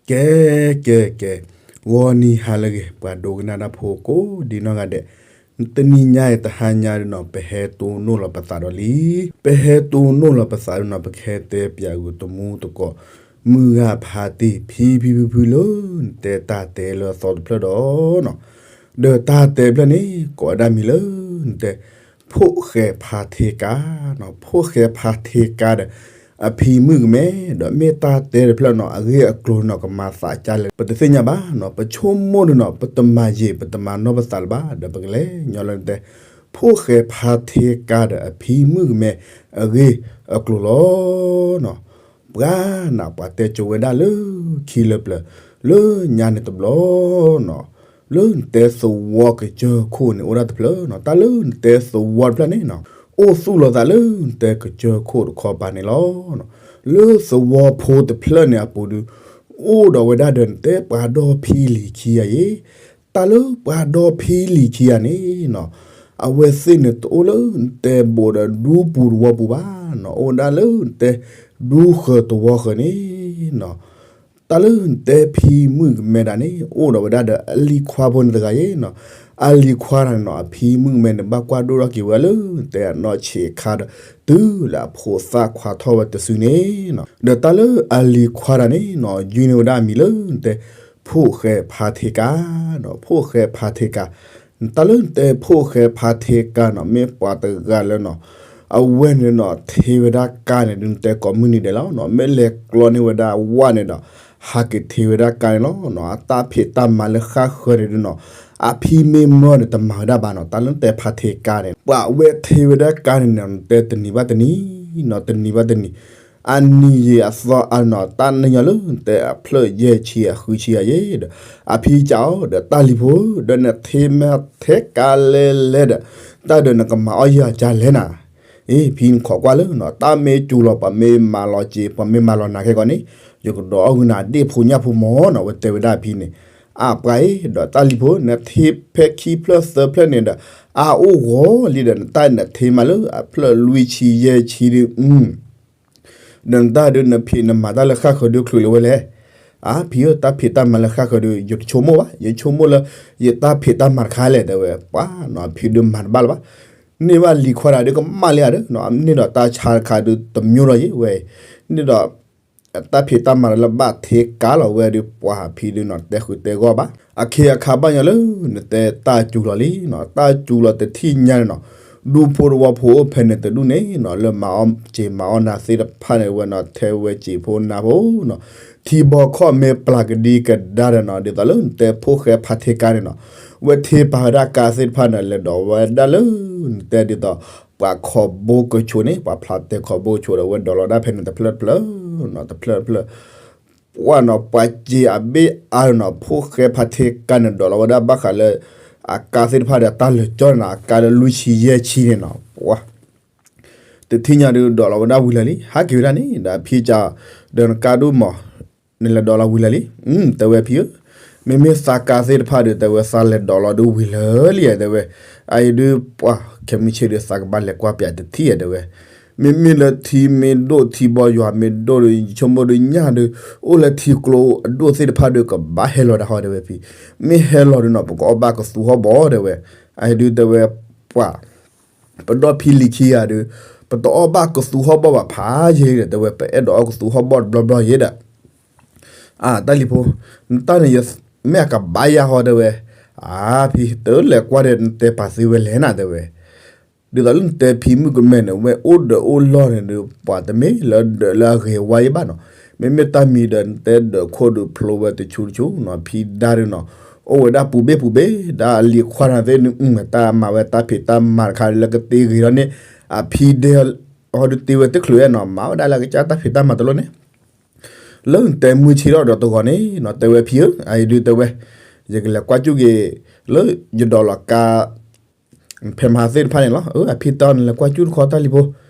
ကဲ ကဲ ကဲ, ဂီၤနံၤဟါလၢအဂ့ၤ ပှၤဒိကနၣ်တၢ်ဖိကိးဒံနီၢ်ဂၤဒဲး, တနံၤညါအံၤတဟါညါဒုးနီၤ ပဟဲတိၢ်နီၣ်လီၤပသးဒီးလံ. ပဟဲတိၢ်နီၣ်လီၤပသးဒုးနီၤ ပကဟဲတဲပၠးဂုာ်တမူတကိး မုၢ်ဂၤဖးတ့ၢ် ဖံဖံဖုဖုလၢ နတဲတၢ်တဲလၢအသီတဖျၢၣ်ဒီးနီၤ, ဒီးတၢ်တဲဖျၢၣ်န့ၣ် ကိးဝဲဒၣ်မံၤလၢ နတဲ ဖိၣ်ဃဲဖါထ့ကါနီၤ, ဖိၣ်ဃဲဖါထ့ကါဒီး အဖံမုၣ်ကမဲ, ဒီးမ့ၢ်တၢ်တဲတဖျၢၣ်နီၤ အဂ့ၢ်အကျိၤနီၤ ကမၤသးကါလဲၣ် ပတသ့ၣ်ညါဘၣ်နီၤ, ပဆိကမိၣ်ဒုးနီၤ ပတမၤယံာ် ပတမၤနီၢ်ပသးလၢၤဘၣ်, ဒီးပကလဲၤညီလၢနတဲ ဖိၣ်ဃဲဖါထ့ကါဒီးအဖံမုၣ်ကမဲ အဂ့ၢ်အကျိၤလီၤနီၤ. ပှၤနၤ ပှၤတဲကၠိဝဲဒၣ်လၢခံလၢပျၢၤ လၢညါန့ၣ်တဘျီနီၤ, လၢနတဲသဝီကစၢၢ်ခိၣ်န့ၣ် အိၣ်ဒၣ်တဖျၢၣ်နီၤ, တၢ်လၢနတဲသဝီတဖျၢၣ်န့ၣ်နီၤ အိၣ်သူၣ်လီၤသးလၢနတဲကစၢၢ်ခိၣ်တခီပၤန့ၣ်လီၤ. လၢသဝီဖိတဖျၢၣ်န့ၣ်အပူၤဒုး အိၣ်ဒီးဝဲဒၣ်ဒီးနတဲပှၤဒီဖံလံၤခံဂၤအံၤ, တၢ်လၢပှၤဒီဖံလံၤခံဂၤန့ၣ်နီၤ အဝဲသ့ၣ်န့ၣ်တအိၣ်လၢနတဲဘူးဒီးဒူပူၤတဝီပူၤဘၣ်နီၤ, အိၣ်ဝဲဒၣ်လၢနတဲဒူဃၢၤတဝီဃၢၤန့ၣ်နီၤ. တၢ်လၢနတဲဖံမုၣ်ကမဲဒၣ်န့ၣ် အိၣ်ဒီးဝဲဒၣ်ဒီးအလံၤခွါဖိန့ၣ်တဂၤအံၤနီၤ, အလံၤခွါတဂၤန့ၣ်နီၤ အဖံမုၣ်ကမဲန့ၣ် ဘၣ်ကွၢ်ဒိၣ်ထီၣ်က့ၤဝဲလၢနတဲအနီၢ်ဆံးအခါဒီး တုၤလၢအဖိသၣ်ခွါထီၣ်ဝဲတစုန့ၣ်နီၤ, ဒီးတၢ်လၢအလံၤခွါတဂၤန့ၣ်နီၤ ယုၢ်န့ၢ်ဝဲဒၣ်အမံၤလၢနတဲ ဖိၣ်ဃဲဖါထ့ကါနီၤ, ဖိၣ်ဃဲဖါထ့ကါ, တၢ်လၢနတဲဖိၣ်ဃဲဖါထ့ကါနီၤ မ့ၢ်ပှၤတဂၤလၢနီၤ အဝဲန့ၣ်နီၤ ထ့ဝဲဒၣ်ကါန့ၣ်ဒုး နတဲကိးမုၢ်နံၤဒဲးလီၤနီၤ, မ့ၢ်လဲၤကျီန့ၢ်ဝဲဒၣ်ဝၣ်န့ၣ်ဒီး ဟးက့ၤထ့ဝဲဒၣ်ကါန့ၣ်လီၤနီၤ, အတၢ်ဖံးတၢ်မၤလၢဃၣ်ဃၢၤန့ၣ်ဒုးနီၤ အဖံမ့ၢ်မၢန့ၣ် တမၤဝဲဒၣ်ဘၣ်နီၤ, တၢ်လၢနတဲဖါထ့ကါန့ၣ် ပှၤအဝဲထ့ဝဲဒၣ်ကါန့ၣ်နီၤ နတဲတနံၤဘၣ်တနံၤနီၤ, တနံၤဘၣ်တနံၤ အနံၤယံာ်အသီအါနီၤ တၢ်နံၤညါလၢနတဲအဖျၢၣ်ယဲၢ်ဆံအဃုဆံအယဲၢ်ဒီး အဖံကးအီၤဒီး တၢ်လံၤဖိ ဒီးနထ့မ့ၢ်ထဲကါလဲလဲဒီး တၢ်ဒီးနကမၤအီၣ်ယၤကါလဲၣ်နၤ, အ့ ဖံနခိးကွၢ်လၢနီၤ တၢ်မ့ၢ်စူၤလီၤ ပှၤမ့ၢ်မၤလီၤက့ၤ ပှၤမ့ၢ်မၤလီၤနၤခဲကီးန့ၣ် ယကဒိးအီၣ်ဂုာ်နၤဒ့ၣ်ဖိညၣ်ဖိမၢ်နီၤ, ဝဲတဲဝဲဒၣ်အဖံန့ၣ်, အပှၤအံၤ ဒီးတၢ်လံၤဖိ နထ့ဖဲခံဖျၢၣ်သၢဖျၢၣ်န့ၣ်ဒီး အအိၣ်ဂီၤလံဒီး နတၢ်နထ့မးလၢအဖျၢၣ်လွံၢ်ဆံယဲၢ်ဆံဒုး ဒီးနတၢ်ဒုးနဖံးနမၤတၢ်လၢဃၣ်ဃၢၤဒုးချုးလၢၤဝဲလဲၣ်, အဖံဧၢ တၢ်ဖံးတၢ်မၤလၢဃၣ်ဃၢၤဒုး ယတဆိကမိၣ်ဘၣ်, ယဆိကမိၣ်လၢ ယတၢ်ဖံးတၢ်မၤတခါလဲၣ် တဲဝဲ, ပှၤနီၤ အဖံဒုးမၤတဘၣ်လၢၤဘၣ်, န့ၢ်ဘၣ်လံၤခွါတဂၤဒုးကမၣ်လံဧါဒီး န့ၢ်ဒီးတၢ်ဆါတခါဒုးတမျိုးလီၤယံၤဝဲ, န့ၢ်ဒီး တၢ်ဖံးတၢ်မၤလၢဘၣ်ထဲကါလီၤဝဲဒုး ပှၤအဖံဒုးနီၤ တဲဃုာ်တဲဂီၢ်ဘၣ်, အခ့အခါဘၣ်ညီလၢ နတဲတၢ်စူၤလီၤလံနီၤ, တၢ်စူၤလီၤတထံၣ်ညါန့ၣ်နီၤ, ဒူဖိတဝီဖိအိၣ်ဖဲန့ၣ်တဒူၣ်န့ၣ်နီၤ လၢမၤအီၣ်စ့ၤမၤအီၣ်နၤသ့ၣ်တဖၣ်န့ၣ် ဝဲနီၤ ထဲဝဲစ့ၤဖိနၤဖိနီၤ, ထံဘီခီၣ်မ့ၢ်ပျၢ်ကဒံကဒါဒီးနီၤ ဒ်သိးလၢနတဲဖိၣ်ဃဲဖါထ့ကါန့ၣ်နီၤ, ဝဲထ့ပာ်ဝဲဒၣ်ကါသ့ၣ်တဖၣ်န့ၣ် လဲၤဒိးဝဲဒၣ်လၢ နတဲဒ်သိး ပှၤခီဘိကဆိးန့ၣ် ပှၤဖျါတဲခီဘိကဆိးဒီး ဝဲဒိးလီၤဒၣ်ဖဲန့ၣ်တဖျၢၣ်တဖျၢၣ်နီၤ တဖျၢၣ်တဖျၢၣ် ပှၤနီၤ ပှၤစ့ၤအဘ့ၣ်အါနီၤ ဖိၣ်ဃဲဖါထ့ကါန့ၣ် ဒိးလီၤဝဲဒၣ်ဘၣ်ဃးလၢ အကါသ့ၣ်တဖၣ်ဒီး တၢ်လၢာ်ကၠီန့ၣ်နီၤ အကါလၢလွံၢ်ဆံယဲၢ်ဆံန့ၣ်နီၤ ပှၤ တထံၣ်ညါဒုး ဒိးလီၤဝဲဒၣ်ဝံၤလၢာ်လံ ဟးက့ၤဝဲဒၣ်န့ၣ် ဒီးအဖံကး ဒီးနကါဒိၣ်မး နလဲၤဒိးလီၤဝံၤလၢာ်လံ တဲဝဲဖံဧၢ မ့မ့ၢ်သးကါသ့ၣ်တဖၣ်ဒီး တဲဝဲ သးလဲၤဒိးလီၤဒုးဝံၤလၢာ်လံ တဲဝဲ အအံၤဒုး ပှၤ ခဲမုၢ်ဆ့ၣ်ဒုး သးကဘၣ်လဲၤကွၢ်ပၠးတထံၣ် တဲဝဲ မ့မ့ၢ်လၢထံမ့ၢ်ဒိၣ်ထံဘီယွၤမ့ၢ်ဒိၣ်ဒီး ယဆိကမိၣ်ဒုးညၣ်ဒုး အိၣ်လၢထံကျိအဒိၣ်သ့ၣ်တဖၣ်ဒီး ကဘၣ်ဟဲလီၤဒၣ်ဟီ တဲဝဲဖံ မ့ၢ်ဟဲလီၤဒုးနီၤ ပကအီၣ်ဘၣ်ကသူဟီၣ်ဘီ တဲဝဲ အအံၤဒုး တဲဝဲ ပှၤ ပဒီဖံလံၤခံဂၤဒီး ပတအီၣ်ဘၣ်ကသူဟီၣ်ဘီၣ်ဘၣ်ဖးယံာ်ဒီး တဲဝဲ ပအဲၣ်ဒိးအီၣ်ကသူဟီၣ်ဘီၣ်တဘျီဘျီယံာ်ဒီး အါ တၢ်လံၤဖိ နတၢ်န့ၣ် မ့ၢ်အကဘၣ်ယၤဟီ တဲဝဲ အါ ဖံ တလဲၤကွၢ်ဒီး နတဲပာ်သ့ဝဲလဲၣ်နၤ တဲဝဲ ဒ်သိးလၢနတဲဖံမုၣ်ကမဲန့ၣ် ဝဲအိၣ်ဒီးအိၣ်လီၢ်န့ၣ်ဒီး ပှၤတမ့ၢ်လၢဒၢးလၢအဂ့ၤဝါယံၤဘၣ်နီၤ မ့မ့ၢ်တၢ်မံၤဒီး နတဲဒၢးခိၣ်ဒုးဖျိဝဲတဆူတဆူနီၤ ဖံဒါဒုးနီၤ အိၣ်ဝဲဒၣ်ပူၤဘ့ၣ်ပူၤဘ့ၣ် ဒီးအလံၤခွါန့ၣ်သ့ၣ်န့ၣ် မ့ၢ်တၢ်မၤဝဲတၢ်ဖံးတၢ်မၤတခါလၢကတ့ဂ့ၤထီၣ်န့ၣ် အဖံဒဲ ဟီဒုးတ့ဝဲတချုးနီၤ မၤဝဲဒၣ်လၢကစၢ်တၢ်ဖံးတၢ်မၤတလိၣ်န့ၣ် လၢနတဲမုၢ်ဆ့ၣ်ထီၣ်ဒီးတဂီၤန့ၣ်နီၤ တဲဝဲဖံဧၢ အအံၤဒုးတဲဝဲ ယကလဲၤကွၢ်ကၠူၣ်က့ၤ လၢယဒိးလီၤကါ ဖဲမဟါသ့ၣ်တဖၣ်န့ၣ်လီၤ အဖံတဲအီၤန့ၣ် လဲၤကွၢ်ကၠူၣ်တခီတၢ်လံၤဖိ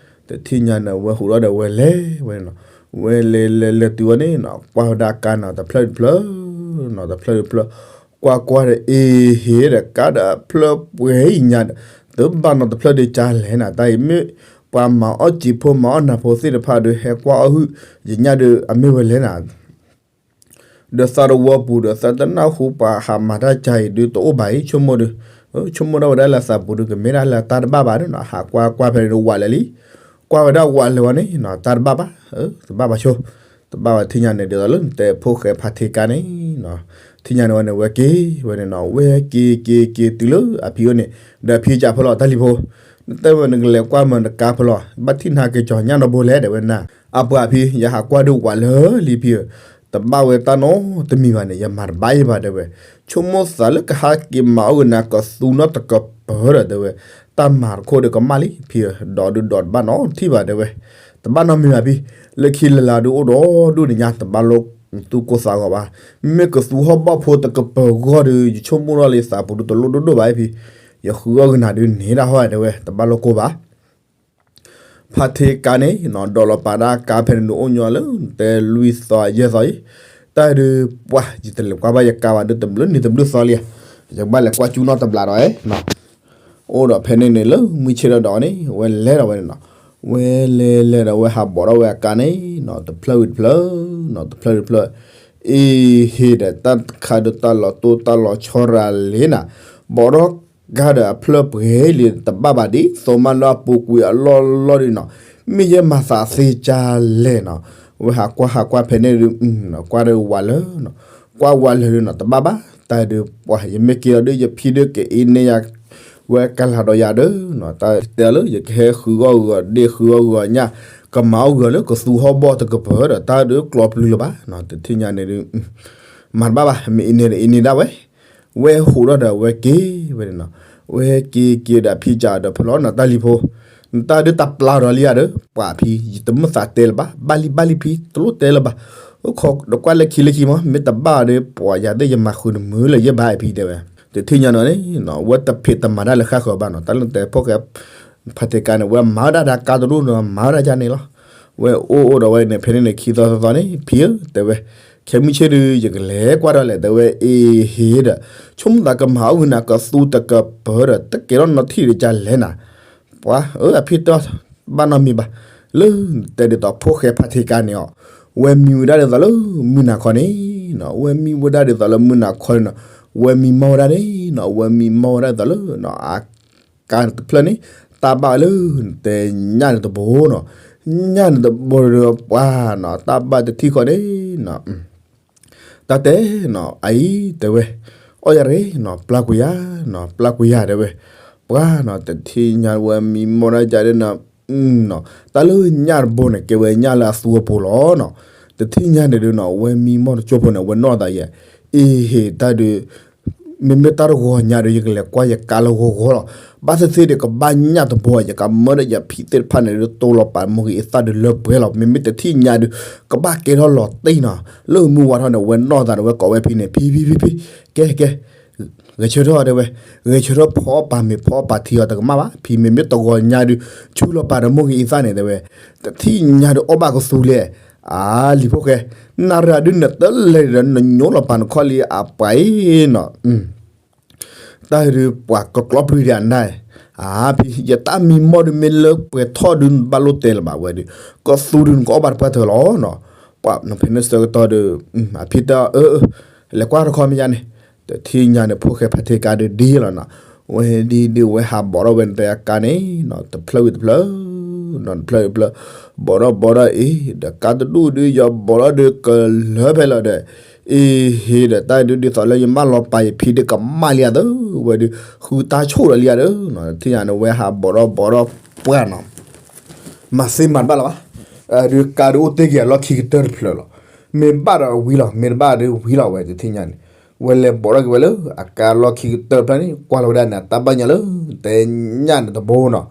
တထံၣ်ညါန့ၣ် ဝဲဟူးထီၣ်ဒီးဝဲလဲၤဝဲန့ၣ်နီၤ ဝဲလဲၤလဲၤလဲၤတုၤဝဲန့ၣ်နီၤ ကွၢ်ဝဲဒၣ်ကါနီၤ တဖျၢၣ်တဖျၢၣ်နီၤ တဖျၢၣ်တဖျၢၣ် ကွၢ်ကွၢ်ဒီး အ့ဟ့ၣ်ဒီး ကါဒီးအဖျၢၣ်ပှဲၤအံၤညါဒီး တဘၣ်နီတဖျၢၣ်ဒီးကါလဲၣ်နၤ တၢ်အံၤမ့ၢ်ပှၤမၤအီၣ်စံာ်ဖိမၤအီၣ်နၢ်ဖိသ့ၣ်တဖၣ်ဒီး ဟဲကွၢ်အီၣ်ဟုၣ် ယညၣ်ဒီးအမ့ၢ်ဝဲလဲၣ်နၤ ဒီးသးတဝီပူၤဒီး သးတနၢ်ဟူပှၤဟးမၤတၢ်ကါအံၤဒုးတအိၣ်ဘၣ်အံၤ ဆိကမိၣ်ဒီး, ဆိကမိၣ်ဒၣ်ဝဲဒၣ်လၢသးပူၤဒုးကမ့ၢ်ဒၣ်လၢတၢ်တဘၣ်ဘၣ်ဒီးနီၤ ဟးကွၢ်ကွၢ်ဖဲန့ၣ်ဒုးဝးလၢာ်လံ, ကွၢ်ဝဲဒၣ်ဝးလၢာ်ဝဲန့ၣ်နီၤ တၢ်တဘၣ်ဘၣ်, တဘၣ်ဘၣ်ဆိ, တဘၣ်ဘၣ်ထံၣ်ညါန့ၣ် ဒ်သိးလၢနတဲဖိၣ်ဃဲဖးထံကါန့ၣ်နီၤ, ထံၣ်ညါန့ၣ်ဝဲန့ၣ် ဝဲက့ၤဝဲန့ၣ်နီၤ ဝဲက့ၤက့ၤက့ၤတုၤလၢအဖံအိၣ်န့ၣ်, ဒီးအဖံကးဖဲလီၤတၢ်လံၤဖိ, နတဲဝဲနကလဲၤကွၢ်မၤနကါဖဲလီၤ ဘၣ်ထံၣ်နၤက့ၤကီၤညၣ်ဒီဘိလဲၣ် တဲဝဲနၤ, အပှၤဖံ ယဟးကွၢ်ဒုးဝးလၢာ်လံဖံဧၢ, တဘၣ်ဝဲတၢ်နီတမံၤဘၣ်န့ၣ် ယမၤတဘၣ်အံၤဘၣ် တဲဝဲ, ဆိကမိၣ်သးလၢကဟဲက့ၤမၤအီၣ်ဂ့ၤနၤကသူနီတကပၤဒီး တဲဝဲ, တၢ်မၤတခိၣ်ဒီးကမၣ်လံဖံဧၢ, ဒီးဒုးဒီးတဘၣ်နီတထံၣ်ဘၣ်တဲဝဲ, တဘၣ်နီတမံၤဘၣ်ဖံ, လၢခံလၢ်လၢ်ဒုးအိၣ်ဒီးဒိၣ်န့ၣ်ညါ တဘၣ်လိၣ်သူၣ်ကိၢ်သးဂီၤဘၣ်, မ့ၢ်ကသူဟီၣ်ဘီၣ်ဖိတကပၤဂီၢ်ဒီး ယဆိကမိၣ်ထီၣ်လၢသးပူၤဒုးတလိၣ်ဒိၣ်ဒိၣ်ဘၣ်အံၤဖံ, ယဃုအီၣ်ဂ့ၤနၤဒုးန့ၣ်ဒၣ်ဟီၣ်တဲဝဲ တဘၣ်လိၣ်ကိၢ်ဘၣ် ဖးထံကါန့ၣ်နီၤ ဒိးလီၤပာ်ဒၣ်ကါဖဲန့ၣ်ဒုးအိၣ်ညီလၢ တဲလွံၢ်သီယဲၢ်သီအံၤ, တၢ်ဒုးပှၤ ယတလဲၤကွၢ်ဘၣ်ယကါဘၣ်ဒီးတဘျုးနံၤတဘျုးသီလံ, ယကဘၣ်လဲၤကွၢ်ကၠူနီတဘျီဒီးနီၤ, အိၣ်ဒီးဖဲန့ၣ်န့ၣ်လၢမုၢ်ဆ့ၣ်ဒီးဒီးန့ၣ် ဝဲလဲၤဒီးဝဲန့ၣ်နီၤ, ဝဲလဲၤလဲၤဒီးဝဲဟးဘိးထီၣ်ဝဲအကါန့ၣ်နီၤ တဖျၢၣ်ဝံၤတဖျၢၣ်နီၤ တဖျၢၣ်ဝံၤတဖျၢၣ်, အ့ဟ့ဒီးတၢ်တခါဒုးတၢ်လီၤတိၢ်တၢ်လီၤဆီရၤလံနၤ, ဘိးထီၣ်ကါဒီးအဖျၢၣ်ပှဲၤလံတဘၣ်ဘၣ်ဒ်သိးမးလၢအပူၤကွံာ်အလီၢ်လီၢ်ဒုးနီၤ, မ့ၢ်ယဲမၤသးသ့ကၢ်လဲၣ်နီၤ, ဝဲဟးကွၢ်ဟးကွၢ်ဖဲန့ၣ်ဒုး, ကွၢ်ဒီးဝးလၢာ်နီၤ, ကွၢ်ဝးလၢာ်ဒုးနီၤ တဘၣ်ဘၣ်, တၢ်ဒုးပှၤ ယမ့ၢ်က့ၤလီၤဒုး ယဖံဒုးကအ့န့ၢ်ယၤ ဝဲကလၤဒီးယၤဒီးနီၤ, တၢ်တဲလၢယကဟဲဃုအီၣ်ဂီၤဒ့ၣ် ဃုအီၣ်ဂီၤညၣ်, ကမၤအီၣ်ဂီၤလၢကသူဟီၣ်ဘီၣ်တကပၤဒီး တၢ်ဒုးကျီပျုၤလၢၤဘၣ်နီၤ, တထံၣ်ညါန့ၣ်ဒုး မၤတဘၣ်ဘၣ် မ့ၢ်အ့န့ၢ်ဒီးအ့န့ၢ်ဒၣ်ဝဲ, ဝဲဟးထီၣ်ဒီးဝဲက့ၤဝဲန့ၣ်နီၤ, ဝဲက့ၤက့ၤဒီးအဖံကးဒီးဖဲလီၤနၤတၢ်လံၤဖိ, နတၢ်ဒုးတပျၢ်ဒီးလံဧါဒီး ပှၤဖံ ယတမ့ၢ်သးတဲလၢၤဘၣ် ဘၣ်လံဘၣ်လံဖံ တလိၣ်တဲလၢၤဘၣ်, အိၣ်ခိးဒီးကွၢ်လၢခံလၢခံမး မ့ၢ်တဘၣ်ဒီး ပှၤယၤသ့ၣ်ယမၤဃုာ်တမုာ်လၢၤယဲဘၣ်အံၤဖံတဲဝဲ, တထံၣ်ညါနီၤန့ၣ် ဝဲတဖံးတမၤတၢ်လၢဃၣ်ဃၢၤဘၣ်နီၤ, တၢ်လၢတဲဖိၣ်ဃဲ ဖးထံကါန့ၣ် ဝဲမၤဝဲဒၣ်တၢ်ကါတရူၢ်နီၤ မၤဝဲဒၣ်ယါန့ၣ်လီၤ, ဝဲအိၣ်အိၣ်ဒီးဝဲန့ၣ် ဖဲန့ၣ်န့ၣ် ခံသီသီသီန့ၣ် ဖံဧၢ တဲဝဲ, ခဲမုၢ်ဆ့ၣ်ဒုး ယကလဲၤကွၢ်ဒီးလဲၣ် တဲဝဲ အ့ဟ့ဒီး ဆိကမိၣ်သးကမၤအီၣ်ဂ့ၤနၤ ကသူတကပၤဒီး တကဲထီၣ်နီထံၣ်ဒီးကၢ်လဲၣ်နၤ, ပှၤဧၢ အဖံတဲ ဘၣ်နီတမံၤဘၣ်, လၢတဲဒ်သိးဖိၣ်ဃဲဖးထံကါန့ၣ်အီၤ, ဝဲမံဝဲဒၣ်ဒ်သိးလၢမုၢ်နၤခီန့ၣ်နီၤ, ဝဲမံဝဲဒၣ်ဒ်သိးလၢမုၢ်နၤခီန့ၣ်နီၤ, ဝဲမံမီၢ်ဝဲဒၣ်န့ၣ်နီၤ, ဝဲမံမီၢ်ဝဲဒၣ်ဒ်သိးလၢ အကါတဖျၢၣ်န့ၣ် တၢ်ဘၣ်လၢ တဲညၣ်န့ၣ်တဘိနီၤ, ညၣ်န့ၣ်တဘိဒီးပှၤနီၤ တၢ်ဘၣ်တထံၣ်ဃီန့ၣ်နီၤ တၢ်တဲနီၤ အအံၤတဲဝဲ, အီၣ်ယၤတဂ့ၤနီၤ ပျၢ်ကွံာ်ယၤနီၤ ပျၢ်ကွံာ်ယၤတဲဝဲ, ပှၤနီၤ တထံၣ်ညါဝဲမံမီၢ်ဒၣ်ယၤဒ်နီၤ, တၢ်လၢညၣ်တဘိန့ၣ် ကဲဝဲညၣ်လၢအသူအပူၤလီၤနီၤ, တထံၣ်ညါန့ၣ်ဒုးနီၤ ဝဲမံမီၢ်တကၠိဖိန့ၣ် ဝဲနီၢ်သးယဲ, အ့ဟ့တၢ်ဒုး မ့မ့ၢ်တၢ်တဂီၤညါဒီး ယကလဲၤကွၢ်ယကါလၢဂီၤဂီၤလီၤ, ဘၣ်သ့ၣ်သ့ၣ်ဒီးကဘၣ်ညၣ်တဘိ ယကမၢဒီးယဖံသ့ၣ်တဖၣ်န့ၣ်ဒီး တိၢ်လီၤပာ်မိၢ်ဂ့ၤအသၣ်ဒုးလၢပှဲၤလီၤ, မ့မ့ၢ်တထံၣ်ညါဒုး ကဘၣ်ကဲထီၣ်လီၤတံၢ်နီၤ, လၢမုၢ်ဝါထီၣ်န့ၣ် ဝဲနီၢ်သးန့ၣ် ဝဲကိးဝဲဖံန့ၣ် ဖံဖံဖံဖံ, ကဲကဲ ဂဲၤဆၢထၢၣ်တဲဝဲ, ဂဲၤဆၢထၢၣ်ဖီအီၣ်ပာ်မ့ၤဖီအီၣ်ပာ်ထံအီၤတကမၣ်ဘၣ်, ဖံမ့မ့ၢ်တဂီၤညါဒုး ဆူလီၤပာ်ဒီးမိၢ်ဂ့ၤအသၣ်န့ၣ်တဲဝဲ, တထံၣ်ညါဒုးအီၣ်ဘၣ်ကသူလဲၣ်, အါလံၤဖိၣ်ဃဲ, နၣ်ရၣ်ဒုးနတလဲၤဒီးနညိလီၤပာ်နခီၣ်လံအပှၤအံၤနီၤ တၢ်ဒုးပှၤကကျီပျုၤဒံးအနၢ်, အါဖံ ယတၢ်မံမီၢ်ဒုးမ့ၢ်လၢပှဲၤထီၣ်ဒုးနဘၣ်လိၣ်တဲလၢၤဘၣ်ဝဲဒုး, ကသူဒုးနကအီၣ်ဘၣ်တပှၢ်တၢၢ်လီၤနီၤ, ပှၤဖဲန့ၣ်ဆၢကတီၢ်ဒုး အဖံတၢ်အၢ လဲၤကွၢ်တခီမ့ၢ်ယါန့ၣ်, တထံၣ်ညါန့ၣ် ဖိၣ်ဃဲဖးထံကါဒုးဒ်လီၤနီၤ, ဝဲဒ်ဒုးဝဲဟးဘိးထီၣ်ဝဲနတဲအကါန့ၣ်နီၤ တဖျၢၣ်ဝံၤတဖျၢၣ် နီၤ တဖျၢၣ်ဝံၤတဖျၢၣ်, ဘိးထီၣ်ဘိးထီၣ်အံၤ ဒီးကါတဒူၣ်ဒုးယီၤဘိးထီၣ်ဒုးကလၢဖဲလီၤဒီး, အ့ဟ့ဒီးတၢ်ဒုးဒ်သိးလၢယမၢလီၤပာ်ယဖံဒုးကမၣ်လံဧါသၢ, ဝဲဒုး ဃုတၢ်ဆိၣ်ဒီးလံဧါဒီး, တထံၣ်ညါန့ၣ် ဝဲဟးဘိးထီၣ်ဘိးထီၣ်ပှၢ်နီၤ မၤသ့မၤတဘၣ်လၢၤဘၣ်, ဒုးကါဒုးအိၣ်တ့ၢ်က့ၤအလီၢ်ခံကတၢၢ်တဖျၢၣ်လီၤ, မ့ၢ်ဘၣ်ဒီးဝံၤလီၤ မ့ၢ်တဘၣ်ဒုးဝံၤလီၤဝဲ တထံၣ်ညါန့ၣ်, ဝဲလဲၤဘိးထီၣ်က့ၤဝဲလၢအကါလီၢ်ခံကတၢၢ်တဖျၢၣ်န့ၣ် ကွၢ်လီၤဝဲဒၣ်န့ၣ် အတၢ်ဘၣ်ညါလၢ တဲညၣ်န့ၣ်တဘိနီၤ,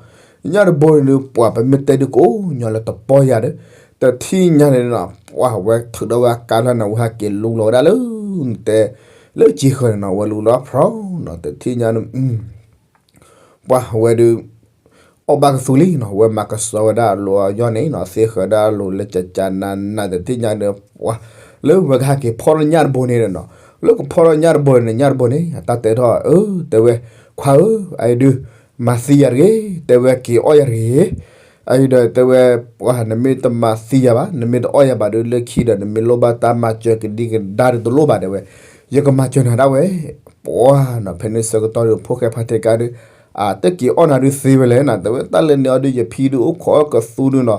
ညၣ်တဘိန့ၣ်ဒုး ပှၤပမ့ၢ်တဲဒုးကအိၣ်ညီလၢတပီၢ်ယၤဒီး, တထံၣ်ညါန့ၣ်နီၤ ပှၤဝဲထုးထီၣ်ဝဲအကါတဖျၢၣ်န့ၣ် ဝဲဟဲက့ၤလူလီၤဝဲဒၣ်လၢ တဲ လၢက့ၤဃၢၤန့ၣ်နီၤ ဝဲလူလီၤဖျီနီၤ တထံၣ်ညါန့ၣ် ပှၤဝဲဒုး အီၣ်ဘၣ်ကသူလံနီၤ ဝဲမၤကဆှီဝဲဒၣ်အလိၤအယီၢ်န့ၣ်နီၤ သ့ဃၢၤဒၣ်အလိၤလၢကကနးနး တထံၣ်ညါဒီး ပှၤ လၢဝဲကဟဲက့ၤဖီၣ်ထီၣ်ညၣ်တဘိန့ၣ်ဒီးနီၤ လၢကဖီၣ်ထီၣ်ညၣ်တဘိန့ၣ် ညၣ်တဘိန့ၣ် အတၢ်တဲထီၣ် အၢ တဲဝဲ ခွါဧၢ အအံၤဒုး မၤသံယၤတဂ့ၤ တဲဝဲ က့ၤအီၣ်ယၤတဂ့ၤ အအံၤဒီးတဲဝဲ, ပှၤနမ့ၢ်တမၤသံယၤဘၣ်, နမ့ၢ်တအီၣ်ယၤဘၣ်ဒီး လၢခံဒီး နမ့ၢ်လိၣ်ဘၣ်တၢ်မၤစၢၤကဒံကဒါဒီးတလိၣ်ဘၣ် တဲဝဲ, ယကမၤစၢၤနၤဒၣ်ဝဲ. ပှၤနီၤ ဖဲန့ၣ်ဆၢကတီၢ်ဒီး ဖိၣ်ဃဲဖါထံကါဒီး အတက့ၤအီၣ်နၤဒုးသ့ဝဲလဲၣ်နီၤ, တဲဝဲတၢ်လၢန့ၣ်အီၤဒီး ယဖံဒုးအိၣ်ခိးအီၣ်ကသူဒုးနီၤ,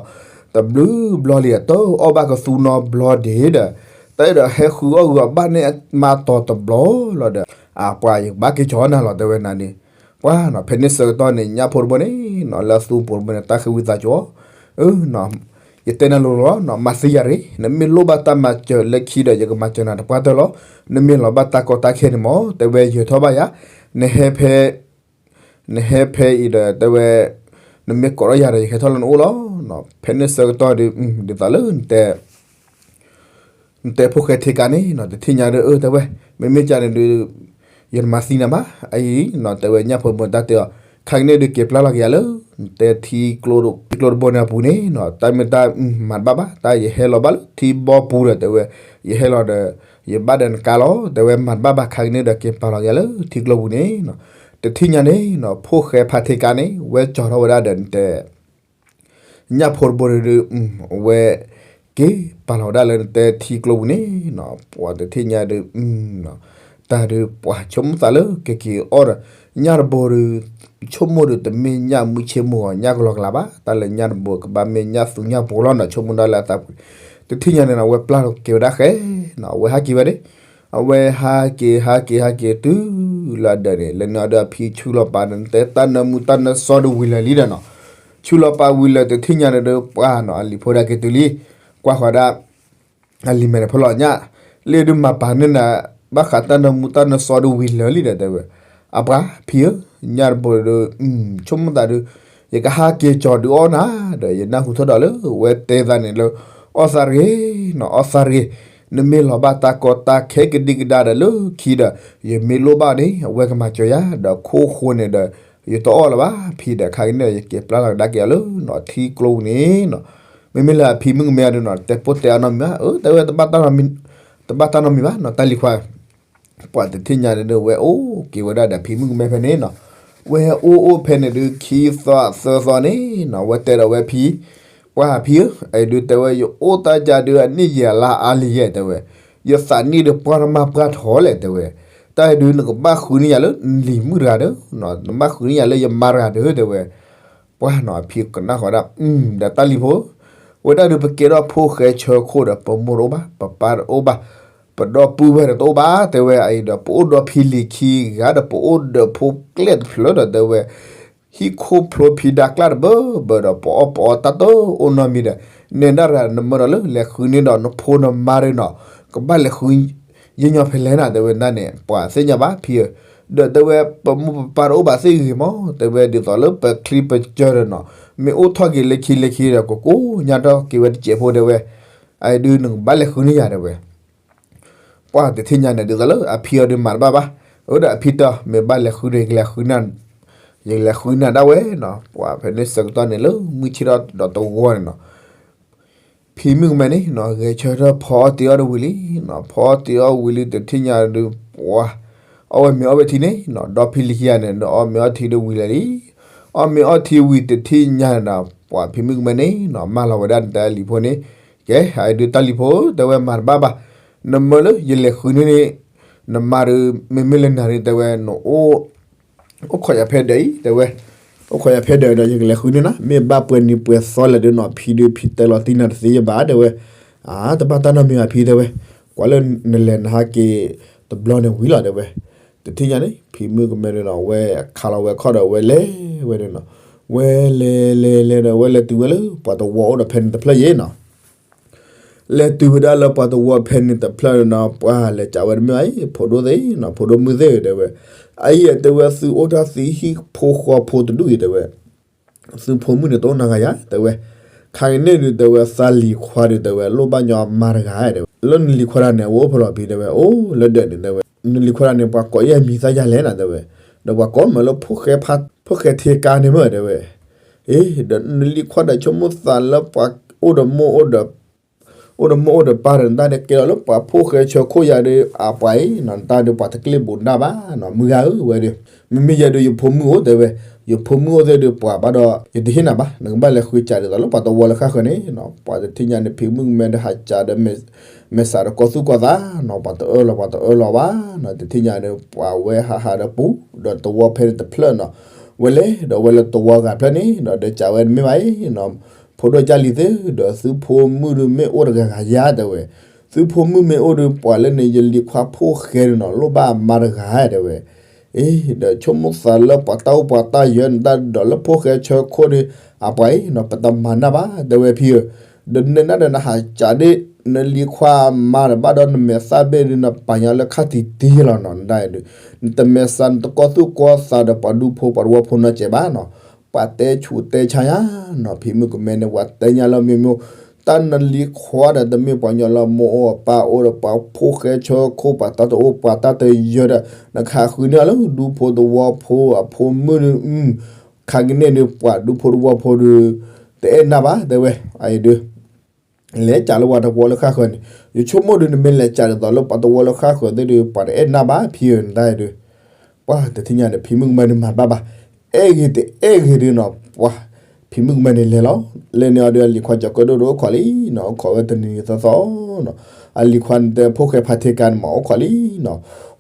တဘျုးဘျီလံ, တအီၣ်ဘၣ်ကသူနီတဘျီဒံးဒီး, တအဲၣ်ဒိးဟဲဃုအီၣ်ဂုာ်အီၤဘၣ်န့ၣ်မၤတီၤတဘျီလီၤဒီး, ပှၤယကဘၣ်က့ၤကၠီနၤလီၤ တဲဝဲနၤန့ၣ်. ပှၤနီၤ ဖဲန့ၣ်ဆၢကတီၢ်န့ၣ် ညၣ်ဖိတဘိန့ၣ်နီၤ လၢအသူဖိတဘိန့ၣ် တၢ်ဃ့ဝံသးစူၤ, အၢ ယတဲနၤလိၤလီၤနီၤ, မၤသံယၤရ့, နမ့ၢ်လိၣ်ဘၣ်တၢ်မၤစၢၤလၢခံဒီး ယကမၤစၢၤနၤတပှၢ်တၢၢ်လီၤ. နမ့ၢ်လီၤဘၣ်တၢ်ကီတၢ်ခဲန့ၣ်မ့ၢ် တဲဝဲ ယၢၤထီၣ်ဘၣ်ယၤ, နဟဲဖဲ နဟဲဖဲအံၤဒီး တဲဝဲ, နမ့ၢ်ကိးထီၣ်ယၤဒီး ယဟဲထီၣ်လၢနအိၣ်လီၤ. ဖဲန့ၣ်ဆၢကတီၢ်ဒီး ဒ်သိးလၢနတဲ နတဲဖိၣ်ဃဲထံကါန့ၣ်နီၤ တထံၣ်ညါဒီး အၢ တဲဝဲ, မ့မ့ၢ်ကန့ၣ်ဒီး ယတမၤသံနၤဘၣ်. အအံၤနီၤ တဲဝဲ ညၣ်ဖိတဘိန့ၣ် တၢ်တဲအီၤ, ခါကန့ၣ်ဒီး က့ၤပျၢ်လီၤက့ၤယၤလၢ နတဲထံကျိ ထံကျိတဘိန့ၣ်အပူၤန့ၣ်နီၤ, တၢ်မ့ၢ်တၢ်မၤတဘၣ်ဘၣ်, တၢ်ယဟဲလီၤဘၣ်လၢထံဘီပူၤဒီး တဲဝဲ, ယဟဲလီၤဒီး ယဘၣ်ဒီးနကါလီၤ, တဲဝဲ မၤတဘၣ်ဘၣ်, ခါကန့ၣ်ဒီး က့ၤပာ်လီၤက့ၤယၤလၢထံကျိပူၤန့ၣ်နီၤ. တထံၣ်ညါန့ၣ်နီၤ ဖိၣ်ဃဲဖါထံကါန့ၣ် ဝဲကၠီၤထီၣ်ဝဲဒၣ်ဒီးနတဲ ညၣ်ဖိတဘိန့ၣ်ဒီး အဝဲ က့ၤပာ်လီၤဝဲဒၣ်လၢနတဲထံကျိပူၤန့ၣ်နီၤ, ပှၤတထံၣ်ညါဒီး တၢ်ဒီးပှၤဆိကမိၣ်သးလၢကက့ၤအီၣ်ဒီး ညၣ်တဘိဒီး ဆိကမိၣ်ဒီးတမ့ၢ်ညၣ်မုၢ်ဆ့ၣ်မုၢ်ဂီၤ ညၣ်ကလီကလးဘၣ်, တၢ်လၢညၣ်တဘိကဘၣ်မ့ၢ်ညၣ်သူညၣ်ဘိလီၤနီၤ, ဆိကမိၣ်ဒၣ်လၢအသးပူၤ, တထံၣ်ညါန့ၣ်နီၤ အဝဲပျၢ်က့ၤဝဲဒၣ်ဃဲနီၤ, အဝဲဟးက့ၤဝဲန့ၣ်, အဝဲဟးက့ၤ ဟးက့ၤ ဟးက့ၤ တုၤလၢအဒၢးန့ၣ် လၢန့ၣ်အီၤဒီးအဖံဆူလီၤပာ်ဒီး နတဲတၢ်နၢမူတၢ်နၢစီဒုးဝံၤလၢာ်လံဒီးနီၤ, ဆူလီၤပာ်ဝံၤလၢာ် တထံၣ်ညါန့ၣ်ဒီး ပှၤနီၤ အလံၤဖိဒၣ်က့ၤတုၤလံ, ကွၢ်ဃီၤဒၣ် အလံၤမဲာ်န့ၣ်ဖိလီၤညၣ်, လၢဒုးမၤပာ်န့ၢ်နၤ ဘၣ်ဃးတၢ်နၢမူတၢ်နၢစီဒုးဝံၤလၢာ်လံဒီး တဲဝဲ, အပှၤဖံဧၢ, ညၣ်တဘိဒီး ဆိကမိၣ်သးဒီး ယကဟးက့ၤကၠီၤဒုးအီၣ်နၤဒီး ယနၢ်ဟူထီၣ်ဒီးလၢ ဝဲတဲသးန့ၣ်လၢ အီၣ်သးတဂ့ၤနီၤ, အီၣ်သးတဂ့ၤ, နမ့ၢ်လီၤဘၣ်တၢ်ကီတၢ်ခဲကဒံကဒါဒီး လၢခံဒီး ယမ့ၢ်လိၣ်ဘၣ်န့ၣ် အဝဲကမၤစၢၤယၤ ဒီးခိၣ်ဃိန့ၣ်ဒီး ယတအီၣ်လၢၤဘၣ်ဖံဒီး ခါကန့ၣ်ဒီး ယက့ၤပျၢ်လီၤကဒါက့ၤအီၤလၢနီၤ ထံကျိပူၤန့ၣ်နီၤ, မ့မ့ၢ်လၢအဖံမုၣ်ကမဲအံၤဒီးနီၤ တဲပိၢ်တဲအါနီတမံၤဘၣ်, အၢ တဲဝဲ တဘၣ်တၢ်နီတမံၤဘၣ်နီၤ တၢ်လံၤခွါ, ပှၤတထံၣ်ညါန့ၣ်ဒီး ဝဲအိၣ်က့ၤဝဲဒၣ်ဒီးဖံမုၣ်ကမဲဖဲန့ၣ်နီၤ, ဝဲအိၣ်အိၣ်ဖဲန့ၣ်ဒီး ခံသီသၢသီန့ၣ်နီၤ ဝဲတဲဒီးဝဲဖံ, ပှၤဖံဧၢ, အအံၤဒုးတဲဝဲ ယအိၣ်တၢ်ကါဒုးအနံၣ်ယဲၢ်လါအါလံယဲၢ် တဲဝဲ, ယသးနံၣ်ဒီးပှၢ်တမၢ်ပှၢ်ထီလဲၣ် တဲဝဲ, တၢ်အံၤဒုး နကဘၣ်ဃုန့ၢ်ယၤလၢနလံၤမုၣ်တဂၤဒီး, နဘၣ်ဃုန့ၢ်ယၤလၢယမါတဂၤဒီး တဲဝဲ, ပှၤနီၤ အဖံကနၣ်ဃီဒၣ်, ဒီးတၢ်လံၤဖိ, ဝဲဒၣ်ဒုး ပကဲထီၣ်ဖိၣ်ဃဲဆၢခိၣ်ဒီး ပမိၢ်တအိၣ်ဘၣ် ပပၢ်တအိၣ်ဘၣ်, ပဒီပုၢ်ဝဲၢ်ဒီးတအိၣ်ဘၣ် တဲဝဲ, အအံၤဒီး ပအိၣ်ဒီးဖံလံၤခံဂၤဒီး ပအိၣ်ဒီးဖိကျဲၣ်တဖျၢၣ်ဒီး တဲဝဲ ဟံၣ်ခိၣ်ဖျိဖံဒါကျၣ်တဘၢဘၢဒီး ပအီၣ်ပအီတၢ်တအိၣ်နီတမံၤဒီး, နဲဒၣ်ရၤ နမၢဒီးလၢလဲၤဃုန့ၢ်ဒီးနဖိနမါဒီးနီၤ, ကဘၣ်လဲၤဃုယဲၢ်ညီဖဲလဲၣ်နၤ တဲဝဲဒၣ်န့ၣ် ပှၤသ့ၣ်ညါဘၣ်ဖံဧၢ, ဒီးတဲဝဲ ပမိၢ်ပပၢ်တအိၣ်ဘၣ်သ့ၣ်ဂ့ၤမး တဲဝဲ ဒ်သိးလၢပချံပစၢၢ်ဒီးနီၤ, မ့ၢ်အိၣ်ထီၣ်က့ၤလၢခံလၢခံဒီး ကကိညါထီၣ်က့ၤဝဲတစဲးဖိ တဲဝဲ, အအံၤဒုး နကဘၣ်လဲၤဃုန့ၢ်ယၤ တဲဝဲ ပှၤတထံၣ်ညါန့ၣ် ဒ်သိးလၢအဖံအီၤဒုးမၤတဘၣ်ဘၣ်, အဝဲဒၣ်အဖံတဲ မ့ၢ်ဘၣ်လဲၤဃုဒီး ယကလဲၤဃုနၤ, ယကလဲၤဃုနၤဒၣ်ဝဲနီၤ, ပှၤဖဲန့ၣ်ဆၢကတီၢ်န့ၣ်လၢ မုၢ်ဆ့ၣ်ထီၣ်ဒီးတဂီၤန့ၣ်နီၤ, ဖံမုၣ်ကမဲန့ၣ်နီၤ ဂဲၤဆၢထၢၣ်ဖီအီၣ်တ့အီၣ်တဝံၤလံနီၤ, ဖီအီၣ်တ့အီၣ်ဝံၤလံ တထံၣ်ညါဒုး ပှၤ အီၣ်ဝဲမ့ၤအီၣ်ဝဲထံန့ၣ်နီၤ, ဒီဖံလံၤခံဂၤန့ၣ်ဒီး အီၣ်မ့ၤအီၣ်ထံဒုးဝံၤလံလံ, အီၣ်မ့ၤအီၣ်ထံဝံၤတထံၣ်ညါန့ၣ်ဒီး ပှၤဖံမုၣ်ကမဲန့ၣ်နီၤ မၢလီၤဝဲဒၣ်နတၢ်လံၤဖိန့ၣ်, ကဲ အအံၤဒုးတၢ်လံၤဖိ တဲဝဲ မၤတဘၣ်ဘၣ်, နမၢလၢယလဲၤဃုန့ၢ်န့ၣ်, နမါဒုး မ့မ့ၢ်လၢနၤဒုး တဲဝဲ နအိၣ် အိၣ်ခိးယၤဖဲဒၢးအံၤ တဲဝဲ, အိၣ်ခိးယၤဖဲဒၢးဒီး ယကလဲၤဃုန့ၢ်နၤ, မ့ၢ်ဘၣ်ပှဲၤနံၤပှဲၤသီလဲၣ်ဒုးနီၤ ဖံဒုး ဖံတဲလီၤတံၢ်နၤတသ့ယဘၣ် တဲဝဲ, အါ တဘၣ်တၢ်နီတမံၤဘၣ်ဖံ တဲဝဲ, ကွၢ်လၢနလဲၤနဟးက့ၤတဘျီန့ၣ်ဝံၤလီၤ တဲဝဲ, တထံၣ်ညါန့ၣ် ဖံမုၣ်ကမဲန့ၣ်ဒီး ဝဲခးလီၤဝဲခီၣ်ဒီး ဝဲလဲၤဝဲန့ၣ်နီၤ, ဝဲလဲၤလဲၤလဲၤဒီး ဝဲလဲၤတုၤဝဲလၢပှၤတဝီအိၣ်ဒီးဖဲန့ၣ်တဖျၢၣ်ယဲနီၤ လဲၤတုၤဝဲဒၣ်လၢပှၤတဝီဖဲန့ၣ်တဖျၢၣ်န့ၣ်နီၤ ပှၤလဲၤကးဝဲတမ့ၢ်အံၤ ဖိဒိၣ်သ့ၣ်နီၤ ဖိဒိၣ်မုၣ်သ့ၣ်ဧၢ တဲဝဲ, အအံၤတဲဝဲ သုအိၣ်တၢ်သံဟံၣ်ဖိဃီဖိတဒူၣ်အံၤ တဲဝဲ, သုဖိမုၣ်န့ၣ် တအိၣ်နၤဂၤယၤ တဲဝဲ, ခါကန့ၣ်ဒုး တဲဝဲ သးလံၤခွါဒုး တဲဝဲ လိၣ်ဘၣ်ညီအမါတဂၤ တဲဝဲ, လၢနလံၤခွါတဂၤန့ၣ် အဝဲအိၣ်ဖဲလဲၣ်ဖံ တဲဝဲ, အိၣ်လၢဒၢးန့ၣ် တဲဝဲ, နလံၤခွါတဂၤန့ၣ် ပှၤကိးယဲၢ်မံၤသၣ်ယၤလဲၣ်နၤ တဲဝဲ, ဒီးပှၤကိးမးလၢ ဖိၣ်ဃဲထံကါန့ၣ်မ့ၢ် တဲဝဲ, အ့ ဒီးနလံၤခွါဒီး ဆိကမိၣ်သးလၢပှၤအိၣ်ဒီးမိၢ်အိၣ်ဒီး အိၣ်ဒီးမိၢ်အိၣ်ဒီးပၢ်ဒီး နတၢ်ဒုးကဲလီၤလၢပှၤဖိၣ်ဃဲဆၢခိၣ်ယၤဒီး အပှၤအံၤနီၤ နတၢ်ဒုးပှၤတကျ့ၣ်ဘူးနၢ်ဘၣ်နီၤ မုၢ်ဂၤဧၢ ဝဲဒီး မ့မ့ၢ်ယဲဒုးယဖိမုၣ်အိၣ်တဲဝဲ, ယဖိမုၣ်အိၣ်သ့ၣ်ဒုးပှၤဘၣ်ဒီး ယတဟ့ၣ်နၤဘၣ်, နကဘၣ်လဲၤဃုစးဒ်သိးလၢပှၤတဝီလၢဃၣ်ဃၢၤန့ၣ်နီၤ ပှၤတထံၣ်ညါန့ၣ် ဖံမုၣ်ကမဲဒီးဟးစးဒီး မဲာ်ဆှးဒီးကီၢ်သူၣ်ကီၢ်သးနီၤ ပှၤတအၢၣ်လီၤ ပှၤတအၢၣ်လီၤဘၣ်နီၤ တထံၣ်ညါန့ၣ် ပှၤဝဲဟးဟးဒီးပူၤ ဒီးတဝီဖဲန့ၣ်တဖျၢၣ်နီၤ ဝဲလဲၤဒီးဝဲလၢတဝီဂၤဖျၢၣ်န့ၣ်ဒီး ဒီးစံးဝဲတမ့ၢ်ဘၣ်အံၤနီၤ ဖိဒိၣ်ကၢ်လံၤသ့ၣ်ဒီး သုဖိမုၣ်ဒုးမ့ၢ်အိၣ်တဂၤဂၤယါတဲဝဲ, သုဖိမုၣ်မ့ၢ်အိၣ်ဒုး ပှၤလၢန့ၣ် ယလံၤခွါဖိၣ်ဃဲန့ၣ်နီၤ လိၣ်ဘၣ်အမါတဂၤတဲဝဲ အ့ ဒီးဆိကမိၣ်သးလၢပှၤတၢ်အိၣ်ပှၤတၢ်ယၢၤန့ၣ် တၢ်ဒုးဒီးလၢဖိၣ်ဃဲဆၢခိၣ်ဒီး အပှၤအံၤနီၤ ပတမၤနၢ်ဘၣ်တဲဝဲဖံဧၢ, ဒီးနဲဒၣ်ဒီးနဟးစးဒ် နလံၤခွါအမါဒီး ဘၣ်ဒီးနမဲာ်သၣ်ဘ့ၣ်ဒုး နပာ်ညါလၢခါတံၢ်တံၢ်လီၤနီၤ နဒၣ်အံၤဒုး နတမဲာ်ဆှး နတကီၢ်သူၣ်ကီၢ်သးဒီးပှၤဒူဖိပှၤတဝီဖိနီတစဲးဘၣ်နီၤ ပှၤတဲဆူးတဲဆါညါနီၤ ဖံမုၣ်ကမဲန့ၣ် ပှၤတဲညါလၢမ့ၢ်မ့ၢ် တၢ်နလံၤခွါဒီး တမ့ၢ်ပှၤကညီလၢမိၢ်အိၣ်ပၢ်အိၣ်ဒီး ပှၤဖိၣ်ဃဲဆၢခိၣ် ပှၤတၢ်တအိၣ်ပှၤတၢ်တယၢၤဒီး နကဟးဃုန့ၢ်အီၤလၢဒူဖိတဝီဖိအဖိမုၣ်ဒုး ခါကန့ၣ်ဒုး ပှၤဒူဖိတဝီဖိဒုး တအဲၣ်နၢ်ဘၣ်တဲဝဲ အအံၤဒုး လဲၤစးလၢပှၤတဝီလၢဃၣ်ဃၢၤန့ၣ် ယဆိကမိၣ်ဒုး နမ့ၢ်လဲၤစးဒ်သိးလၢပှၤတဝီလၢဃၣ်ဃၢၤသ့ၣ်ဒုး ပှၤတအဲၣ်နၢ်ဘၣ်ဖံဧၢ နဒၣ်အံၤဒုး ပှၤတထံၣ်ညါန့ၣ် ဖံမုၣ်ကမဲန့ၣ်မၤတဘၣ်ဘၣ်, အဲၣ်ဂ့ၤတအဲၣ်ဂ့ၤဒုးနီၤ ပှၤ ဖံမုၣ်ကမဲန့ၣ်လဲၤလီၤ လဲၤန့ၢ်အီၤဒုး အလံၤခွါကၠီၤကၢဒိၣ်ဒီးအိၣ်ခိးလံနီၤ အိၣ်ခိးဝဲတနံၤနံၤသီသီနီၤ အလံၤခွါနတဲဖိၣ်ဃဲဖးထံကါန့ၣ်မး အိၣ်ခိးလံနီၤ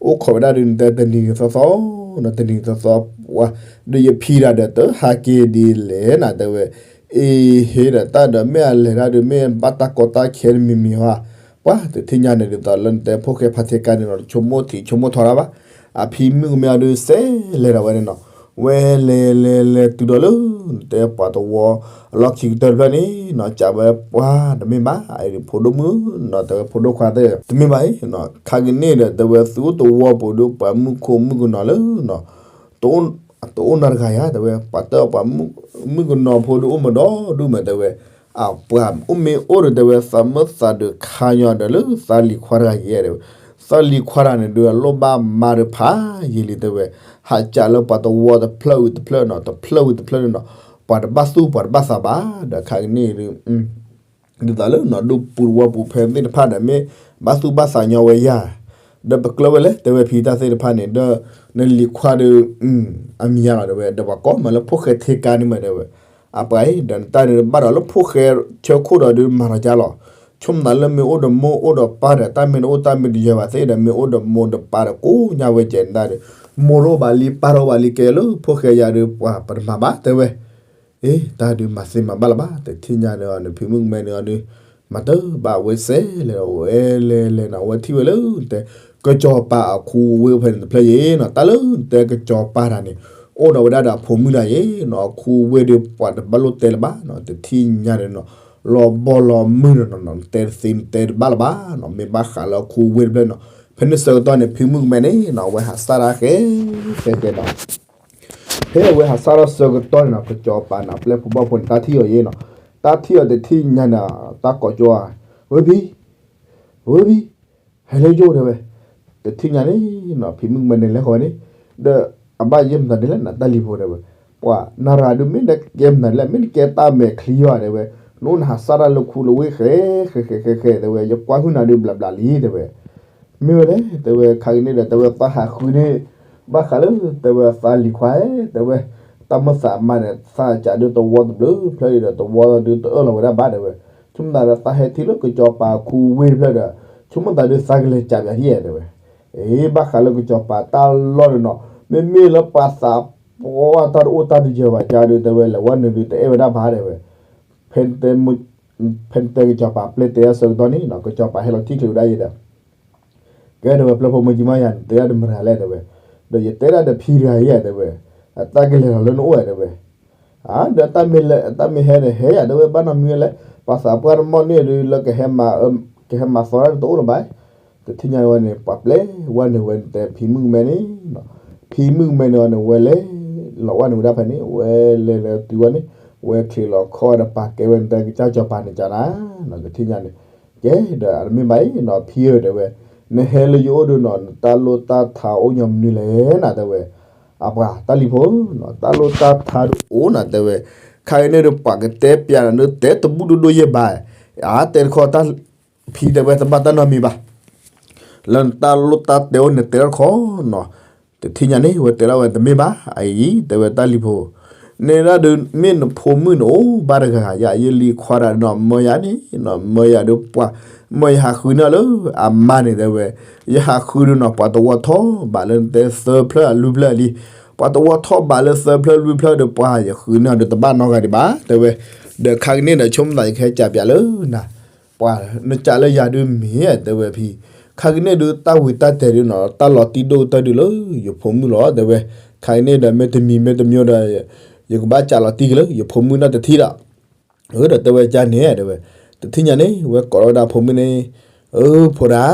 အိၣ်ခိးဝဲဒၣ်ဒုး နတဲတနံၤနံၤသီသီနီၤ တနံၤနံၤသီသီ ပှၤ ဒီးယဖံတၢ်ဒီးတဟးက့ၤဒ်လဲၣ်နၤတဲဝဲ အ့ဟ့ဒီးတၢ်ဒီးမ့ၢ်အလဲၤတၢ်ဒုး မ့ၢ်ဘၣ်တၢ်ကီတၢ်ခဲတမံၤမံၤဧါ, ပှၤတထံၣ်ညါန့ၣ်ဒ်သိးလၢနတဲဖိၣ်ဃဲဖးထံကါန့ၣ်နီၤ ဆိကမိၣ်ထံးဆိကမိၣ်ထီတၢ်ဘၣ်, အဖံမုၣ်ကမဲအီၤဒုး စဲးလဲၤဒီးဝဲန့ၣ်နီၤ, ဝဲလဲၤလဲၤလဲၤတုၤဒီးလၢ နတဲပှၤတဝီ အလီၢ်ခံကတၢၢ်တဖျၢၣ်န့ၣ်နီၤ စံးဝဲပှၤတမ့ၢ်ဘၣ် အအံၤဒုးဖိဒိၣ်မုၣ်နီၤ တဲဝဲဖိဒိၣ်ခွါသ့ၣ် တမ့ၢ်ဘၣ်အံၤနီၤ ခါကန့ၣ်ဒီး တဲဝဲသုအိၣ်တဝီပူၤဒုး ပှၤမုၣ်ခိၣ်မုၣ်ကနီၤလၢနီၤ တအိၣ်နၤတဂၤယါ တဲဝဲ ပှၤတၢ်ပှၤမုၣ်ကနီၤဖိဒုးအိၣ်မးဒီဒူၣ်မး တဲဝဲ, အပှၤအိၣ်မ့ၢ်အိၣ်ဒီး တဲဝဲ သးမုာ်သးဒုးခါညီဒီးလၢသးလံၤခွါတဂၤယါ တဲဝဲ, သးလံၤခွါတဂၤန့ၣ်ဒုး အလိၣ်ဘၣ်မါဒုးဖးယံာ်လံ တဲဝဲ, ဟးစးလၢပှၤတဝီတဖျၢၣ်ဝံၤတဖျၢၣ်နီၤ တဖျၢၣ်ဝံၤတဖျၢၣ်န့ၣ်နီၤ ပှၤတဘၣ်သူၣ်ပှၤတဘၣ်သးဘၣ် ဒီးခါကန့ၣ်ဒုး ဒ်သိးလၢနီၤဒူပူၤတဝီပူၤဖဲသ့ၣ်တဖၣ်ဒီး မ့ၢ်ဘၣ်သူၣ်ဘၣ်သးညီဝဲယါ, ဒီးပကျၢၤဝဲလဲၣ် တဲဝဲဖံတၢ်သ့ၣ်တဖၣ်န့ၣ် ဒီးနလံၤခွါဒီး အမံၤယါလီၤ တဲဝဲ ဒီးပှၤကိးမးလၢဖိၣ်ဃဲထံကါန့ၣ်မး တဲဝဲ, အပှၤအံၤ ဒီးနတၢ်န့ၣ်ဘၣ်ဒီးလၢဖိၣ်ဃဲဆၢခိၣ်ဒီးဒုးမၤထီၣ်ကါလီၤ, ဆိကမိၣ်သးလၢမ့ၢ်အိၣ်ဒီးမိၢ်အိၣ်ဒီးပၢ်ဒီး တၢ်မ့ၢ်တအိၣ်တၢ်မ့ၢ်တယၢၤဘၣ်သ့ၣ်ဒီး မ့ၢ်အိၣ်ဒီးမိၢ်ဒီးပၢ်ဒီးကိးညါဝဲကဲးနတၢ်ဒီး မိၢ်တအိၣ်ဘၣ်လံ ပၢ်တအိၣ်ဘၣ်လံ ကဲလၢဖိၣ်ဃဲယါဒီး ပှၤပတမၤဘၣ် တဲဝဲ အ့ တၢ်ဒုးမၤသ့မၤဘၣ်လၢၤဘၣ် တထံၣ်ညါဒီး နဖံမုၣ်ကမဲန့ၣ်အီၤဒုး မၤတဘၣ်ဝဲစဲးလဲၤဒီး ဝဲလဲၤလဲၤနီၤ ဝဲထံၣ်ဝဲလၢ နတဲ ကစီၤပၤအခူအဝ့ၢ်ဖဲန့ၣ်တဖျၢၣ်ယါနီၤ တၢ်လၢနတဲကစီၤပၤတဂၤန့ၣ် အိၣ်ဒီးဝဲဒၣ်ဒီးအဖိမုၣ်တဂၤယါနီၤ အခူအဝ့ၢ်ဒီးပှၤတဘၣ်လိၣ်တဲလၢၤဘၣ်နီၤ တထံၣ်ညါဒီးနီၤ လီၤဘီလီၤမုၢ်နီၤနီၤ နတဲတသ့နတဲတဘၣ်လၢၤဘၣ်နီၤ မ့ၢ်ဘၣ်ဃးလၢအခူအဝ့ၢ်တဖျၢၣ်နီၤ ဖဲန့ၣ်ဆၢကတီၢ်န့ၣ် ဖံမုၣ်ကမဲန့ၣ်နီၤ အဝဲဟးစၢ်တၢ်ဃဲ ဃဲဃဲနီၤ ဖဲအဝဲဟးစၢ်ထီၣ်ဆၢကတီၢ်န့ၣ်နီၤ ကစီၤပၤန့ၣ် ပျဲၢ်ဖိဘီၣ်ဖိန့ၣ် တၢ်ထံၣ်အီၤယါနီၤ တၢ်ထံၣ်အီၤတထံၣ်ညါန့ၣ် တၢ်ကိးကၠိဧါ ဝ့ၢ်ဖံ ဝ့ၢ်ဖံ ဟဲလၢယအိၣ်တဲဝဲ တထံၣ်ညါန့ၣ်နီၤ ဖံမုၣ်ကမဲန့ၣ်လဲၤဃီၤဝဲန့ၣ် ဒီးအဘၣ်ယဲၢ်မတၤဒ်လဲၣ်နတၢ်လံၤဖိတဲဝဲ ပှၤနၤရၤဒုးမ့ၢ်နကဲမတၤဒ်လဲၣ် မ့ၢ်နကဲတၢ်မဲာ်ချံဘၣ်တဲဝဲ နအိၣ်နဟးစၢ်တၢ်လၢခူလၢဝ့ၢ်ဃဲ ဃဲဃဲဃဲဃဲတဲဝဲ ယကွၢ်ဟုၣ်နၤဒုးဘျးဘျးလံတဲဝဲ မ့ၢ်ဝဲလဲၣ် တဲဝဲ ခါကန့ၣ်ဒီး တဲဝဲသးဟးဃုန့ၣ် ဘၣ်ဃးလၢ တဲဝဲသးလံၤခွါဧၢ တဲဝဲ တၢ်မုာ်သးမးန့ၣ် သးစးဒုးတဝီတဘျုးဖျၢၣ်အံၤဒီး တဝီဒုးတအၢၣ်လီၤဝဲဒၣ်ဘၣ်တဲဝဲ ဆိကမိၣ်သးဒီးသးဟဲထံၣ်လၢကစီၤပၤခူဝ့ၢ်တဖျၢၣ်ဒီး ဆိကမိၣ်သးဒုးသးကလဲၤစးဘၣ်ဟံၣ်တဲဝဲ အ့ ဘၣ်ဃးလၢကစီၤပၤတၢ်လီၢ်ဒီးနီၤ မ့မ့ၢ်လၢပှၤသးပှၢ်တၢ်တအိၣ်တၢ်တယၢၤဘၣ်ကါဒုး တဲဝဲ လဲၤဝဲနုာ်ဒုးတအဲၣ်ဝဲဒၣ်ဘၣ်တဲဝဲ ဖဲ ဖဲနတဲကစီၤပၤပျဲၢ်တဲအဆၢကတီၢ်န့ၣ်နီၤ ကစီၤပၤဟဲလီၤထံၣ်ချ့ဝဲဒၣ်ယဲဒီး ကဲတဲဝဲ ပျဲၢ်ဖိမုၣ်ကံမါယၤ နတဲဒၣ်ဒီးမတၤလဲၣ်တဲဝဲ ဒီးယတဲဒၣ်ဒီးဖံတဂၤယဲတဲဝဲ အတၢ်ကလဲၤလီၤလၢနအိၣ်တဲဝဲ အါ ဒီးတၢ်မ့ၢ်လဲၤ တၢ်မ့ၢ်ဟဲဒီးဟဲယၤတဲဝဲ ဘၣ်နီတမံၤလဲၣ် ပှၤသးပှၢ်တမီၢ်န့ၣ်ဒုး လၢကဟဲမၤသီတၢ်ဒုးတအိၣ်လၢၤဘၣ် တထံၣ်ညါဝဲန့ၣ် ပှၤပျဲၢ်ဝဲန့ၣ်ဝဲန့ၣ်တဲဖံမုၣ်ကမဲန့ၣ် ဖံမုၣ်ကမဲန့ၣ်အီၤန့ၣ် ဝဲလဲၤလီၤဝဲန့ၣ်ဝဲဒၣ်ဖဲန့ၣ် ဝဲလဲၤလဲၤတုၤဝဲန့ၣ် ဝဲချံးလီၤခီၣ်ဒီးပာ်ကဲဝဲန့ၣ် တဲကစၢ်ကစီၤပၤန့ၣ်ကနၤ တထံၣ်ညါန့ၣ် ကဲဒီးအတမ့ၢ်ဘၣ်အံၤနီၤ ဖံဧၢတဲဝဲ နဟဲလၢယအိၣ်ဒုးနီၤ နတၢ်လိၣ်တၢ်ထါအိၣ်ညီမနုၤလဲၣ်နၤတဲဝဲ အပှၤတၢ်လံၤဖိနီၤ တၢ်လိၣ်တၢ်ထါဒုးအိၣ်နၤတဲဝဲ ခါအံၤန့ၣ်ဒီးပှၤကတဲပျးနၤဒုးတဲတဘူၣ်ဒိၣ်ဒိၣ်ယဲၢ်ဘၣ် အါတဲတခီတၢ် ဖံတဲဝဲတဘၣ်တၢ်နီတမံၤဘၣ်, လၢနတၢ်လိၣ်တၢ်တဲအိၣ်န့ၣ်တဲထီၣ်တခီနီၤ. တထံၣ်ညါန့ၣ် ဝဲတဲထီၣ်ဝဲတမ့ၢ်ဘၣ်, အအံၤတဲဝဲတၢ်လံၤဖိ, နဲဒၣ်ဒုးမ့ၢ်နဖိမုၣ်န့ၣ်အိၣ်ဘၣ်တဂၤဂၤ ယၤယလံၤခွါတဂၤဒုးနီၤ မၢယၤန့ၣ်နီၤ မၢယၤဒုးပှၤ, မၢယဟးဃုန့ၢ်အီၤလၢအမါန့ၣ်တဲဝဲ, ယဟးဃုဒုးနီၤ ပှၤတဝီထီၣ်ဘးလၢနတဲသၢဖျၢၣ်အလွံၢ်ဖျၢၣ်အလံ, ပှၤတဝီထီၣ်ဘးလၢသၢဖျၢၣ်လွံၢ်ဖျၢၣ်ဒီး ပှၤယဃုန့ၢ်အီၤဒုးတဘၣ်နီတဂၤဒံးဘၣ် တဲဝဲ, ဒီးခါကန့ၣ်ဒီးဆိကမိၣ်သးယကဟဲကးပၠးလၢနၤ ပှၤနကးလၢယၤဒုးမ့ၢ်တဲဝဲဖံ, ခါကန့ၣ်ဒုးတၢ်ဝံၤတၢ်တဲာ်ဒုးနီၤ တၢ်လီၤတံၢ်ဒိၣ်ကတၢၢ်ဒုးလၢယဖိမုၣ်လီၤ တဲဝဲ, ခါကန့ၣ်ဒီးမ့တမံၤမ့တမံၤဒီး ယကဘၣ်ကးလီၤတံၢ်က့ၤလၢယဖိမုၣ်နီတထံၣ်ဒီး, ဒီးတဲဝဲကန့ၣ်တဲဝဲ, တထံၣ်ညါန့ၣ် ဝဲကိးထီၣ်ဝဲဒၣ်ဖိမုၣ်န့ၣ်, အၢ ဖိတဂၤ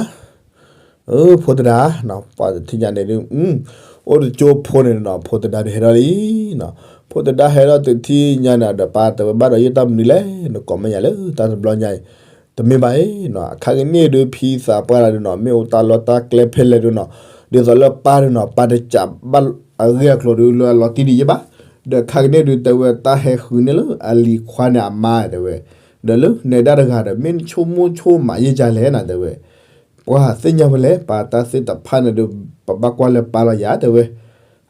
အၢ ဖိတဂၤ, ပှၤတထံၣ်ညါန့ၣ်ဒုး, အိၣ်တကၠိဖိန့ၣ်နီၤ ဖိတဒါဒုးဟဲထီၣ်လံနီၤ, ဖိတဒါဟဲထီၣ်တထံၣ်ညါန့ၣ်ဒီး ပၢ်တဲဝဲဘၣ်ဒီးယတၢ်မနုၤလဲၣ် နကိးမ့ၢ်ယၤလၢတၢ်တဘျီညါအံၤ, တမ့ၢ်ဘၣ်အံၤနီၤ အခါကန့ၣ်ဒုးဖံသးပှၢ်တဂၤဒုးနီၤ မ့ၢ်အိၣ်တၢ်လီၢ်တၢ်ကျဲဖဲလဲၣ်ဒုးနီၤ, ဒ်သိးလၢပၢ်ဒုးနီၤ ပၢ်တကးဘၣ်အဂ့ၢ်အကျိၤဒုးလၢအလီၤတံၢ်ဒံးယဲဘၣ်, ဒီးခါကန့ၣ်ဒုးတဲဝဲတၢ်ဟဲဃုန့ၢ်လၢအလံၤခွါန့ၣ်အမါတဲဝဲ, ဒီးလၢနဲဒၣ်တဂၤဒီး မ့ၢ်နဆိကမိၣ်ဆိကမးယဲၢ်ကလဲၣ်နၤတဲဝဲ ပှၤသ့ၣ်ညါဖဲလဲၣ် ပှၤတၢ်သ့ၣ်တဖၣ်န့ၣ်ဒုး ပဘၣ်ကွၢ်လၢပၢ်လီၤယၤတဲဝဲ,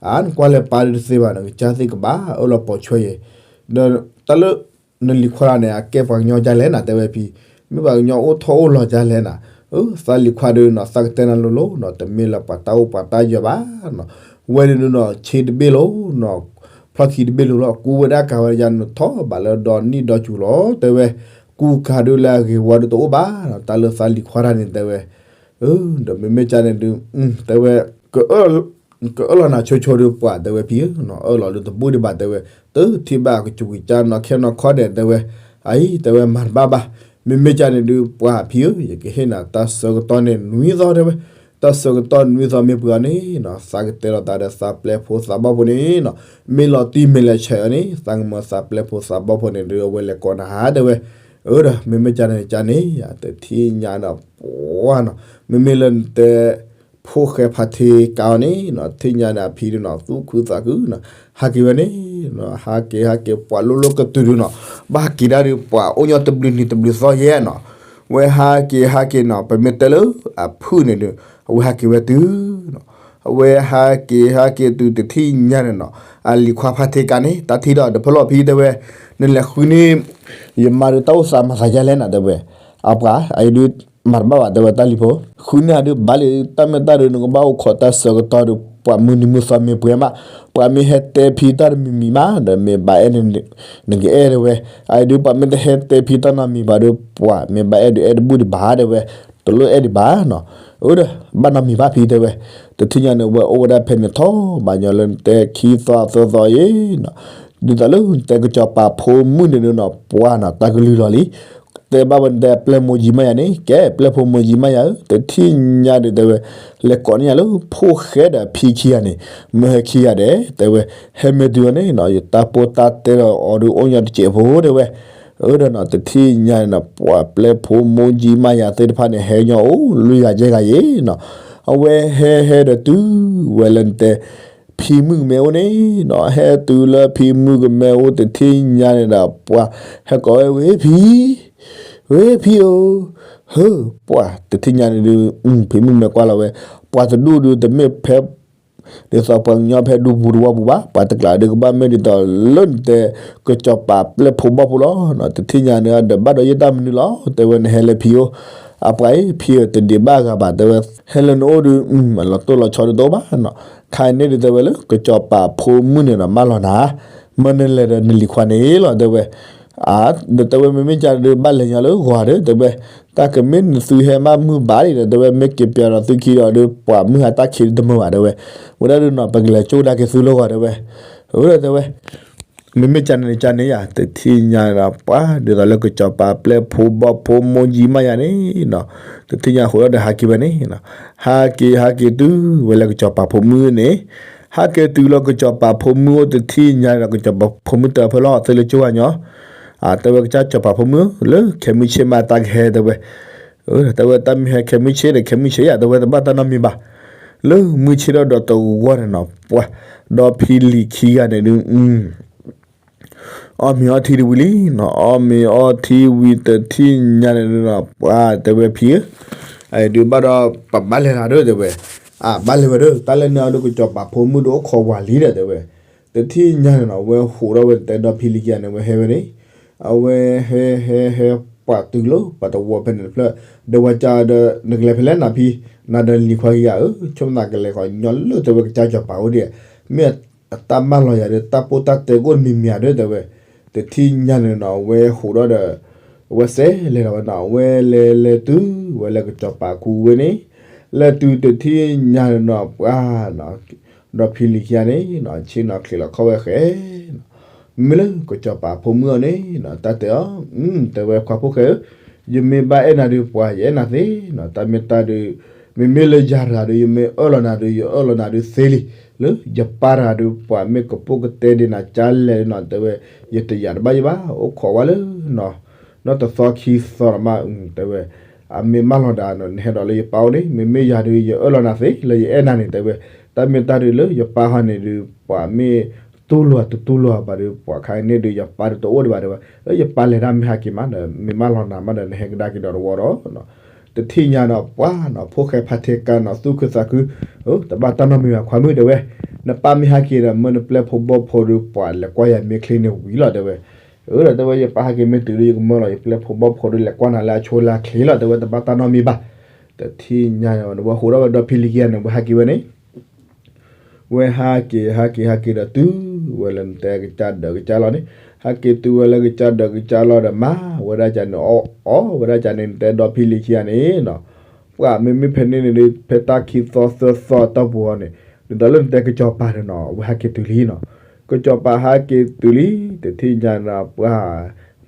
အါ နကွၢ်လၢပၢ်ဒုးတသ့ဘၣ် နကစၢ်သ့ၣ်ကဘၣ်အၢၣ်လီၤပိာ်ထွဲယဲၢ်, ဒီးတၢ်လၢ နလံၤခွါတဂၤန့ၣ် အကဲပှၤကညီကလဲၣ်နၤတဲဝဲဖံ, မ့ၢ်ပှၤကညီအိၣ်ထီၣ်အိၣ်လီၤကလဲၣ်နၤ, သးလံၤခွါဒုးနီၤ သးကတဲနၤလိၤလိၤနီၤ တမ့ၢ်လၢပှၤတၢ်အိၣ်ပှၤတၢ်ယၢၤဘၣ်နီၤ, ဝဲဒုးနီၤ ဆ့တဘ့ၣ်လိၤနီၤ, ဖျီၣ်ခံတဘ့ၣ်လိၤလီၤ ကူဝဲဒၣ်ကၤဝဲယၤနထီၣ်ဘးလၢဒီနံၣ်ဒီကၠူၤလီၤတဲဝဲ, ကူကၤဒုးလၢအဂ့ၤဝီဒုးတအိၣ်ဘၣ်နီၤ တၢ်လၢသးလံၤခွါတဂၤန့ၣ်တဲဝဲ, ဒီးမ့မ့ၢ်ကန့ၣ်ဒုး တဲဝဲ ကအၢၣ်လီၤနၤဆိဆိဒုးပှၤတဲဝဲဖံဧၢ, အၢၣ်လီၤဒုးတဘူၣ်ဒံးဘၣ်တဲဝဲ, တထံၣ်ဘၣ်ကစူၤကစၢ်နီၢ်ခဲနီၢ်ခီဒဲးတဲဝဲ, အအံၤတဲဝဲမၤတဘၣ်ဘၣ်, မ့မ့ၢ်ကန့ၣ်ဒုးပှၤဖံဧၢ ယကဟ့ၣ်နၤတၢ်ဆၢကတီၢ်န့ၣ်နွံသီတဲဝဲ, တၢ်ဆၢကတီၢ်နွံသီမ့ၢ်ပှဲၤအီၤန့ၣ်နီၤ သးကတဲလီၤသးဒီးသးပျဲဖိသးဘီၣ်ဖိန့ၣ်နီၤ, မ့ၢ်လီၤတံၢ်မ့ၢ်လဲၤဆဲးအီၤန့ၣ် သးကမၢသးပျဲဖိသးဘီၣ်ဖိန့ၣ်ဒုး အဝဲလဲၤကိးနၤဧါတဲဝဲ, အၢဒီး မ့မ့ၢ်ကန့ၣ်ကန့ၣ် တထံၣ်ညါဒီးပှၤနီၤ မ့မ့ၢ်လၢနတဲ ဖိၣ်ဃဲဖးထံကၤအီၤန့ၣ်နီၤ ထံၣ်ညါန့ၣ်အဖံဒုးနီၤ သူၣ်ခုသးခုနီၤ ဟးက့ၤဝဲန့ၣ်နီၤ ဟးက့ၤဟးက့ၤပှၤလိၣ်လိၣ်ကတုၤဒုးနီၤ ဘၣ်ဟးက့ၤဒၣ်ဒုးပှၤအိၣ်ညီတဘျုးနံၤတဘျုးသီယဲၢ်နီၤ ဝဲဟးက့ၤဟးက့ၤနီၤ ပမ့ၢ်တဲလၢအဖုၣ်န့ၣ်ဒုး အဝဲဟးက့ၤဝဲတုၤနီၤ အဝဲဟးက့ၤဟးက့ၤတုၤတထံၣ်ညါန့ၣ်နီၤ အလံၤခွါဖးထံကၤန့ၣ် တၢ်ထံၣ်ဒီးတဖၣ်လီၤဖံတဲဝဲ နလဲၤဃုန့ၢ် ယမါဒုးတၢ်အိၣ်သးမၤသးယါလဲၣ်နၤတဲဝဲ အပှၤအံၤဒုး မၤတဘၣ်ဘၣ်တဲဝဲတၢ်လံၤဖိ ဃုန့ၢ်အဒုးဘၣ်လံ တၢ်မ့ၢ်တၢ်ဒုး နကဘၣ်အိၣ်ခိးတၢ်ဆၢကတီၢ်ဒုး ပှၤမုၢ်နံၤမုၢ်သီမ့ၢ်ပှဲၤမး ပှၤမ့ၢ်ဟဲတဲဖံတၢ်တမံၤမံၤမး ဒီးမ့ၢ်ဘၣ်အဲၣ်န့ၣ် နကအဲၣ်တဲဝဲ အအံၤဒုး ပှၤမ့ၢ်တဟဲတဲဖံတၢ်နီတမံၤဘၣ်ဒုး ပှၤမ့ၢ်ဘၣ်အဲၣ်ဒုးအဲၣ်တဘူၣ်ဒံးဘၣ်တဲဝဲ တလိၣ်အဲၣ်ဒံးဘၣ်နီၤ အၢဒီး ဘၣ်နီတမံၤဘၣ်ဖံတဲဝဲ တထံၣ်ညါန့ၣ် ဝဲအိၣ်ဝဲဒၣ်ဖဲန့ၣ်ထီၣ်ဘၣ်ညီလၢနတဲခံသီသၢသီအံၤနီၤ ဒ်သိးလၢနတဲကစီၤပၤဖိမုၣ်န့ၣ်ဒုးနီၤ ပှၤနီၤ တၢ်ကလုၢ်လီၤလံ တဲဘၣ်ဝဲနတဲပျဲၢ်မိၢ်ယံၤမးယၤန့ၣ် ကဲပျဲၢ်ဖိမိၢ်ယံၤမးယၤဧၢ တထံၣ်ညါဒုးတဲဝဲ လဲၤကိးန့ၢ်ယၤလၢဖိၣ်ဃဲဒီးဖံခံဂၤန့ၣ် မၢဟဲခံဂၤဒဲး တဲဝဲ ဟဲမ့ၢ်တုၤအီၤန့ၣ်နီၤ ယတၢ်ပိၢ်တၢ်တဲဒီးအီၤဒုးအိၣ်ညီတစဲးဖိတဲဝဲ အၢဒီးနီၤ တထံၣ်ညါန့ၣ်နီၤ ပှၤပျဲၢ်ဖိမိၢ်ယံၤမးယၤသ့ၣ်တဖၣ်န့ၣ် ဟဲညီအိၣ်လွံၢ်ဂၤယဲၢ်ဂၤယဲၢ်နီၤ အဝဲဟဲဟဲဒီးတုၤဝဲလၢနတဲ ဖံမုၣ်ကမဲအိၣ်န့ၣ်နီၤ ဟဲတုၤလၢဖံမုၣ်ကမဲအိၣ်တထံၣ်ညါန့ၣ်ဒီး ပှၤဟဲကိးဝဲဝဲဖံ ဝဲဖံဧၢ ဟၢ ပှၤတထံၣ်ညါန့ၣ်ဒုး ဖံမုၣ်မဲကွၢ်လီၤဝဲ ပှၤတဒူၣ်ဒုးတမ့ၢ်ဖဲ ဒ်သိးပှၤကညီဖဲဒူပူၤတဝီပူၤဘၣ် ပှၤတကျးဒုးကဘၣ်မ့ၢ်ဒ်သိးလၢနတဲ ကစီၤပၤပျဲၢ်ဖိဘီၣ်ဖိလီၤ တထံၣ်ညါန့ၣ်ဒီးဘၣ်ဒီးယတၢ်မနုၤလီၤ တဲဝဲနဟဲလၢဖံအိၣ် အပှၤအံၤ ဖံဧၢ တဒံးဘၣ်အဂၤဘၣ် တဲဝဲ ဟဲလၢနအိၣ်ဒုး အလီၤတိၢ်လီၤဆီဒုးတအိၣ်ဘၣ်နီၤ ခါအံၤန့ၣ်ဒုးတဲဝဲလၢ ကစီၤပၤဖိမုၣ်န့ၣ်ဒီးမၢလီၤနၤ မၢနလဲၤဒီးနလံၤခွါန့ၣ်လီၤ တဲဝဲ ဒီးတဲဝဲမ့မ့ၢ်ကန့ၣ်ဒုး ဘၣ်လဲၤညီလၢဂီၤဒီး တဲဝဲ တၢ်ကမ့ၢ်နသုဟဲမးမုၢ်ဘၣ်လံဒီး တဲဝဲ မ့ၢ်က့ၤပၠးဒီးသုခံဒီးဒုး ပှၤမုၢ်ဟါတၢ်ခံးဒုးတမုာ်ဘၣ် တဲဝဲ ဝဲဒၣ်ဒုးနီၤ ပကလဲၤကၠိဒၣ်က့ၤသုလၢဂီၤ တဲဝဲ အၢ တဲဝဲ မ့မ့ၢ်ကန့ၣ်ကန့ၣ်ယၤ တထံၣ်ညါဒီး ပှၤဒ်သိးလၢကစီၤပၤပျဲၢ်ဖိဘီၣ်ဖိမိၢ်ယံၤမးယၤန့ၣ် တထံၣ်ညါဃိဒီးဟးက့ၤဝဲန့ၣ် ဟးက့ၤဟးက့ၤတုၤဝဲလၢကစီၤပၤဖိမုၣ်န့ၣ် ဟးက့ၤတုၤလၢကစီၤပၤဖိမုၣ်အိၣ်တထံၣ်ညါဒီး ကစီၤပၤဖိမုၣ်တဲဖဲလီၤသ့လၢကၠိဂၤညီ တဲဝဲကစၢ်ကစီၤပၤဖိမုၣ် လၢခဲမုၢ်ဆ့ၣ်မးတၢ်ကဟဲတဲဝဲ တဲဝဲတၢ်မ့ၢ်ဟဲခဲမုၢ်ဆ့ၣ်ဒီး ခဲမုၢ်ဆ့ၣ်ယၤ တဲဝဲတဘၣ်တၢ်နီတမံၤဘၣ် လၢမုၢ်ဆ့ၣ်ထီၣ်ဒီးတဂီၢ်န့ၣ်နီၤ ပှၤ ဒီဖံလံၤခံဂၤန့ၣ်ဒုး အ အီၣ်မ့ၤအီထံတဝံၤလံနီၤ, အီၣ်မ့ၤအီထံဝံၤတထံၣ်ညါန့ၣ်နီၤ ပှၤတဲဝဲဖံဧၢ, အဒုးဘၣ်ဒီးပဘၣ်လဲၤလၢၤဒီးတဲဝဲ, အဘၣ်လဲၤဝဲဒီး တၢ်လၢန့ၣ်အဒုးကစီၤပၤဖိမုၣ်ဒုးအိၣ်ခိးဝၤလံဒီးတဲဝဲ, တထံၣ်ညါန့ၣ်နီၤ အဝဲဟူးထီၣ်ဝဲတဲဒီဖံလံၤခံဂၤန့ၣ် အဝဲဟဲဝဲန့ၣ်, အဝဲဟဲဟဲဟဲ ပှၤတုၤလၢပှၤတဝီဖဲန့ၣ်တဖျၢၣ်, ဒီးဝဲကဒီး နကလဲၤဖဲလဲၣ်နၤဖံ, နၤဒီးလံၤခွါခံဂၤဧၢ, ဆိကမိၣ်သးကလဲၤဃီညီလၢတဲဝဲကစၢ်ကစီၤပၤအိၣ်ဒံး, မ့ၢ်အတၢ်မၢလီၤယၤဒီး တၢ်ပိၢ်တၢ်တဲကအိၣ်မံၤမံၤဧါဒီးတဲဝဲ, တထံၣ်ညါန့ၣ်နီၤ အဝဲဟူးထီၣ်ဒီး အဝဲစဲးလဲၤဒီးဝဲနီၤ အဝဲလဲၤလဲၤတုၤဝဲလၢကစီၤပၤခူဝဲန့ၣ်, လဲၤတုၤတထံၣ်ညါန့ၣ်နီၤ ပှၤနီၤ ဒီဖံလံၤခံဂၤန့ၣ်နီၤ ဆ့ၣ်နီၤချံးလီၤခီၣ်ဝဲဃဲနီၤ, မ့မ့ၢ်လၢကစီၤပၤဖိမုၣ်အီၤန့ၣ်နီၤ တၢ်တဲအီၤ, တဲဝဲခွါဖိၣ်ဃဲဧၢ, ယမ့ၢ်ဘၣ်အဲၣ်နၤဒုးပှၤယအဲၣ်နၤသ့နီၤ, တၢ်မ့ၢ်တၢ်ဒုး, မ့မ့ၢ်လၢယၤတဂၤဒုး ယမ့ၢ်အၢၣ်လီၤနၤဒုး ယအၢၣ်လီၤနၤဒုးသ့လံ, လၢယပၢ်တဂၤဒုး ပှၤမ့ၢ်ကပိာ်ကတဲဒံးနၤကလဲၣ်နီၤ တဲဝဲ, ယတယာ်တဘၣ်ယဘၣ် အိၣ်ခိးဝဲလၢ နီၢ်တသီခံသီဒီးမး တဲဝဲ, အမ့ၢ်မၢလီၤဒၣ်နီၤ နဟဲဒီးလၢယပၢ်အိၣ်န့ၣ် မ့မ့ၢ်ယၤဒုး ယအၢၣ်လီၤနၤသ့ လၢယအဲၣ်နၤန့ၣ် တဲဝဲ, တၢ်မ့ၢ်တၢ်ဒုးလၢယပၢ်ဟီန့ၣ်ဒုး ပှၤမ့ၢ်တူၢ်လိာ်တတူၢ်လိာ်ဘၣ်ဒီး ပှၤခါအံၤန့ၣ်ဒုး ယပၢ်ဒုးတအိၣ်ဒံးဘၣ် တဲဝဲ, လၢယပၢ်လဲၤတၢ်မ့ၢ်ဟဲက့ၤမးဒီး မ့ၢ်မၢလီၤနၤမးဒီး နဟဲကဒါက့ၤဒီးတဝီဒီး တထံၣ်ညါနီၤ ပှၤနီၤ ဖိၣ်ဃဲဖါထ့ကါနီၤ သူၣ်ခုသးခု, တဘၣ်တၢ်နီတမံၤဘၣ် ခွါမုၣ်တဲဝဲ, နပၢ်မ့ၢ်ဟဲက့ၤဒီး မၢနပျဲၢ်ဖိဘီၣ်ဖိဒီး ပှၤလဲၤကွၢ်ယၤမ့ၢ်ချ့န့ၣ်ဝံၤလီၤ တဲဝဲ, ဒီးတဲဝဲ ယပၢ်ဟဲက့ၤမ့ၢ်တုၤဒီး ယကမၢလီၤ ယပျဲၢ်ဖိဘီၣ်ဖိဒီး လဲၤကွၢ်နၤလၢအဆိလၢအချ့လီၤ တဲဝဲ တဘၣ်တၢ်နီတမံၤဘၣ်. တထံၣ်ညါန့ၣ် ဝဲဟူးထီၣ်ဝဲဒီဖံလံၤခံဂၤန့ၣ် ဝဲဟဲက့ၤဝဲန့ၣ် ဝဲဟးက့ၤ ဟးက့ၤ ဟးက့ၤဒီးတုၤဝဲလၢနတဲကစၢ်ဒၢးကစၢ်လီၢ်န့ၣ်, ဟးက့ၤတုၤဝဲလၢကစၢ်ဒၢးကစၢ်လီၢ်ဒီး မၤဝဲဒၣ်ကန့ၣ် အီၣ်ဝဲဒၣ်ကန့ၣ် နတဲဒီဖံလံၤခံဂၤန့ၣ်နီၤ, ပှၤမ့မ့ၢ်ဖဲန့ၣ်န့ၣ်ဒီး ဖဲတၢ်ခံသီသၢသီတီၢ်ပူၤအီၤန့ၣ်, ဒ်သိးလၢနတဲကစီၤပၤန့ၣ်နီၤ အဝဲဟးက့ၤတုၤလံနီၤ, ကစီၤပၤဟးက့ၤတုၤလံ, တထံၣ်ညါန့ၣ် ပှၤ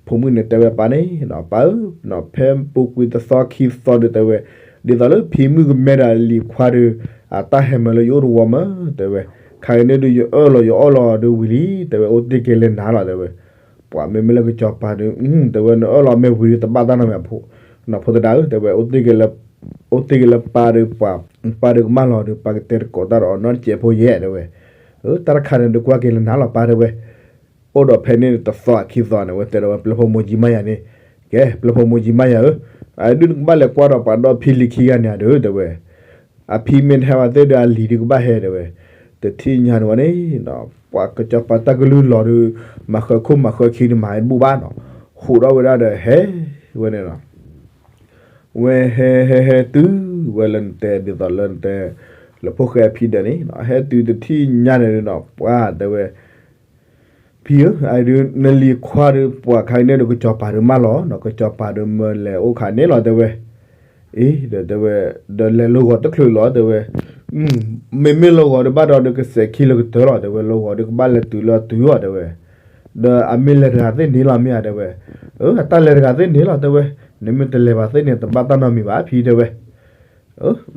ဖိမုၣ်န့ၣ်တဲဝဲပၢ်န့ၣ်နီၤ ပၢ်ဧၢ, ဖဲပူၤကွံာ်တသီခံသီဒီးတဲဝဲ, ဒ်သိးလၢဖံမုၣ်ကမဲဒီးလံၤခွါဒီး အတၢ်ဟဲမၢလၢယအိၣ်တဝီမး တဲဝဲ, ခါအံၤန့ၣ်ဒုး ယအၢၣ်လီၤယအီၣ်လီၤဒုးဝံၤလံ တဲဝဲ အိၣ်တ့ၢ်က့ၤလၢနၤလီၤ တဲဝဲ, ပှၤမ့မ့ၢ်လၢကစီၤပၤဒီး တဲဝဲ နအၢၣ်လီၤမ့ၢ်ဝံၤဒီး တဘၣ်တၢ်နီတမံၤ ဖိသဒါဧၢ တဲဝဲ အိၣ်တ့ၢ်က့ၤလၢပၢ်ဒီးပှၤ ပၢ်ဒီးကမၢလီၤဒီး ပၢ်ကတဲတကိးတၢ်ဒီးအီၤနီတစဲးဖိယဲၢ် တဲဝဲ, တၢ်တခါန့ၣ်ဒုးကွၢ်က့ၤလၢနၤလီၤပၢ် တဲဝဲ, အိၣ်ဒီးဖဲန့ၣ်တသီခံသီန့ၣ် ဝဲတဲဒီးဝဲပျဲၢ်ဖိမိၢ်ကၠံမါယၤန့ၣ်, ကဲ ပျဲၢ်ဖိမိၢ်ကၠံမါယၤဧၢ, အဒုးနကဘၣ်လဲၤကွၢ်ဒီးပှၤဒီဖံလံၤခံဂၤန့ၣ်ဧါဒီး တဲဝဲ, အဖံမ့ၢ်တဟဲဘၣ်သ့ၣ်ဒီး အလံၤဒုးကဘၣ်ဟဲ တဲဝဲ, တထံၣ်ညါန့ၣ်ဝဲန့ၣ်နီၤ ပှၤကစီၤပၤတၢ်ကလုၢ်လီၤဒီး မၤဃၢၤခိၣ်မၤဃၢၤခံဒီး မၤဟဲတဘူၣ်ဘၣ်နီၤ, ဟူးထီၣ်ဝဲဒၣ်ဒီးဟဲဝဲန့ၣ်နီၤ ဝဲဟဲဟဲဟဲတုၤဝဲလၢနတဲဒ်သိးလၢနတဲ လၢဖိၣ်ဃဲအဖံဒၢးန့ၣ်နီၤ ဟဲတုၤတထံၣ်ညါန့ၣ်နီၤ ပှၤတဲဝဲ ဖံဧၢ, အဒုးနလံၤခွါဒီးပှၤခါအံၤန့ၣ်ဒီး ကစီၤပၤဒီးမၢလီၤနီၤ, ကစီၤပၤဒီးမၢလဲၤအိၣ်ခါန့ၣ်လီၤ တဲဝဲ, အ့ ဒီးတဲဝဲ, ဒီးလဲၤလၢဂီၤတချုးလီၤ တဲဝဲ, မ့မ့ၢ်လၢဂီၤဒီးဘၣ်ဒီး ဒီးကစဲးခံလၢကတၢၢ်လီၤ တဲဝဲ, လၢဂီၤဒီးကဘၣ်လဲၤတုၤလၢအတုၤလီၤ တဲဝဲ, ဒီးအမ့ၢ်လဲၤတဂၤသ့ၣ်န့ၣ်လီၤ မ့ၢ်ဧါ တဲဝဲ, အတၢ်လဲၤတဂၤသ့ၣ်န့ၣ်လီၤ တဲဝဲ, နမ့ၢ်တလဲၤဘၣ်သ့ၣ်န့ၣ် တဘၣ်တၢ်နီတမံၤဘၣ် ဖံ တဲဝဲ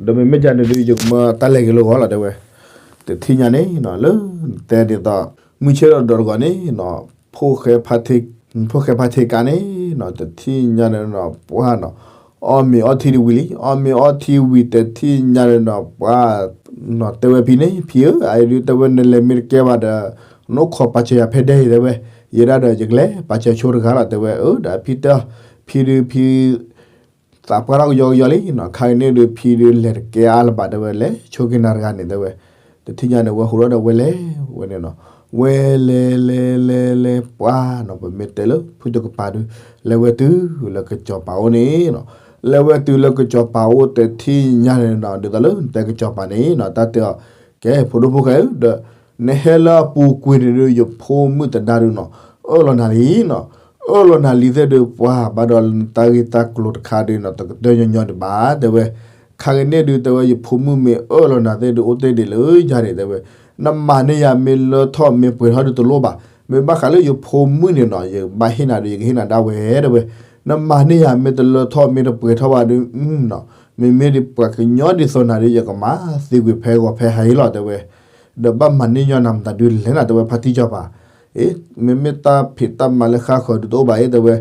ဒီးမ့မ့ၢ်ဒ်န့ၣ်ဒီး ယကမၢတၢ်လဲၤက့ၤလၢဂီၤလီၤ တဲဝဲ, တထံၣ်ညါန့ၣ်နီၤ လၢနတဲဒ်သိး မုၢ်ဆ့ၣ်ဒီးဒီးတဂီၤန့ၣ်နီၤ ဖိၣ်ဃဲဖါထ့ကါန့ၣ်နီၤ တထံၣ်ညါန့ၣ်နီၤ ပှၤနီၤ အီၣ်မ့ၤအီထံတဝံၤလံ အီၣ်မ့ၤအီထံဝံၤတထံၣ်ညါန့ၣ်နီၤ ပှၤ နီၤ တဲဝဲဖံန့ၣ် ဖံဧၢ အအံၤဒုးတဲဝဲ နလဲၤမ့ၢ်တကဲဘၣ်ဒီး နအိၣ်ခိးပာ်စၢၤယၤဖဲဒဲအံၤ တဲဝဲ, ယဲဒၣ်ဒီးယကလဲၤပာ်စၢၤဆိတဂၤလီၤ တဲဝဲ, အၢ ဒီးဖံတဲအီၤ ဖံဒုးဖံ သးပှၢ်ထီၣ်ကယီကယီလံနီၤ, ခါအံၤန့ၣ်ဒီး ဖံဒုးလဲၤတကဲအါလၢၤဘၣ် တဲဝဲ, လဲၤဆိက့ၤနၤတဂၤန့ၣ် တဲဝဲ, တထံၣ်ညါန့ၣ် ဝဲဟူးထီၣ်ဒီးဝဲလဲၤဝဲန့ၣ်နီၤ, ဝဲလဲၤလဲၤလဲၤလဲၤ ပှၤနီၤ ပမ့ၢ်တဲလၢ ဖုတကပၤဒုး လဲၤဝဲတုၤလၢကစီၤပၤအိၣ်န့ၣ်နီၤ, လဲၤဝဲတုၤလၢကစီၤပၤအိၣ်တထံၣ်ညါန့ၣ်နီၤ ဒ်သိးလၢနတဲကစီၤပၤန့ၣ်နီၤ တၢ်တဲအီၤ, ကဲ ဖိဒိၣ်ဖိၣ်ဃဲဧၢ ဒီး နဟဲလၢအပူၤကွံာ်န့ၣ်ဒုး ယဖိမုၣ်သဒါဒုးနီၤ အၢၣ်လီၤနၤလံနီၤ, အၢၣ်လီၤနၤလံသ့ၣ်ဒုး ပှၤဘၣ်ဒီးနတၢ်ဂ့ၢ်တၢ်ကျိၤတခါဒုးနီၤ တကတၢၢ်ညီညီဒံးဘၣ် တဲဝဲ, ခါကန့ၣ်ဒုး တဲဝဲ ယဖိမုၣ်မ့ၢ်အၢၣ်လီၤနၤသ့ၣ်ဒုး အိၣ်တ့ၢ်ဒံးလၢယၤန့ၣ် တဲဝဲ, နမၤန့ၢ်ယၤမ့ၢ်လၢထီၣ်မ့ၢ်ပှဲၤထီၣ်ဒုးတလိၣ်ဘၣ်, မ့ၢ်ဘၣ်ဃးလၢယဖိမုၣ်န့ၣ်နီၤ ယဘၣ်ဟ့ၣ်နၤဒုး ယကဟ့ၣ်နၤဒၣ်ဝဲ တဲဝဲ, နမၤန့ၢ်ယၤမ့ၢ်တလၢထီၣ်မ့ၢ်တပှဲၤထီၣ်ဘၣ်ဒုး မ့မ့ၢ်ဒ်ပှၤကညီဒ်သိးနၤဒုး ယကမၤသံကွံာ်ဖဲဂီၤဖဲဟါအံၤလီၤ တဲဝဲ, ဒီးဘၣ်မၤန့ၢ်ညီနၤမတၤဒုးလဲၣ်နၤ တဲဝဲ ဖါတံၢ်စီၤပၤ, အ့ မ့မ့ၢ်တၢ်ဖံးတၢ်မၤလၢဃါဃၢၤဒုးတအိၣ်ဘၣ်အံၤ တဲဝဲ,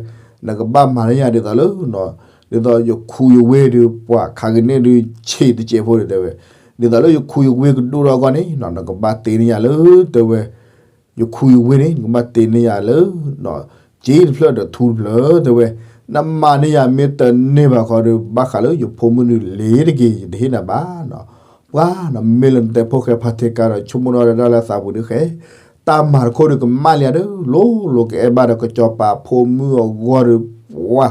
နကဘၣ်မၤန့ၢ်ယၤဒ်သိးလၢ ဒ်သိးယခူယဝ့ၢ်ဒုး ပှၤခါကန့ၣ်ဒုး ဆံးတစဲးဖိဒုး တဲဝဲ, ဒ်သိးလၢယခူယဝ့ၢ်ကဒိၣ်ထီၣ်အဂီၢ်န့ၣ်နီၤ နကဘၣ်တ့န့ၢ်ယၤလၢ တဲဝဲ ယခူယဝ့ၢ်န့ၣ် နကဘၣ်တ့န့ၢ်ယၤလၢ စ့တဖျၢၣ်ဒီးထူတဖျၢၣ် တဲဝဲ, နမၤန့ၢ်ယၤမ့ၢ်တန့ၢ်ဘၣ်ဃီဒီး ဘၣ်ဃးလၢယဖိမုၣ်ဒုးလ့ၤတက့ၢ် ယတဟ့ၣ်နၤဘၣ်နီၤ. ပှၤနီၤ မ့ၢ်လၢနတဲဖိၣ်ဃဲဖါထံကၤဒီး ဆိကမိၣ်ထီၣ်ဒၣ်လၢသးပူၤဒုးဃဲ, တၢ်မၤတခိၣ်ဒုးကမၣ်လံဧါဒီး လိၤလိၤကအဲၣ်ဘၣ်ဒီးကစီၤပၤဖိမုၣ်အဂီၢ်ဒီး ပှၤ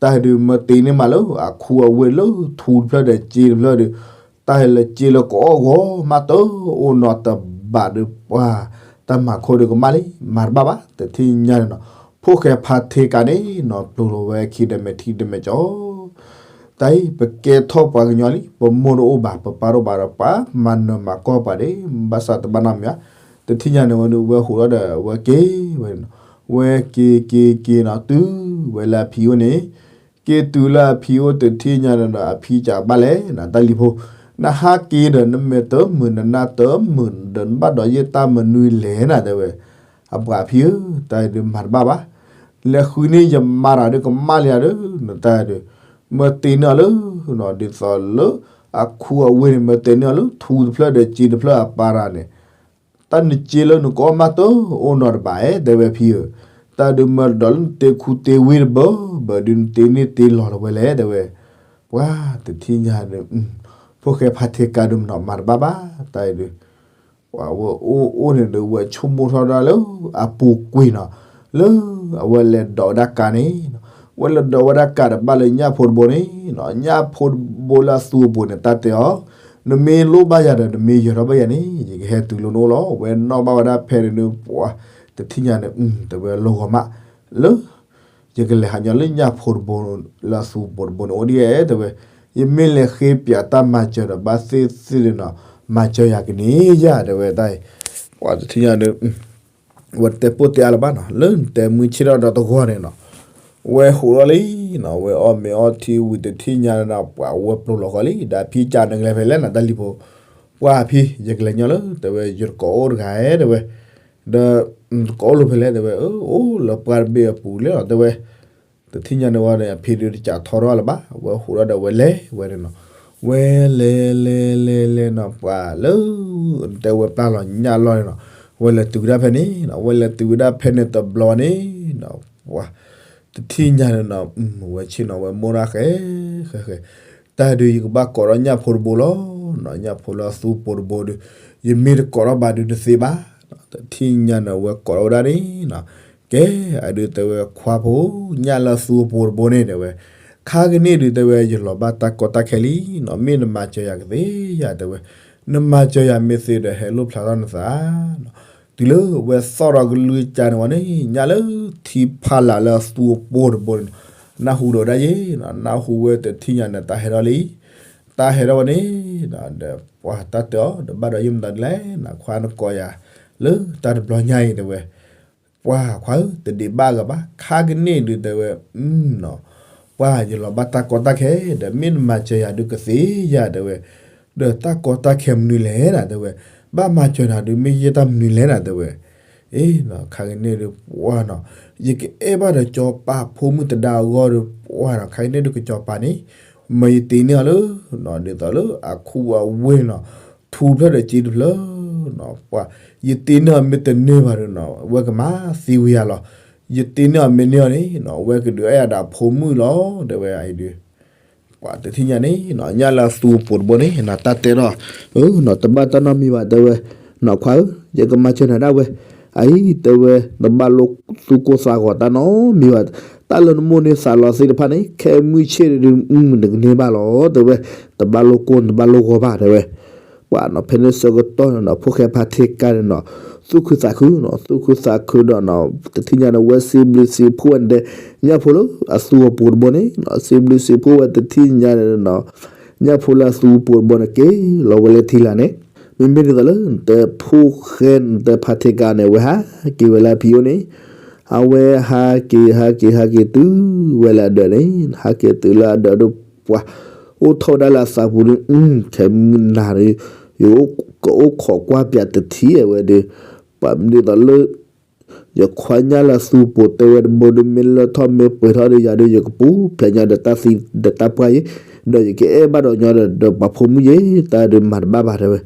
တၢ်ဟဲဒုးမ့ၢ်တ့န့ၢ်မးလၢ အခူအဝ့ၢ်လၢထူတဖျၢၣ်ဒီးစ့တဖျၢၣ်ဒီး တၢ်ဟဲလၢစ့လၢကအီၣ်ဂီၤမးတအိၣ်နီတဘးဒီး ပှၤ တၢ်မၤခိၣ်ဒုးကမၣ်လံ မၤတဘၣ်ဘၣ် တထံၣ်ညါန့ၣ်နီၤ. ဖိၣ်ဃဲဖါထံကၤန့ၣ်နီၤ ပျိၤလီၤဝဲခံဒီးမဲာ်ထံဒီးမဲာ်ကၠီ တၢ်အံၤ ပကဲထီၣ်ပှၤကညီလံ ပမိၢ်တအိၣ်ဘၣ် ပပၢ်တအိၣ်ဘၣ်ဒီး ပှၤမၤနၢၤမၤကီၢ်ပှၤဒၣ် ဘၣ်ဆၣ်တဘၣ်နီတမံၤဧါ. တထံၣ်ညါန့ၣ်ဝဲဒုး ဝဲဟူးထီၣ်ဒီး ဝဲက့ၤဝဲန့ၣ်နီၤ. ဝဲက့ၤက့ၤက့ၤနီၤ တုၤဝဲလၢအဖံအိၣ်န့ၣ်, က့ၤတုၤလၢအဖံအိၣ်တထံၣ်ညါန့ၣ်ဒီး အဖံစံးဘၣ်လဲၣ်နီၤ တၢ်လံၤဖိ, နဟးက့ၤဒီး နမဲာ်တမုာ် နနါတမုာ် ဒီးနဘၣ်ဒီးယဲၢ်တၢ်မနုၤလဲၣ်နီၤ တဲဝဲ. အပှၤဖံဧၢ, တၢ်အံၤဒုးမၤတဘၣ်ဘၣ် လဲၤဃုန့ၢ်ယမါတၢ်ဒုးကမၣ်လံဧါဒီး နတၢ်ဒုး မ့ၢ်တ့န့ၢ်အီၤလၢ ဒ်သိးလၢအခူအဝ့ၢ်န့ၣ် မ့ၢ်တ့န့ၢ်အီၤလၢထူတဖျၢၣ်ဒီးစ့တဖျၢၣ်အပၤတၢ်န့ၣ်, တၢ်နစ့လၢနကအီၣ်မးတအိၣ်နီတဘးဧါ တဲဝဲဖံဧၢ, တၢ်ဒုးမ့ၢ်ဒီးလၢနတ့ခူတ့ဝ့တဘၢဘၢဒုး နတ့န့ၢ်တ့လီၤလၢၤဝဲလဲၣ် တဲဝဲ. ပှၤတထံၣ်ညါဒီး ဖိၣ်ဃဲဖါထံကၤဒုးနီၤ မၤတဘၣ်ဘၣ် တၢ်အံၤဒုး ပှၤဝဲအိၣ်အိၣ်န့ၣ်ဒီး ဝဲဆိကမိၣ်ထီၣ်ဒၣ်လၢ အပူၤကွံာ်နီၤ, လၢအဝဲလဲၤဒိးဝဲဒၣ်ကၤန့ၣ်, ဝဲလဲၤဒိးဝဲဒၣ်ကၤဒီးဘၣ်လၢညၣ်ဖိတဘိန့ၣ်, ညၣ်ဖိတဘိလၢအသူအပူၤန့ၣ် တၢ်တဲအီၤ, နမ့ၢ်လိၣ်ဘၣ်ယၤဒီး နမ့ၢ်ယၢၤထီၣ်ဘၣ်ယၤန့ၣ် ယကဟဲတုၤလၢနအိၣ်လီၤ. ဝဲနီၣ်ဘၣ်ဝဲဒၣ်ဖဲန့ၣ်ဒီး ပှၤတထံၣ်ညါန့ၣ် တဲဝဲလီၤဂီၤမး လၢ ယကလဲၤဟးညီလၢညၣ်ဖိတဘိ လၢအသူအပူၤတဘိန့ၣ် အိၣ်ဒ်ယဲၢ် တဲဝဲ, ယမ့ၢ်လဲၤဃ့ပၠးတၢ်မၤစၢၤဒီး ဘၣ်သ့ၣ်သ့ၣ်ဒီးနီၤ မၤစၢၤယၤကန့ၢ်ယၤ တဲဝဲတၢ်အံၤ, ပှၤတထံၣ်ညါဒီး ဝဲတတဲပိၢ်တဲအါလၢၤဘၣ်နီၤ လၢနတဲမုၢ်ဆ့ၣ်ထီၣ်ဒီးတဂီၢ်န့ၣ်နီၤ, ဝဲဟူးထီၣ်လံနီၤ ဝဲအီၣ်မ့ၤအီထံဝံၤတထံၣ်ညါန့ၣ်ဒီး ပှၤဝဲပျိၤလီၤဃီလံ ဒီးအဖံစံးနကလဲၤဖဲလဲၣ်နီၤ တၢ်လံၤဖိ, ပှၤအဖံ ယကလဲၤညီလၢ တဲဝဲ ယတကိးအိၣ်တဂၤဧါ တဲဝဲ ဒီး တကိးအိၣ်လၢဖဲလဲၣ် တဲဝဲ, အိၣ်လၢပှၢ်တဘ့ၣ်အပူၤလံလီၤ တဲဝဲ, တထံၣ်ညါန့ၣ်ဝဲန့ၣ် အဖံဒုးတစးထီထီၣ်လၢၤဘၣ် ဝဲဟူးထီၣ်ဒီးဝဲလဲၤဝဲန့ၣ်နီၤ, ဝဲလဲၤလဲၤလဲၤလဲၤနီၤ ပှၤလၢ တဲဝဲပျၢ်လီၤညၣ်လီၢ်န့ၣ်နီၤ, ဝဲလဲၤတုၤဝဲဒၣ်ဖဲန့ၣ်နီၤ ဝဲလဲၤတုၤဝဲဒၣ်ဖဲန့ၣ်တဘျီန့ၣ်နီၤ, ပှၤ တထံၣ်ညါန့ၣ်နီၤ ဝဲဆ့ၣ်နီၤ ဝဲမိၢ်ဒၣ်ဃဲ ဃဲဃဲ, တၢ်ဒုးယကဘၣ်ကိးထီၣ်ညၣ်ဖိတဘိလီၤ, ညၣ်ဖိလၢအသူအပူၤတဘိဒီး ယမ့ၢ်တကိးထီၣ်ဘၣ်ဒုးတသ့ဘၣ်, တထံၣ်ညါန့ၣ် ဝဲကိးထီၣ်ဝဲဒၣ်န့ၣ်နီၤ, ကဲ အဒုးတဲဝဲခွါဖိ, ညၣ်လၢအသူအပူၤတဘိန့ၣ် တဲဝဲ, ခါကန့ၣ်ဒုးတဲဝဲ ယလီၤဘၣ်တၢ်ကီတၢ်ခဲလံနီၤ, မ့ၢ်နမၤစၢၤယၤကသ့ဧါ တဲဝဲ, နမၤစၢၤယၤမ့ၢ်သ့ဒီး ဟဲလိၣ်ဖျါထီၣ်နသးနီၤ, တုၤလၢဝဲသီၣ်ထီၣ်ကလုၢ်ကါန့ၣ်ဝဲန့ၣ် ညၣ်လၢထံဖးလၢ်လၢအသူအပူၤတဘိန့ၣ်နီၤ, နၢ်ဟူဒီးဝဲဒၣ်ယဲနီၤ, နၢ်ဟူဝဲတထံၣ်ညါန့ၣ် တၢ်ဟဲထီၣ်လံ, တၢ်ဟဲထီၣ်ဝဲန့ၣ် ဒီးပှၤတၢ်တဲအီၤ ဒီးဘၣ်ဒီးယဲၢ်မတၤဒ်လဲၣ်နီၤ, ခွါနကိးယၤ လၢတၢ်တဘျီညါအံၤ တဲဝဲ, ပှၤခွါဧၢ တဒံးဘၣ်ဂၤဘၣ်, ခါကန့ၣ်ဒုးတဲဝဲ အနီၤ, ပှၤယလီၤဘၣ်တၢ်ကီတၢ်ခဲ ဒီးမ့ၢ်နမၤစၢၤယၤဒုးကသ့ဧါ တဲဝဲ, ဒီးတၢ်ကီတၢ်ခဲမနုၤလဲၣ်နီၤ တဲဝဲ, ဘၣ်မၤစၢၤနၤဒုး မ့ၢ်ယဲၢ်တၢ်မနုၤလဲၣ်နီၤ တဲဝဲ, အ့နီၤ ခါကန့ၣ်ဒုးပှၤနီၤ, ယကအဲၣ်ဘၣ်ဒီးစီၤပၤဖိမုၣ်သဒါအဂီၢ်ဒီးပှၤနီၤ, ခါကန့ၣ်ဒုးကစီၤပၤန့ၣ် မ့ၢ်ယတ့န့ၢ်အီၤလၢ ဒ်သိးလၢအခူအဝ့ၢ်နီၤ, ထူတဖျၢၣ်ဒီးစ့တဖျၢၣ်နီၤ, ပှၤ ယတ့န့ၢ်အီၤမ့ၢ်တန့ၢ်ဘၣ်ဒီးနီၤ အဝဲကမၤသံဝံၤယၤလီၤ, ယတ့န့ၢ်အီၤမ့ၢ်န့ၢ်အီၤန့ၣ်နီၤ အဝဲကဒုးအဲၣ်ယၤဒီးအဖိမုၣ်လီၤ တဲဝဲအံၤဒုး ပှၤတထံၣ်ညါန့ၣ်နီၤ ညၣ်လၢအသူအပူၤတဘိန့ၣ်နီၤ တၢ်တဲဒီး အနီၤ တဘၣ်တၢ်နီတမံၤဘၣ် တဲဝဲ, နီၤခွါဧၢ ယကမၤစၢၤနၤဒၣ်ဝဲ, အအံၤ တဲဝဲ တဘၣ်လိၣ်သူၣ်ကိၢ်သးဂီၤတၢ်နီတမံၤဘၣ်, တၢ်လၢနမိၣ်န့ၢ်သးလီသ့ၣ်တဖၣ်န့ၣ် ခဲမုၢ်ဆ့ၣ်ဒုး နကန့ၢ်ဘၣ်လီၤ တဲဝဲ, တဘၣ်လိၣ်ကိၢ် တဘၣ်လိၣ်ဂီၤဘၣ် တဲဝဲ ပှၤနီၤ ဖဲန့ၣ်ဆၢကတီၢ်န့ၣ်နီၤ ဖိၣ်ဃဲဖါထံကၤန့ၣ်နီၤ သူၣ်ခုသးခုနီၤ သူၣ်ခုသးခုဒီးနီၤ တထံၣ်ညါန့ၣ် ဝဲစံးဘျုးစံးဖှိၣ်ဝဲန့ၣ်ဒီး ညၣ်ဖိလၢအသူအပူၤတဘိန့ၣ်နီၤ စံးဘျုးစံးဖှိၣ်ဝဲတထံၣ်ညါန့ၣ်နီၤ ညၣ်ဖိလၢအသူအပူၤတဘိန့ၣ် က့ၤလီၤဝဲလၢထံလာ်န့ၣ် မ့မ့ၢ်ဒ်သိးလၢ နတဲဖိၣ်ဃဲ နတဲဖါထံကၤန့ၣ် ဝဲဟးက့ၤဝဲလၢအဖံအိၣ်န့ၣ် အဝဲဟးက့ၤ ဟးက့ၤ ဟးက့ၤတုၤဝဲလၢအဒၢးန့ၣ် ဟးက့ၤတုၤလၢအဒၢးဒီးပှၤ အိၣ်ထီၣ်ဝဲဒၣ်လၢအသးပူၤန့ၣ် ခဲမုၢ်နၤဒီး ယကအိၣ်ခိးကွၢ်ပၠးတထံၣ်ဝဲဒီး ပှၤမ့ၢ်ဒ်သိးလၢ ယခွါညၣ်လၢအသူအပူၤတဲဝဲတဘိဒီး မ့ၢ်လၢထီၣ်မ့ၢ်ပှဲၤထီၣ်ဒီး ယၤဒီးယကပူၤဖျဲးညီဒီးတၢ်သံဒီးတၢ်ပှၢ်ယဲ ဒီးယကအဲၣ်ဘၣ်ဒီးညီဒီး ဒီးပှၤဖိမုၣ်ယဲ တၢ်ဒုးမၤတဘၣ်ဘၣ်တဲဝဲ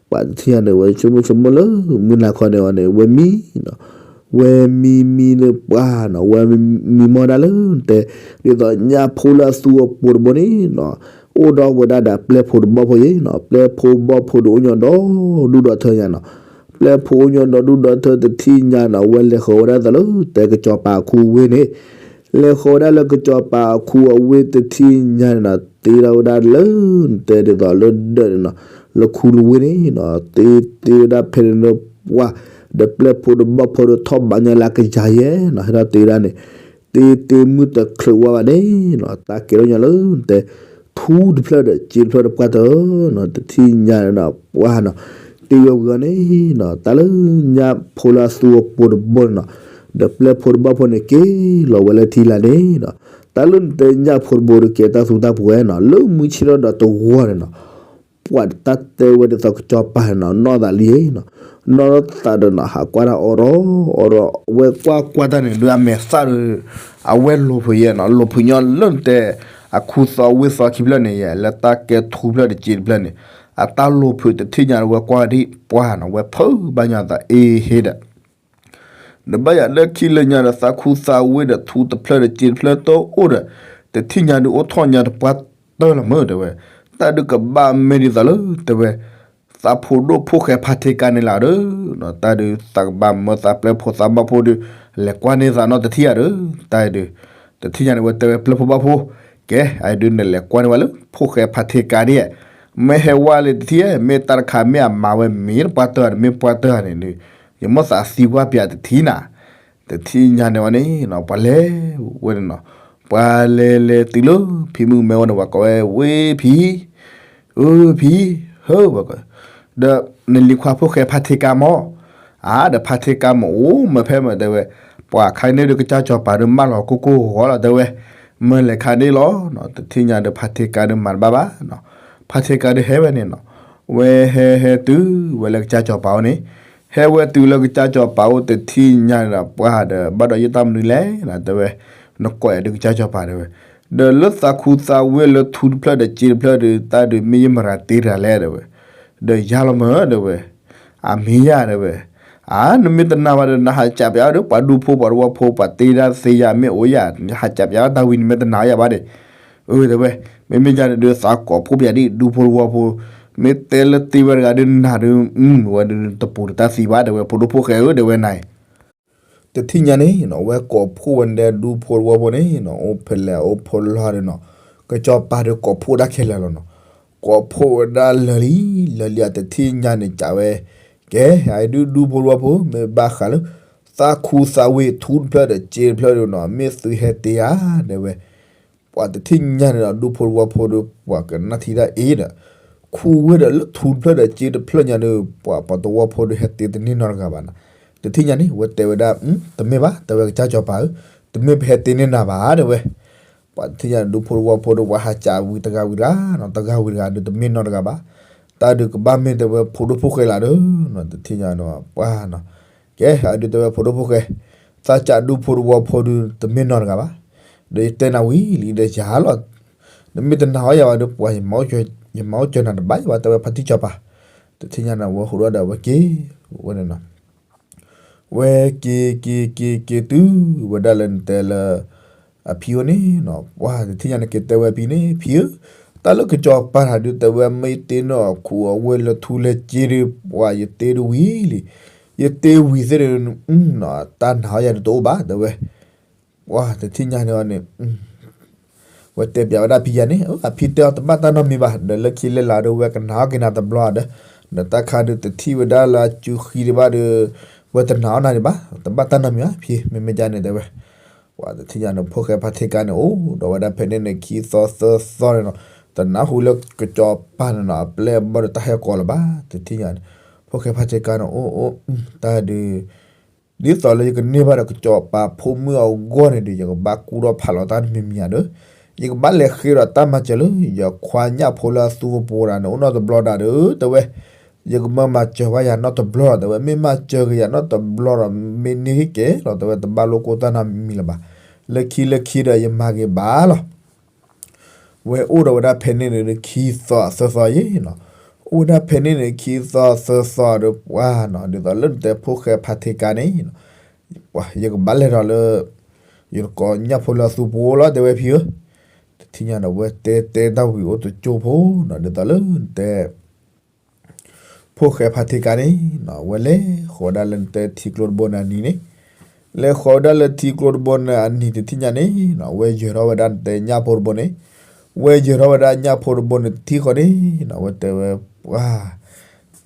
ပ ပှၤတထံၣ်ညါန့ၣ် ဝဲဆိကမိၣ်ဆိကမိၣ်လၢ မုၢ်နၤခီန့ၣ်အီၤန့ၣ် ဝဲမံနီၤ, ဝဲမံမံလၢပှၢ်နီၤ, ဝဲမံမံမီၢ်ဒၣ်လၢတဲ, ဒ်သိးညၣ်ဖိလၢအသူအပိၤတဘိန့ၣ်နီၤ, အိၣ်ဒီးဝဲဒၣ်ဒီးပျဲၢ်ဖိတဘီၣ်ဖိယဲနီၤ, ပျဲၢ်ဖိဘီၣ်ဖိဒီးအိၣ်ညီဒီဒူၣ်ဒီထၢညါနီၤ, ပျဲၢ်ဖိအိၣ်ညီဒီဒူၣ်ဒီထၢတထံၣ်ညါနီၤ, ဝဲလဲၤဃီၤဝဲဒၣ်သးလၢတဲကစီၤပၤအခူအဝ့ၢ်န့ၣ် လဲၤဃီၤဝဲဒၣ်လၢကစီၤပၤအခူအဝ့ၢ်တထံၣ်ညါန့ၣ်နီၤ, တ့ထီၣ်ဝဲဒၣ်လၢ တဲဒ်သိးလၢဒၢးန့ၣ်နီၤ, လၢခူလဝ့ၢ်န့ၣ်နီၤ, တ့တ့ဝဲဒၣ်ဖဲန့ၣ်လၢပှၢ်, ဒီးပျဲၢ်ဖိတဘီၣ်ဖိဒီးထီၣ်ဘးညီလၢကယၤယဲနီၤ, ဟဲထီၣ်တ့ဝဲဒၣ်န့ၣ်, တ့တ့မုၢ်တချုးဝါဘၣ်န့ၣ်နီၤ, တၢ်ကဲထီၣ်ညီလၢတဲ ထူတဖျၢၣ်ဒီးစ့တဖျၢၣ်ဒီးပှၢ်တၢ်နီၤ, တထံၣ်ညါန့ၣ်နီၤ, ပှၢ်နီၤ, တ့ဝဲဝံၤအီၤန့ၣ်နီၤ, တၢ်လၢညၣ်ဖိလၢအသူအပိၤတဘိန့ၣ်နီၤ, ဒီးပျဲၢ်ဖိတဘီၣ်ဖိန့ၣ်က့ၤလီၤဝဲလၢထံလာ်န့ၣ်နီၤ, တၢ်လၢနတဲညၣ်ဖိတဘိဒီးကဲတၢ်သူတၢ်ပှဲၤနီၤ, လၢမုၢ်ဆ့ၣ်ထီၣ်ဒီးတဂီၤန့ၣ်နီၤ, ပှၤတၢ်တဲဝဲဒ်သိးကစီၤပၤန့ၣ်နီၤ, နီၢ်သးလံနီၤ, နီၢ်သးဒီးနီၤ, ဟးကွၢ်တၢ်အိးထီၣ်အိးထီၣ်, ဝဲကွၢ်ကွၢ်တၢ်န့ၣ် ဒုးအမဲာ်သၣ်ဒီး အဝဲလိာ်ဖုးယဲနီၤ, လိာ်ဖုးညီလၢနတဲ အခူသီဝ့ၢ်သီခံဖျၢၣ်န့ၣ်ယဲ, လၢတၢ်ကဲထူတဖျၢၣ်ဒီးစ့တဖျၢၣ်န့ၣ်, အတၢ်လိာ်ဖုးတထံၣ်ညါဒီးဝဲကွၢ်ဒံးပှၢ်နီၤ, ဝဲဖုးဘၣ်ညီသးအ့ဟ့ဒီး နဘၣ်ယၤလၢခံလၢညါဒီး သးခူသးဝ့ၢ်ဒီးထူတဖျၢၣ်ဒီးစ့တဖျၢၣ်တအိၣ်ဒီး, တထံၣ်ညါဒုးအိၣ်ထီၣ်ညါတပှၢ်တၢၢ်လီၤမၢတဲဝဲ, တၢ်ဒုးကဘၣ်မ့ၢ်ဒ်သိးလၢတဲဝဲ သးဖိဒိၣ်ဖိၣ်ဃဲဖါထ့ကါန့ၣ်လီၤဒီး, တၢ်ဒုးသးကဘၣ်မၢသးပျဲၢ်ဖိသးဘီၣ်ဖိဒီး လဲၤကွၢ်န့ၢ်သးနီတထံၣ်ဧါဒီး, တၢ်အံၤဒုး, တထံၣ်ညါန့ၣ် ဝဲတဲဝဲပျဲၢ်ဖိဘီၣ်ဖိ, ကဲ အအံၤဒုးနလဲၤကွၢ်န့ၢ်ဝဲလၢဖိၣ်ဃဲဖါထ့ကါဒ်, မ့ၢ်ဟဲဝဲလၢတထံၣ်ဧါ, မ့ၢ်တၢ်တခါမ့ၢ်အမၤဝဲမ့ၢ်တပှၢ်တၢၢ်ဧါန့ၣ်, မ့ၢ်ပှၢ်တၢၢ်ဧါန့ၣ်ဒုး, ယမိၣ်သးသံကွၢ်ပၠးတထံၣ်နၤ တထံၣ်ညါန့ၣ်ဝဲန့ၣ်နီၤ, ပှၤလဲၤဝဲန့ၣ်နီၤ, ပှၤလဲၤလဲၤတုၤလၢဖံမုၣ်မဲဝဲန့ၣ် ပှၤကိးဝဲဝ့ၢ်ဖံ, အၢဖံ, ဟၢဝဲကိး, ဒီးနလံၤခွါဖိၣ်ဃဲဖါထ့ကါမၢ်, အါ ဒီးဖါထ့ကါမၢ်အိၣ်မၢဖဲမၢတဲဝဲ, ပှၤခါန့ၣ်ဒုးကစၢ်စီၤပၤဒုးမၢလီၤကိၢ်ကိၢ်ဂီၤလီၤတဲဝဲ, မၢလဲၤခါန့ၣ်လီၤနီၤ, တထံၣ်ညါဒီးဖါထ့ကါဒုးမၤတဘၣ်ဘၣ်နီၤ, ဖါထ့ကါဒုးဟဲဝဲန့ၣ်နီၤ, ဝဲဟဲဟဲတုၤဝဲလၢကစၢ်စီၤပၤအိၣ်န့ၣ်, ဟဲဝဲတုၤလၢကစၢ်စီၤပၤအိၣ်တထံၣ်ညါန့ၣ်ဒီး ပှၤဒီးဘၣ်ဒီးယတၢ်မနုၤလဲၣ်နီၤတဲဝဲ, နကိးယၤဒုးကစၢ်စီၤပၤတဲဝဲ, ဒီးလၢသးခူသးဝ့ၢ်လၢထူတဖျၢၣ်ဒီးစ့တဖျၢၣ်ဒုး တၢ်ဒုးမ့ၢ်ယမၤတၢ်တ့တဂၤလဲၣ်တဲဝဲ, ဒီးယၤလီၤမၢတဲဝဲ, အမ့ၢ်ယၤတဲဝဲ, အါ နမ့ၢ်တနာ်ဘၣ်ဒီး နဟးကးပၠးအီၤဒီး ပှၤဒူဖိပှၤတဝီဖိ ပှၤတ့ဒၣ်သ့ယၤမ့ၢ်အိၣ်ယၤ, နဟးကးပၠးအီၤတၢ်ဝံၤန့ၣ် မ့ၢ်တနာ်ယၤဘၣ်ဒီး, အၢတဲဝဲ, မ့မ့ၢ်ယၤန့ၣ်ဒုး သးကိးဖှိၣ်ပၠးဒ်ဒူဖိတဝီဖိ, မ့ၢ်တဲလၢတ့ဝဲတဂၤဒုးနၤဒုး, ဝဲဒုးတပူၤတတၢ်သံဘၣ်တဲဝဲ ဖိဒိၣ်ဖိၣ်ဃဲဧၢတဲဝဲနၤအံၤ တထံၣ်ညါန့ၣ်နီၤ ဝဲကိးဖှိၣ်ဝဲဒၣ်ဒူဖိတဝီဖိန့ၣ်နီၤ အိၣ်ဖဲလဲၣ်အိၣ်ဖဲလဲၣ်ဒီးနီၤ ကစီၤပၤဒီးကိးဖှိၣ်ဒၣ်ခဲလၢာ်လီၤနီၤ. ကိးဖှိၣ်ဝဲဒၣ်လၢာ်လံ, လၢာ်လံအတထံၣ်ညါန့ၣ် ကးဝဲ, ကဲ အဒုးဒူဖိတဝီဖိ မ့ၢ်ဘၣ်ဃးလၢ သးခူသးဝ့ၢ်ထူတဖျၢၣ်ဒီးစ့တဖျၢၣ်ဒီးနီၤ မ့ၢ်သုဟဲတ့ဧါ တဲဝဲ ပှၤတထံၣ်ညါန့ၣ်ဒီး ဒူဖိတဝီဖိဒီး ပှၤကနၣ်ထံတၢ်အ့ဒီး ခူဝ့ၢ်ဒီးလၢထူတဖျၢၣ်ဒီးစ့တဖျၢၣ်ညါဒီး ပှၤပှၤတဝီဖိဒီးဟဲတ့တန့ၢ်နီတဂၤဘၣ်နီၤ. တထံၣ်ညါန့ၣ် ဝဲတဲဝဲဒၣ် တမ့ၢ်ဘၣ် တဲဝဲကစၢ်စီၤပၤဧၢ, တမ့ၢ်ပဟဲတ့န့ၢ်နၤဘၣ် တဲဝဲ. ပှၤတထံၣ်ညါန့ၣ် ဒူဖိတဝီဖိဒီး ပှၤဟးကးဝံၤတဂၤဝံၤတဂၤနီၤ တဂၤဝံၤတဂၤဒီး တမ့ၢ်နီတဂၤဘၣ်. တၢ်ဒုးကဘၣ်မ့ၢ်တဲဝဲဖိဒိၣ်ဖိၣ်ဃဲလၢ်ဒီး တထံၣ်ညါန့ၣ် ပှၤနီၤ ကဲ အဒုးတဲဝဲဖိဒိၣ်ဖိၣ်ဃဲ, သးစၢ်ဒူဖိတဝီဖိဒုး တမ့ၢ်နီတဂၤဘၣ်. ဒီးယတဲနၤဝံၤလံဒီးယၤလီၤ. နမ့ၢ်တနာ်အီၤယၤဘၣ်ဒီး ပှၤ ယမၤအိၣ်စၢၤနၤတဘၣ်ယၤဘၣ် တဲဝဲဖါတံၢ်စီၤပၤ. တထံၣ်ညါန့ၣ် ဝဲဟူးဒီးဝဲက့ၤဝဲန့ၣ်နီၤ. ဝဲက့ၤက့ၤက့ၤက့ၤတုၤဝဲဒၣ်လၢနတဲလၢ အဖံအိၣ်န့ၣ်နီၤ ပှၤတထံၣ်ညါန့ၣ် က့ၤတဲဝဲဖံန့ၣ် ဖံဧၢ, တၢ်လၢကစီၤပၤတၢ်ဒုးတဲဝဲ မ့ၢ်တ့နီၢ်ခူအဝ့ၢ်လၢထူလၢစ့ဒီး ပှၤယတ့ဒုးဝံၤလံ, ယတ့ဝံၤသ့ၣ်ဒီး တၢ်နာ်အီၤယၤဒုးတအိၣ်ဘၣ် တဲဝဲ. ပှၤတထံၣ်ညါန့ၣ်အီၤန့ၣ် ဝဲတဲပၠးဝဲဒၣ်ဖံယၤန့ၣ် အဖံတဲအီၤတဘၣ်တၢ်နီတမံၤဘၣ် ဒီးလၢခံလၢလာ်ဒီး ဝဲကနာ်အီၣ်က့ၤနၤတဘျီဒီး ဒီးတၢ်ခါဒုးတထံၣ်ဝဲဒၣ်လၢအစုဃံတဘၣ်ဒီး ဝဲတနာ်အီၣ်နၤဒံးဘၣ် တဘၣ်တၢ်နီတမံၤဘၣ် ဖံ မ့မ့ၢ်ဒ်န့ၣ်တဲဝဲ. ပှၤတထံၣ်ညါန့ၣ် ဖိၣ်ဃဲဖါထံကါန့ၣ် အိၣ်ဒီးဝဲဒၣ်ဖဲန့ၣ်န့ၣ် ခံသီသၢသီန့ၣ်နီၤ တနၢ်ဟူလၢကစီၤပၤန့ၣ်နီၤ အပျဲၢ်အဘီၣ်ဒီးတၢ်ဟဲကိးလၢၤဘၣ် တထံၣ်ညါန့ၣ် ဖိၣ်ဃဲဖါထံကါန့ၣ် အိၣ်အိၣ် တၢ်ဒုး ဒ်သိးလၢယကန့ၢ်ဘၣ်ဒီးကစီၤပၤဖိမုၣ်အဂီၢ်န့ၣ်ဒီး ယကဘၣ်ကူၣ်ထီၣ်ဖးလီၤတၢ်တမံၤမံၤဧါဒီး ယကဘၣ်လဲၤဃ့ဒီးတၢ်မၤစၢၤလၢ ယခွါညၣ်ဖိလၢအသူကပိၤတၢ်န့ၣ် အိၣ်နီတဘျီဒၣ်ဒီး တဲဝဲ ယကမၢမၤစၢၤဘၣ်ယၤနီတဘျီလီၤ တဲဝဲ မ့ၢ်မၤစၢၤက့ၤယၤနီတဘျီဒီး မ့ၢ်န့ၢ်ဟ့ၣ်ကဲလီၤ တဲဝဲ တဘၣ်လိၣ်ကိၢ်တၢ်နီတမံၤလၢၤဘၣ် လၢခံလၢခံဒီးယမၤက့ၤဘၣ်လီၤ ဝဲအိၣ်ဒီးဝဲဒၣ်ဖဲန့ၣ်န့ၣ် ခံသီသၢသီယဲၢ်နီၤ အိၣ်ဝဲဒၣ်ဖဲန့ၣ်န့ၣ် ခံသီသၢသီဒီးပှၤနီၤ ဒ်သိးလၢနတဲဖိၣ်ဃဲဖါထ့ကါန့ၣ် ပှၤ ယကဘၣ်လဲၤဒီးလၢ ယတကိးညၣ်ဖိလၢအသူဖိလီၤ တဲဝဲဖံဧၢ, တထံၣ်ညါဒီး ဝဲတဲတဲတၢ်ဝံၤအိၣ်တကၠိဖိနီၤ ဒ်သိးလၢနတဲ ဖိၣ်ဃဲဖါထ့ကါန့ၣ်နီၤ ဝဲလဲၤဃီၤဝဲဒၣ်လၢနတဲထံကျိတဘိန့ၣ်အနံၤန့ၣ်, လဲၤဃီၤဝဲဒၣ်လၢထံကျိတဘိန့ၣ်အနံၤ တထံၣ်ညါန့ၣ်နီၤ ဝဲယၢၤထီၣ်ဝဲဒၣ်နတဲညၣ်ဖိတဘိန့ၣ်, ဝဲယၢၤထီၣ်ဝဲဒၣ်ညၣ်ဖိတဘိန့ၣ် တထံၣ်ဃီန့ၣ်နီၤ ဝဲတဲဝဲပှၤ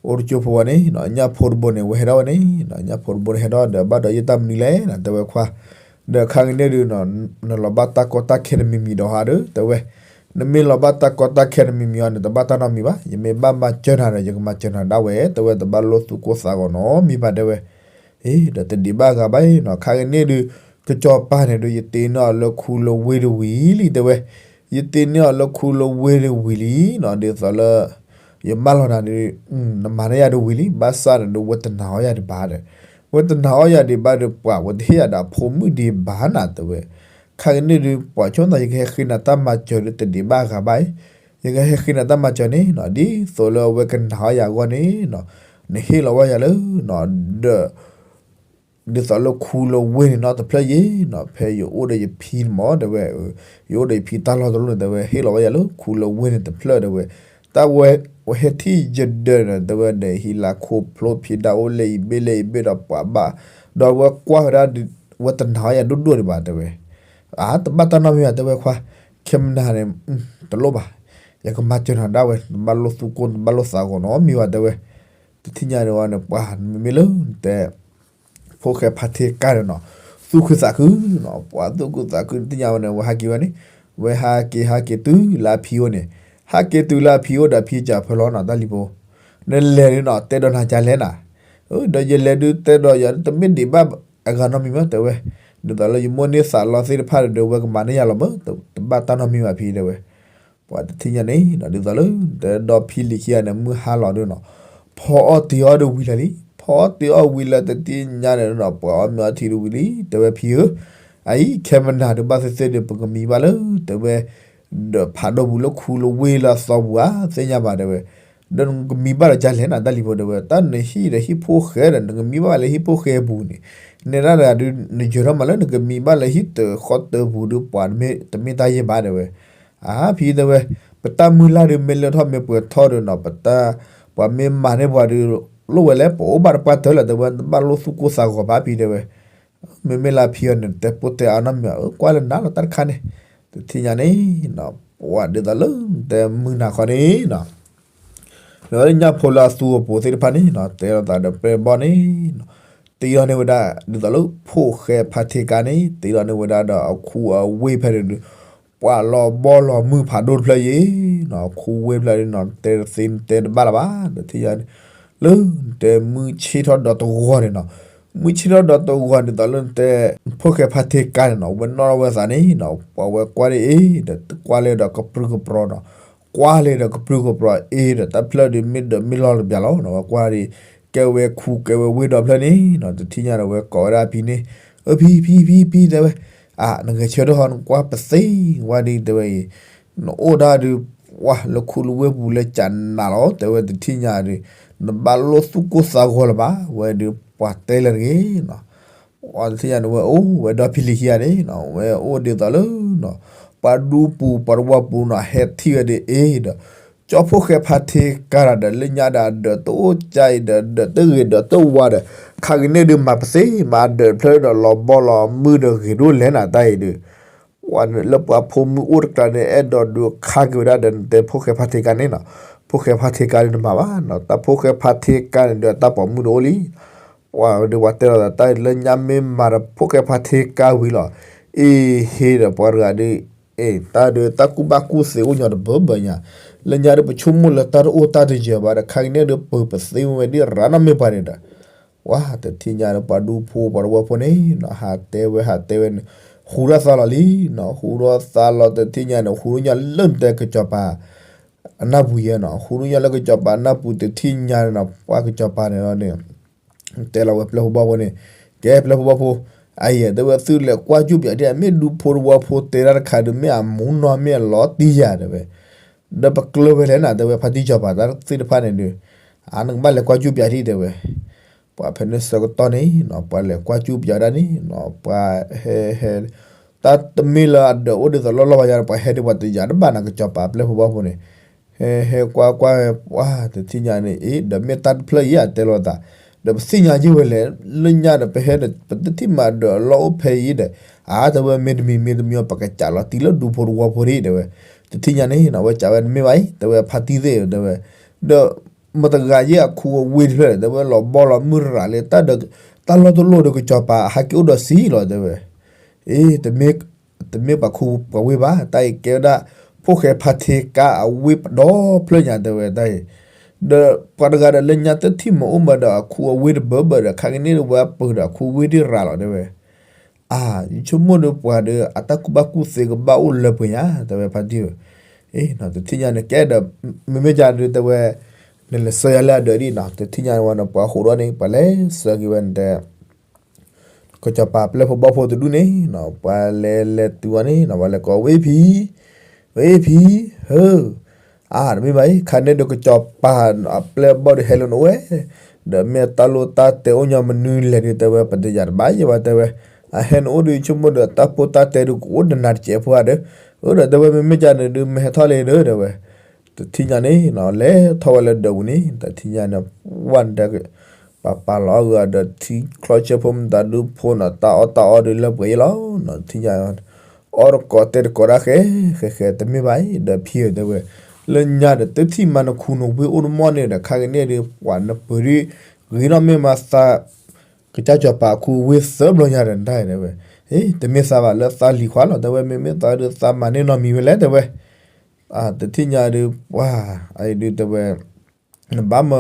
အိၣ်တကၠိဖိဝဲန့ၣ်နီၤ ညၣ်ဖိတဘိန့ၣ် ဝဲဟဲထီၣ်ဝဲန့ၣ်နီၤ ညၣ်ဖိတဘိန့ၣ်ဟဲထီၣ်ဒီး ဘၣ်ဒီးယတၢ်မနုၤလဲၣ်နီၤ တဲဝဲခွါ, ဒီးခါကန့ၣ်ဒုးနီၤ နလီၤဘၣ်တၢ်ကီတၢ်ခဲနမံၤမံၤဒီးဟါဒီး တဲဝဲ, နမ့ၢ်လီၤဘၣ်တၢ်ကီတၢ်ခဲနမံၤမံၤအီၤန့ၣ် တဘၣ်တၢ်နီတမံၤဘၣ်, ယမ့ၢ်ဘၣ်မၤစၢၤနၤဒီး ယကမၤစၢၤနၤဒၣ်ဝဲ တဲဝဲ တဘၣ်လိၣ်သူၣ်ကိၢ်သးဂီၤနီတမံၤဘၣ် တဲဝဲ အ့ ဒီးတဒံးဘၣ်ဂၤဘၣ်အံၤနီၤ ခါကန့ၣ်ဒုး ကစီၤပၤန့ၣ်ဒုး ယတ့န့ၢ်အီၤလၢခူလၢဝ့ၢ်တဝံၤလံ တဲဝဲ, ယတ့န့ၢ်အီၤလၢခူလၢဝ့ၢ်တဝံၤလံနီၤ ဒ်သိးလၢ ယမၢလီၤနၤဒုး နမၤန့ၢ်ယၤတဝံၤလံ ဘၣ်ဆၣ်န့ၣ်ဒုး ဝဲတနာ်အီၣ်ယၤဒံးဘၣ်ဒီး, ဝဲတနာ်အီၣ်ယၤဒံးဘၣ်ဒီး ပှၤဝဲတဟ့ၣ်ယၤဒီးအဖိမုၣ်ဒံးဘၣ်နၤ တဲဝဲ, ခါကန့ၣ်ဒုး ပှၤဆိကမိၣ်သး ယကဟဲဃ့နၤတၢ်မၤစၢၤဒီး တဒံးဘၣ်ဂၤဘၣ်အံၤ, ယကဟဲဃ့နၤတၢ်မၤစၢၤန့ၣ်နီၤ ဒ်သိးလၢအဝဲကနာ်အီၣ်ယၤအဂီၢ်န့ၣ်နီၤ, နဟ့ၣ်လီၤဝဲယၤလၢ ဒီး ဒ်သိးလၢခူလၢဝ့ၢ်န့ၣ်နီတဖျၢၣ်ယဲနီၤ ဖဲယအိၣ်ဒီးယဖံန့ၣ်မး တဲဝဲ, ယအိၣ်ဒီးယဖံတၢ်လီၢ်တလီၢ်န့ၣ် တဲဝဲ ဟ့ၣ်လီၤဝဲယၤလၢခူလၢဝ့ၢ်န့ၣ်တဖျၢၣ် တဲဝဲ, တၢ်ဝဲ ဝဲဟဲထံၣ်ယဒၢးန့ၣ် တဲဝဲဒီး ဟံးလၢခိဖျိဖံးဒၣ်အိၣ်လဲၣ်အံၤဘ့ၣ်လဲၣ်အံၤဘ့ၣ်ဒီးပှၤဘၣ်, ဒီးဝဲကွၢ်ဝဲဒၣ် ဝဲတနာ်အီၣ်ယၤဒိၣ်ဒိၣ်ဒံးဘၣ် တဲဝဲ, အါ တဘၣ်တၢ်နီတမံၤဘၣ် တဲဝဲခွါ, ခဲမနၤန့ၣ် တလိၣ်ဘၣ်, ယကမၤစၢၤနၤဒၣ်ဝဲ တဘၣ်လိၣ်သူၣ်ကိၢ် တဘၣ်လိၣ်သးဂီၤနီတမံၤဘၣ် တဲဝဲ, တထံၣ်ညါန့ၣ်ဝဲန့ၣ် ပှၤမ့မ့ၢ်လၢနတဲ ဖိၣ်ဃဲဖါထ့ကါန့ၣ်နီၤ, သူၣ်ခုသးခုနီၤ ပှၤသူၣ်ခုသးခု တထံၣ်ညါဝဲန့ၣ် ဝဲဟးက့ၤဝဲန့ၣ်, ဝဲဟးက့ၤဟးက့ၤတုၤလၢအဖံအိၣ်န့ၣ်, ဟးက့ၤတုၤလၢအဖံအိၣ်ဒီးအဖံစံးဖဲလီၤနီၤ တၢ်လံၤဖိ, နလဲၤဒုးနီၤ တဲဒီးနၤကလဲၣ်နၤ, ဒီးယလဲၤဒုးတဲဒီးယၤ တမ့ၢ်ဒံးဘၣ်အဂၤနီတမံၤမး တဲဝဲ, ဒ်သိးလၢယမိၢ်န့ၢ်သးလီသ့ၣ်တဖၣ်ဒီး ဝဲကမၤန့ၢ်ယၤလီၤမး တဘၣ်တၢ်နီတမံၤဘၣ်ဖံ တဲဝဲ ပှၤတထံၣ်ညါန့ၣ်နီၤ ဒ်သိးလၢ တဲဒီးဖံလံၤခံဂၤန့ၣ် မုၢ်ဟါလီၤဒုးနီၤ, ဖီအီၣ်တ့ၤအီၣ်ဒီးဝံၤလၢာ်လံ, ဖီအီၣ်တ့ၤအီၣ်ဝံၤလၢာ်တထံၣ်ညါန့ၣ်နီၤ ပှၤအီၣ်မ့ၤအီထံဒီးဝံၤလံ တဲဝဲဖံဧၢ, အအံၤ ခဲမနၤဒုးဘၣ်သ့ၣ်သ့ၣ်ဒီး ပကမံဘၣ်လၢ တဲဝဲ ဒီးဖးဒိၣ်ပူၤလၢခူလၢဝ့ၢ်လၢအသီပူၤဧါ သ့ၣ်ညါဘၣ် တဲဝဲ, ဒီးနကမံဘၣ်ဒီးကလဲၣ်နၤ တၢ်လံၤဖိ တဲဝဲ, တၢ်နဟံၣ်ဒီးဟံၣ်ဖိၣ်ဃဲဒီး နကမံဘၣ်လၢဟံၣ်ဖိၣ်ဃဲအပူၤန့ၣ်, နဲဒၣ်တဂၤဒုး နယၢၤထီၣ်မးလၢနကမံဘၣ်လၢဟံၣ်တဃီတပူၤဒုး ပှၤတမ့ၢ်တၢ်ယဲၢ်ဘၣ် တဲဝဲ, အါဖံ တဲဝဲ, ပတၢ်မုၢ်လၢ်ဒုး မ့ၢ်လၢထီၣ်မ့ၢ်ပှဲၤထီၣ်ဒီးနီၤ ပတၢ် ပှၤမ့ၢ်မၤန့ၢ်ပှၤဒုး လိၣ်ဝဲလဲၣ် ပအိၣ်ဘၣ်တပှၢ်တၢၢ်လၢၤ တဲဝဲ တဘၣ်လိၣ်သူၣ်ကိၢ်သးဂီၤဘၣ်ဖံ တဲဝဲ, မ့မ့ၢ်လၢဖံအီၤန့ၣ် တဲပိၢ်တဲအါနီတမံၤ ကွၢ်လၢနၤလီၤတၢ်တခါန့ၣ်, တထံၣ်ညါန့ၣ်နီၤ ပှၤဒ်သိးလၢ တဲမုၢ်နၤခီန့ၣ်နီၤ ဒီးလၢညၣ်ဖိလၢအသူအပူၤသ့ၣ်တဖၣ်န့ၣ်နီၤ တဲလိာ်သးဒီးပဲဘီန့ၣ်နီၤ, တ့လီၤန့ၢ်ဝဲဒၣ် ဒ်သိးလၢဖိၣ်ဃဲဖါထ့ကါန့ၣ် တ့လီၤန့ၢ်ဝဲဒၣ်ဒီးအခူအဝ့ၢ်ဖဲန့ၣ်ဒုး ပှၤလီၤဘီလီၤမုၢ်ဖးဒိၣ်တဖျၢၣ်ယဲနီၤ ခူဝ့ၢ်ဖျၢၣ်န့ၣ်နီၤ တဲသ့တဲတဘၣ်လၢၤဘၣ် တထံၣ်ညါန့ၣ်, လၢတဲမုၢ်ဆ့ၣ်ထီၣ်ဒီးတဂီၤန့ၣ်နီၤ, မုၢ်ဆ့ၣ်ထီၣ်ဒီးတဂီၤန့ၣ် ဒ်သိးလၢတဲ ဖိၣ်ဃဲဖါထ့ကါန့ၣ်နီၤ ဝဲနီၣ်ထီၣ်ဝဲသးန့ၣ်နီၤ ပှၤဝဲကွၢ်ဒ်အံၤဒီး ကွၢ်လၢဒီးကပြုၢ်ကပြီၤနီၤ, ကွၢ်လၢဒီးကပြုၢ်ကပြီၤအ့ဒီး တၢ်ဖျၢၣ်ဒုးမ့ၢ်ဒၢးမ့ၢ်လီၢ်တဘျီလီၤနီၤ ဝဲကွၢ်ဒ် ကဲဝဲခူကဲဝဲဝ့ၢ်ဒီဖျၢၣ်န့ၣ်နီၤ တထံၣ်ညါဒီးဝဲကိးဝဲဒၣ်ဖံန့ၣ်, အၢ ဖံ ဖံ ဖံ ဖံ တဲဝဲ, အါ နဂဲၤဆၢထၢၣ်ဟီ နကွၢ်ပသ့ဝဲဒ်တဲဝဲအံၤ, နအိၣ်ဒၣ်ဒုး ပှၤလၢခူလၢဝ့ၢ်ပူၤလၢကနးလီၤ တဲဝဲတထံၣ်ညါဒုး, နဘၣ်လိၣ်သူၣ်ကိၢ်သးဂီၤလၢၤဘၣ် ဝဲဒုးပှၤတဲလၢတဂ့ၤနီၤ ပှၤတထံၣ်ညါန့ၣ် ဝဲအိၣ်ဝဲဒီဖံလံၤခံဂၤန့ၣ်နီၤ ဝဲအိၣ်ဒ်သိးလၢနီၤ ပှၤဒူပူၤပှၤတဝီပူၤနီၤ ဟဲထံၣ်ဝဲဒ်အံၤဒီး ကၠီဖိၣ်ဃဲဖါထ့ကါဒီး လၢညါဒီးအဒၢးတအိၣ်ကါအံၤဒီး ဒၢးတဂ့ၤဒၢးတဝါဒီး ခါကန့ၣ်ဒုး မၤပသ့မၤအဒၢးတဖျၢၣ်ဒီး လီၤဘီလီၤမုၢ်ဒီးဂ့ၤဒိၣ်လဲၣ်နၤတၢ်အံၤဒုး ပှၤလၢပှၤဖိမုၣ်အိၣ်တကျါန့ၣ် အဲၣ်ဒိးဒုးခါက့ၤဝဲဒၣ်ဒီး နတဲဖိၣ်ဃဲဖါထ့ကါန့ၣ်နီၤ ဖိၣ်ဃဲဖါထ့ကါဒုးတမၤဘၣ်နီၤ တၢ်ဖိၣ်ဃဲဖါထ့ကါန့ၣ်ဒုး အတၢ်ပိာ်မုၣ်တအိၣ်လံ ပှၤဒုးပှၤတဲလီၤသးတၢ်လၢညါမ့ၢ်မၤဒီးဖိၣ်ဃဲဖါထ့ကါဝံၤလီၤ အ့ဟ့ဒီးပှၤတဂၤဒုး အ့ တၢ်ဒုးတၢ်ကူၣ်ဘၣ်ကူၣ်သ့အိၣ်ညီတဘၢဘၢညါ လၢညါဒုးပဆိကမိၣ်လၢတၢ်တအိၣ်တၢ်တယၢၤဘၣ်ဒီး ခါကန့ၣ်ဒုးပၢၤပသ့ဝဲဒ်ရၤနီတမ့ၢ်ပှၤန့ၣ်ဒီး ပှၤတထံၣ်ညါဒီးပှၤဒူဖိပှၤတဝီဖိန့ၣ်နီၤ ဟးတဲဝဲဟးတဲဝဲန့ၣ် ဟူထီၣ်သါလီၤလံနီၤ ဟူထီၣ်သါလီၤတထံၣ်ညါန့ၣ် ဟူထီၣ်ညါလၢနတဲကစီၤပၤ အနၢ်ပူၤယဲနီၤ ဟူထီၣ်ညါလၢကစီၤပၤအနၢ်ပူၤတထံၣ်ညါန့ၣ်နီၤ ပှၤကစီၤပၤန့ၣ်လီၤန့ၣ် တဲလီၤဝဲပျဲၢ်ဖိဘီၣ်ဖိန့ၣ် ကဲပျဲၢ်ဖိဘီၣ်ဖိ အယဲၢ်တဲဝဲသုလဲၤကွၢ်ကူၣ်ပၠးဒ်အမ့ၢ်ဒူဖိတဝီဖိတဲတၢ်တခါဒုး မ့ၢ်အမူနီၢ်မ့ၢ်အလီၤတံၢ်ယၤတဲဝဲ ဒီးပကျၢၤဝဲလဲၣ်နၤ တဲဝဲ ဖါတံၢ်စီၤပၤ တၢ်သ့ၣ်တဖၣ်န့ၣ်ဒီး အါ နကဘၣ်လဲၤကွၢ်ကၠူပၠးဒံး တဲဝဲ. ပှၤဖဲန့ၣ်ဆၢကတီၢ်န့ၣ်နီၤ ပှၤလဲၤကွၢ်ကၠူပၠးဒၣ်န့ၣ်နီၤ ပှၤဟဲဟဲ တၢ်တမ့ၢ်လၢအဒၢးအိၣ်ဒ်သိးလီၢ်လီၢ်ဘၣ်ယါဒီး ပှၤဟဲဒ်ပှၤတယာ်တဘၣ်နၤ ကစီၤပၤပျဲၢ်ဖိဘီၣ်ဖိန့ၣ် ဟဲဟဲကွၢ်ကွၢ် ပှၤတထံၣ်ညါန့ၣ် အ့ ဒီးမ့ၢ်တၢ်တဖျၢၣ်အံၤ အတဲလိာ်သး ဒီးပသ့ၣ်ညါယ့ၢ်ဝဲလဲၣ် လၢညါဒီးပဟဲဒီး ပတထံၣ်မးဒီးလီၢ်အိၣ်ဖဲအံၤဒီး အါ တဲဝဲ မ့တမံၤမ့တမံၤ ပကစးလီၤတံၢ်လၢဒူဖိတဝီဖိဒံး တဲဝဲ. တထံၣ်ညါန့ၣ်နီၤ အဝဲစံးဝဲတမ့ၢ်ဘၣ်အံၤ တဲဝဲ ဖါတံၢ်သ့ၣ် တဲဝဲ ဒီး မတဂၤယဲၢ်အခူအဝ့ၢ်တဖျၢၣ် တဲဝဲ လီၤဘီလီၤမုၢ်ရၤလံ တၢ်ဒီး တၢ်လီၢ်တလီၢ်ဒီးကစီၤပၤ ဟးက့ၤအိၣ်ဒီးစံလီၤ တဲဝဲ. အ့ တမ့ၢ်ပှၤခူပှၤဝ့ၢ်ဘၣ် တၢ်အံၤကဲဝဲဒၣ် ဖိၣ်ဃဲဖါထ့ကါအဝ့ၢ်ပဒီဖျၢၣ်ညါ တဲဝဲတၢ်အံၤ ဒီးပှၤတဂၤဒီးလၢညါတထံၣ်မးအိၣ်မးဒီးအခူအဝ့ၢ်တဘၢဘၢဒီး ခါကန့ၣ်ဒီးဝဲအပၢၤဒီးအခူအဝ့ၢ်ဒံးရၤလီၤ တဲဝဲ. အါ ယဆိကမိၣ်ဒီးပှၤဒီး အတၢ်ကူၣ်ဘၣ်ကူၣ်သ့ကဘၣ်အိၣ်လၢပှဲၤညါ တဲဝဲဖါတံၢ်ဧၢ. အ့ တထံၣ်ညါန့ၣ်ကဲဒီး မ့မ့ၢ်ကဒီးတဲဝဲ နလဲၤဆှၢယၤလၢအဒၢးဒံးနီၤ တထံၣ်ညါဝဲန့ၣ် ပှၤဟးထီၣ်န့ၣ် ပှၤလဲၤဆှၢက့ၤဝဲန့ၣ်တဲ ကစီၤပၤပျဲၢ်ဖိဘီၣ်ဖိတဒူၣ်န့ၣ်နီၤ ပှၤလဲၤလဲၤတုၤဝဲန့ၣ်နီၤ ပှၤလဲၤကိးဝ့ၢ်ဖံ ဝ့ၢ်ဖံ ဧၢ အါ တမ့ၢ်ဘၣ်အံၤ ခါန့ၣ်ဒီးကစီၤပၤအပျဲၢ်ဘီၣ်ဒီးဟဲလၢနအိၣ်ဝဲ ဒီးမ့ၢ်တၢ်လိၣ်တၢ်တဲအိၣ်ညီမနုၤလဲၣ်ဒီး တဲဝဲ ပတယာ်တဘၣ်ယဲၢ်ဘၣ် တဲဝဲ. အဟဲနအိၣ်ဒီးဆိကမိၣ်ဒီးတၢ်ဖိတၢ်တဲဒီးကအိၣ်နနၤတစဲးဖိဧါဒီး အၢ ဒီးတဲဝဲ မ့မ့ၢ်ကန့ၣ်ဒီး မ့ၢ်ဟဲထီၣ်လံဒီး တဲဝဲ. တထံၣ်ညါန့ၣ်နီၤ လဲၤထီၣ်ဝဲလၢဒၢးပူၤန့ၣ် တထံၣ်ညါန့ၣ် ပှၤန့ၣ်တဲ ပှၤပာ်လီၤအီၣ်ဂ့ၤဒီးထံချီဆၢဖိမတၤဒုဖိနီၤ တၢ်အီၣ်တၢ်အီဒီးလၢပှဲၤယဲၢ်လီၤနီၤ တထံၣ်ညါ အီၣ်တကိးတဲတကိးဒၣ်ဃဲဃဲဃဲ တမ့ၢ်ဘၣ်အံၤ ဒီးဖံဧၢ တဲဝဲ လၢညါဒီးတထံၣ်မးနခူနဝ့ၢ်အိၣ်တမီၢ်န့ၣ်ဒီး ခါကန့ၣ်ဒီး ပှၤနပၢၤဒံး ဂ့ၤနီၢ်မ့ၢ်မးသး ကစၢ်စီၤပၤအခူအဝ့ၢ်သၢဘျီညါဒီး နတၢ်တဲဝဲ အ့ တမ့ၢ်သးဘၣ်လၢသးလံၤခွါလီၤ တဲဝဲ မ့မ့ၢ်သးဒီးသးမၤန့ၢ်နီတမံၤဝဲလဲၣ် တဲဝဲ. တထံၣ်ညါဒီး ပှၤ အအံၤဒုးတဲဝဲ နဘၣ်မၢ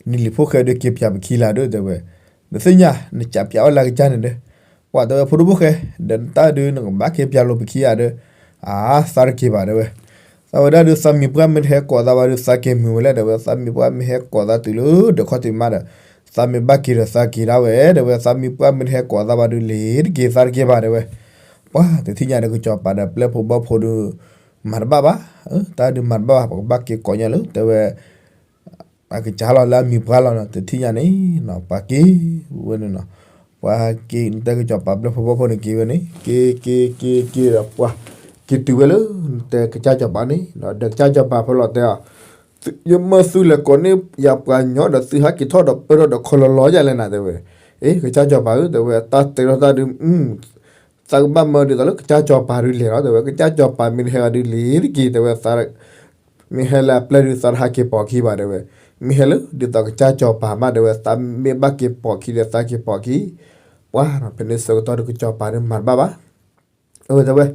နလံၤဖိၣ်ဃဲဒီးက့ၤပၠးပခံလၢဒီး တဲဝဲ. နသ့ၣ်ညါ နကးပၠးဝဲလၢကစၢ်န့ၣ်ဒီး ပှၤတဲဝဲ ဖိဒိၣ်ဖိၣ်ဃဲ ဒီးနတၢ်ဒုး နကဘၣ်က့ၤပၠးလိာ်ပခံဧါဒီး အါ သးတက့ၤဘၣ် တဲဝဲ. သးဝဲဒၣ်ဒုး သးမံၤပှၢ်မ့ၢ်တဟဲကိးသးဘၣ်ဒုး သးက့ၤမုာ်ဝဲလဲၣ် တဲဝဲ. သးမံၤပှၢ်မ့ၢ်ဟဲကိးသးတုၤလၢဒၢးခီၣ်ထံးမးဒီး သးမ့ၢ်ဘၣ်က့ၤဒီးသးက့ၤဒၣ်ဝဲ တဲဝဲ. သးမံၤပှၢ်မ့ၢ်တဟဲကိးသးဘၣ်ဒုး လ့ၤတက့ၤ သးတက့ၤဘၣ် တဲဝဲ. ပှၤတထံၣ်ညါဒီးကစီၤပၤဒီးပျဲၢ်ဖိဘီၣ်ဖိဒုး မၤတဘၣ်ဘၣ်, တၢ်ဒုးမၤတဘၣ်ဘၣ် ပကဘၣ်က့ၤကိးညါလၢ တဲဝဲ အကစၢ်လီၤလၢအမံၤပှၢ်လီၤနီၤ. တထံၣ်ညါန့ၣ် ပှၤက့ၤဝဲန့ၣ်နီၤ, ပှၤက့ၤ နတဲကစီၤပၤပျဲၢ်ဖိဘီၣ်ဖိန့ၣ်က့ၤဝဲန့ၣ် က့ၤက့ၤက့ၤက့ၤဒီး ပှၤက့ၤတုၤဝဲလၢ နတဲကစၢ်စီၤပၤန့ၣ် ဒီးကစၢ်စီၤပၤဖဲလီၤတဲအီၤ, ယမၢသုလဲၤကိးန့ၢ်ယၤပှၤညီဒီး သုဟဲက့ၤထီၣ်ဒီးပၢၢ်ထီၣ်ဒီးခီလီၤလီၤယၤလဲၣ်နၤ တဲဝဲ. အ့ ကစၢ်စီၤပၤဧၢ တဲဝဲ တၢ်တဲထီၣ်တၢ်ဒုး သးကဘၣ်မၢဒ်သိးလၢကစၢ်စီၤပၤဒုးလဲၤလီၤ တဲဝဲ. ကစၢ်စီၤပၤမ့ၢ်တဟဲဂၤဒုးလ့ၤတက့ၤ တဲဝဲ. မ့ၢ်ဟဲလၢအပျဲၢ်ဒုး သးတဟးက့ၤပိာ်ခံဘၣ် တဲဝဲ. မ့ၢ်ဟဲလၢဒ်သိးကစၢ်စီၤပၤမး တဲဝဲ သးမ့ၢ်ဘၣ်က့ၤပိာ်ခံဒီး သးက့ၤပိာ်ခံ. ပှၤနီၤ ဖဲန့ၣ်ဆၢကတီၢ်ဒီးကစီၤပၤန့ၣ်မၤတဘၣ်ဘၣ် အဝဲတဲဝဲ,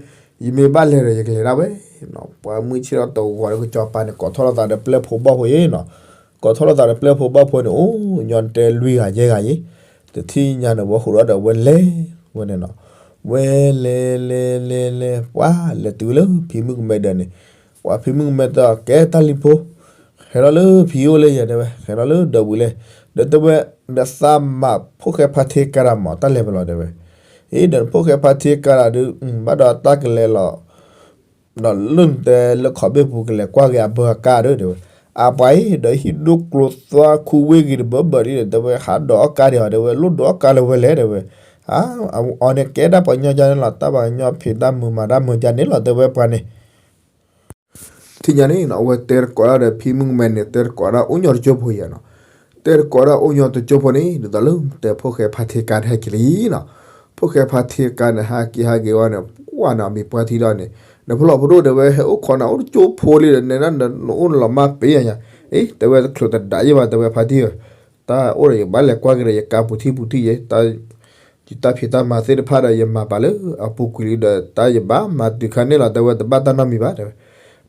ယမ့ၢ်ဘၣ်လဲၤဒီး ယကလဲၤဒၣ်ဝဲနီၤ. ပှၤမုၢ်ဆ့ၣ်ထီၣ်တဂီၤဒီး ကစီၤပၤန့ၣ် ကိးထီၣ်လိာ်သးဒီးပျဲၢ်ဖိဘီၣ်ဖိအံၤနီၤ, ကိးထီၣ်လိာ်သးဒီးပျဲၢ်ဖိဘီၣ်ဖိန့ၣ် အိၣ်ညီတဲလွံၢ်ဂၤယဲၢ်ဂၤအံၤ, တထံၣ်ညါန့ၣ် ဝဲဟးထီၣ်ဒီးဝဲလဲၤဝဲန့ၣ်နီၤ, ဝဲလဲၤလဲၤလဲၤလဲၤ ပှၤလဲၤတုၤလၢဖံမုၣ်ကမဲဒီးန့ၣ်, ပှၤဖံမုၣ်ကမဲတဲအီၤ ကဲတၢ်လံၤဖိ ဟဲထီၣ်လၢဖံအိၣ်လၢယၤ တဲဝဲ, ဟဲထီၣ်လၢဒီးဝံၤလဲၣ်, ဒီးတဲဝဲ, ဒီးသးမၤဖိၣ်ဃဲဖါထ့ကၤတၢ်မး တၢ်လဲၤပလီၤ တဲဝဲ. အ့ ဒီးဖိၣ်ဃဲဖါထ့ကၤတၢ်ဒုး ဘၣ်ဒီးတၢ်ကလဲၤလီၤ ဒီးလၢနတဲလၢခီၣ်ဘ့ၣ်ပူၤကလဲၤကွၢ်က့ၤအဘၢအကါဒီး တဲဝဲ. အပှၤအံၤ ဒီးဟံၣ်ဒိၣ်ကျိၤသွါခူဝ့ၢ်ဂ့ၤတဘၢဘၢဒ်န့ၣ် တဲဝဲ ဟးဒီးအီၣ်ကါဒံးအီၤ တဲဝဲ လိၣ်ဒီးအီၣ်ကါလၢၤဝဲလဲၣ် တဲဝဲ. အီၤန့ၣ်ကဲဒၣ်ပှၤကညီဒ်န့ၣ်လီၤ, တၢ်ပှၤကညီဖံးတၢ်မုာ်မၤတၢ်မုာ်ဒ်န့ၣ်လီၤ တဲဝဲ ပှၤန့ၣ် ထံၣ်ညါန့ၣ်နီၤ အဝဲတဲတကိးဒၣ်ဒီးဖံမုၣ်ကမဲန့ၣ် တဲတကိးဒၣ်အိၣ်ညီတကၠိဖိယဲနီၤ, တဲတကိးဒၣ်အိၣ်ညီတကၠိဖိန့ၣ် ဒ်သိးလၢတဲဖိၣ်ဃဲဖါထ့ကၤတဟဲက့ၤလံနီၤ, ဖိၣ်ဃဲဖါထ့ကၤန့ၣ် ဟးက့ၤဟးက့ၤဝဲန့ၣ် ပှၤန့ၣ် အမံၤပှၢ်ထံဒီးန့ၣ်, နဖိလီၤဖိဒိၣ် တဲဝဲ ဟဲအိၣ်ခိးနၤအိၣ်တကၠိဖိလံဒီး နဲဒၣ်နအိၣ်နလီၤမၢ်ပ့ၤညါ, အ့ တဲဝဲ တချုးတဒးယဲၢ်ဘၣ် တဲဝဲ ဖါတံၢ်ဧၢ, တၢ်အိၣ်ဒီးယကဘၣ်လဲၤကွၢ်က့ၤဒီး ယကါပူၤထံၣ်ပူၤထံၣ်ယဲ ယတၢ်ဖံးတၢ်မၤသ့ၣ်တဖၣ်ဒီး ယမၤပာ်လၢအပူၤကွံာ်လံဒီး တၢ်ယဘၣ်မၤတုၤခါန့ၣ်လီၤ တဲဝဲ တဘၣ်တၢ်နီတမံၤဘၣ် တဲဝဲ.